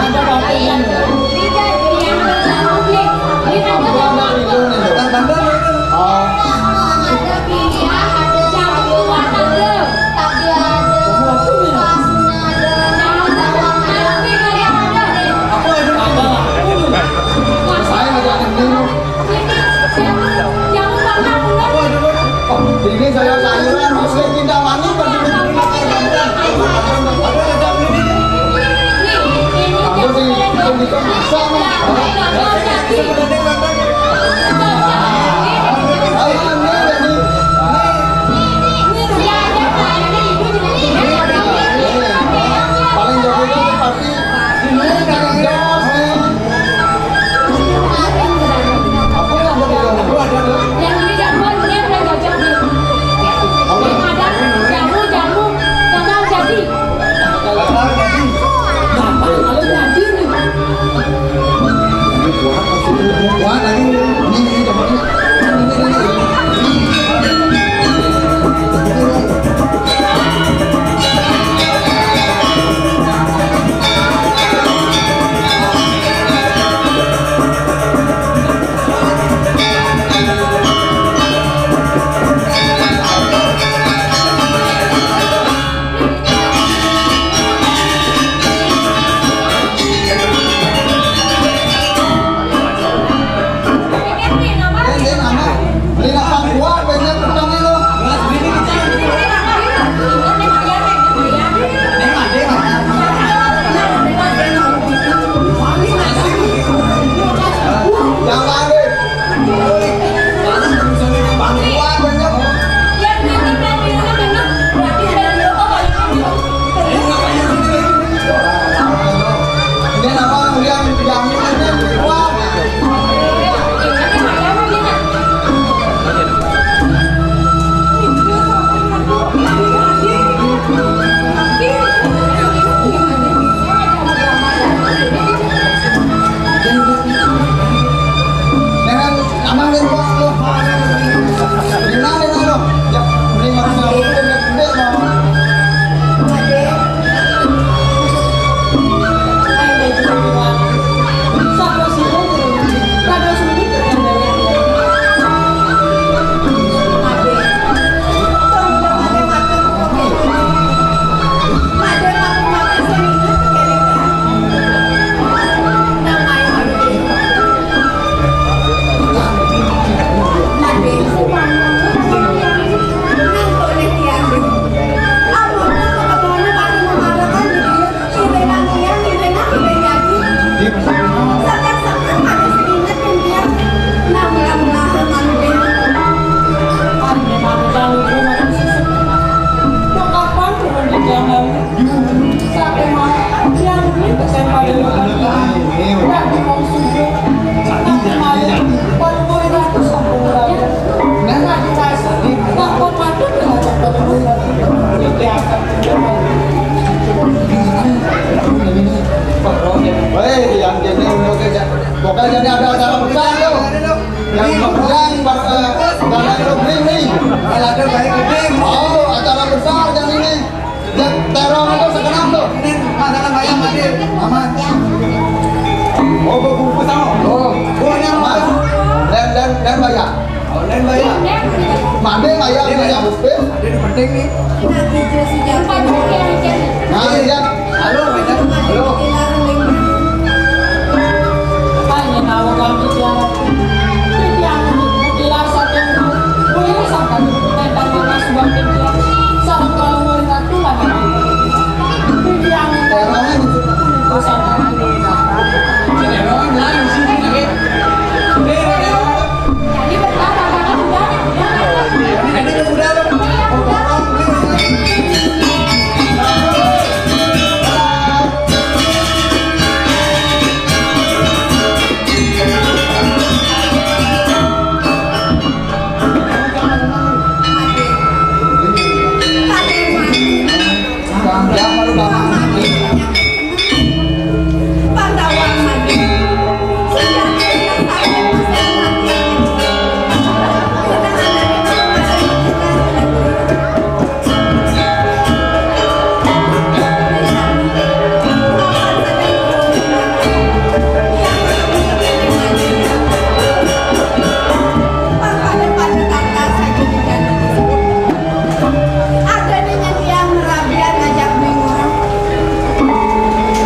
Ini saya sayuran, muslim, pindah wangi, bagi. Aku sih, aku bisa masak. Paling jago itu pasti. Ini sekarang ya. Yang ini jagoan, ini yang udah gocok nih. Yang ada jamu, jamu, gagal jadi. Gagal jadi. Gagal kalau jadi nih. Kuat lagi. Ini, ini, coba ini. Ini, ini, ini. Aman. Oh, bu-, bungkus sama. Oh, bu-, ini aman. Lem, lem, lem bayar. Oh, lem bayar. Mande bayar, ini bayar bungkus. Ini penting nih. Nah, iya. Halo, halo.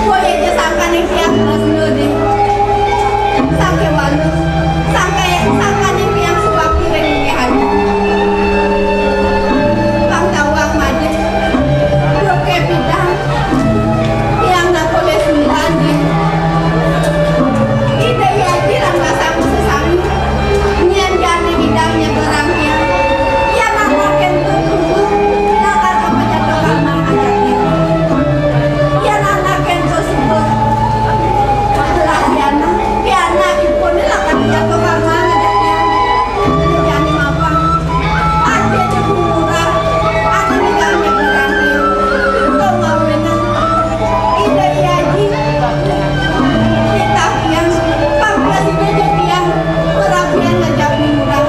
Boya ja sangkaning tiang tresna ding. Sangke waluh, sangke, sangkaning tiang suka piring nggih adi. Pang tawang madé, duké pidan, tiang nakolé sumban ding. Ida Hyang Aji lan Sang Sesami, nyén jani pidan nyegerang tiang. Yan anak kéto tuhu, lakar kapacatokang ajak tiang. Yan anak kéto suba. Adalah Yana, Yana ipun lakar jatuh karma ngajak Yana. Jani mapan. Adi Jebung Murah, adi ninggal nyegerang tiang. Tong mawinan. Ida Hyang Aji. Titah tiang, pamrasida ja tiang. Marabian ngajak Jebung Murah.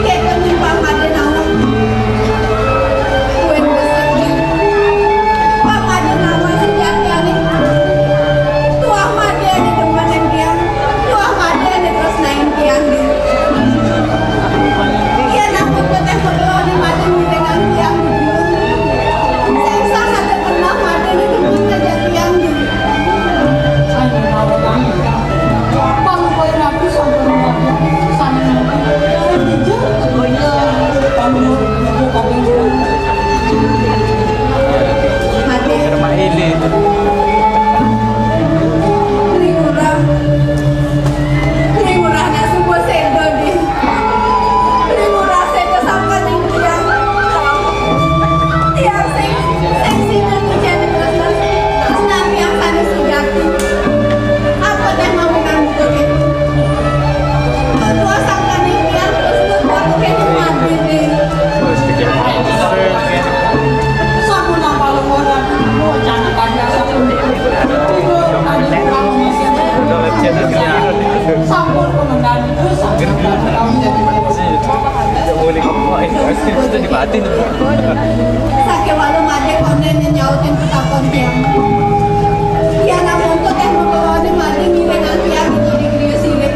Kéto nyén pamadé nawang. Buin besik, Jeng. Pamadé nawang sejatiné. Tuah madé ané demenin tiang. Tuah madé ané tresnain tiang, Jeng. Yén ampun kéto madué madé ngiringang tiang. Sing sang ada genah madé ané demen ngajak tiang, Jeng. Ri Ngurah, Ri Ngurah nak suba séda, Ding. Ri Ngurah séda sangkaning tiang. Tiang sing, sing sida tujan tresna, tresna tiang sané sujati. Apa dadi mawinan buka kéto? Tuah sangkaning tiang tresna buka kéto mati, Ding. Sampun apa luwur, Ratu? Wacana kadi asapunika. Sampun pun ngendani dosa. Sakéwala madé konden nyautin pitakon tiang. Tiang amonto téh mengkoné madé ngiringang tiang di griya sirik.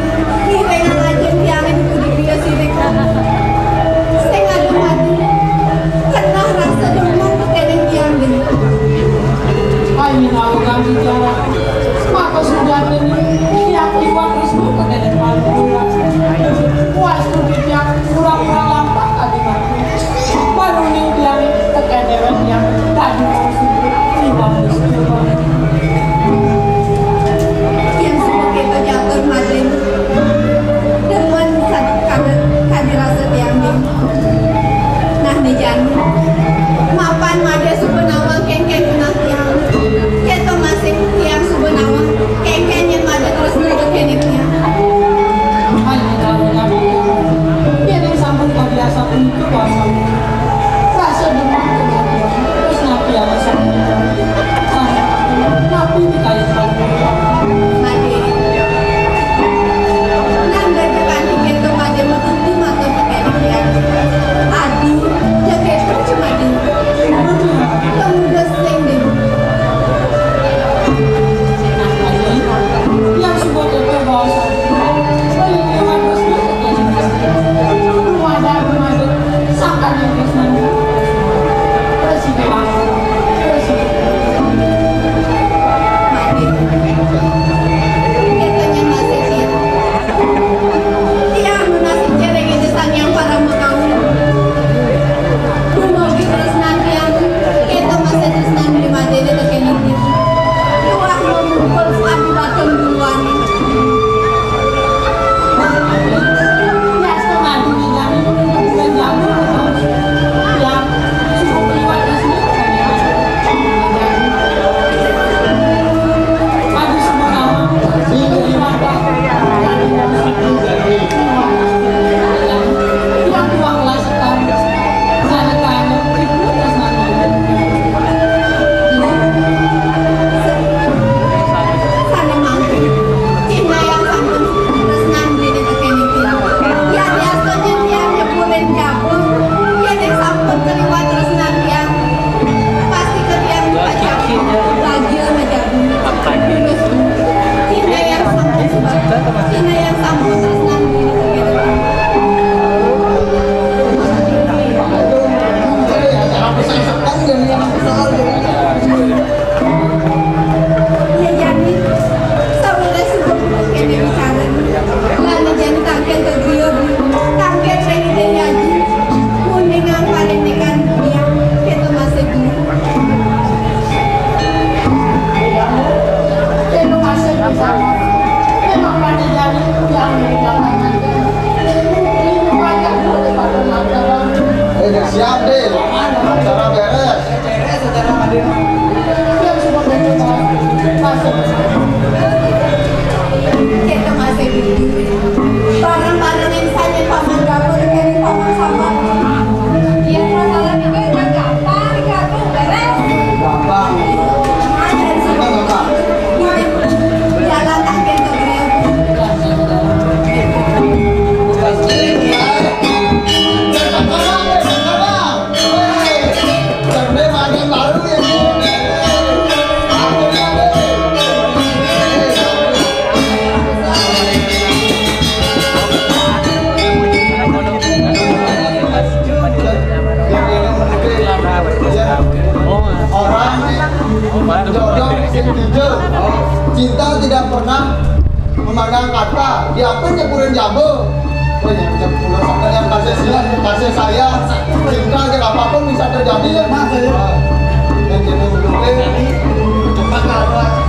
Ngiringang ajin tiang di griya sirik. Sing ada madé. Kenah rasa demen kéné tiang, Ding. Ai minawang bicara. Maka sujatiné tiang liwat restu kéné paling kurang. Wastu tiang kurang-kurang lampah kadi mati. Manuning tiang tekén déwék tiang dadi wong sugih liwat restu. Yén suba kéto catur madé. Demen kad-, kad-, kadi rasa tiang, Ding. Nah, né jani. Mapan madé suba nawang kénkén genah tiang. Kéto masih tiang suba nawang kénkén yén madé terus nutup kéné tiang. Yén sampun kabiasa punika, rasa demen genah tiang. Terus napi alasan? Adil, acara beres. Beres acara adil. Yang semua beres, Pak. Masuk. Kita masih dulu. Bareng-bareng yang saya paman dapur, yang paman sama. Ya, masalah juga udah gampang, gampang, beres. Gampang. Ada semua. Gampang, gampang. Jalan tak gitu, beres. Orang jodoh sing jujur, cinta tidak pernah memandang kata, diatur nyepurin jago. Oh ya, jam pulang sampai yang kasih siang, kasih saya, cinta aja apapun bisa terjadi ya, Mas, ya. Dan jadi dulu, eh, cepat lah.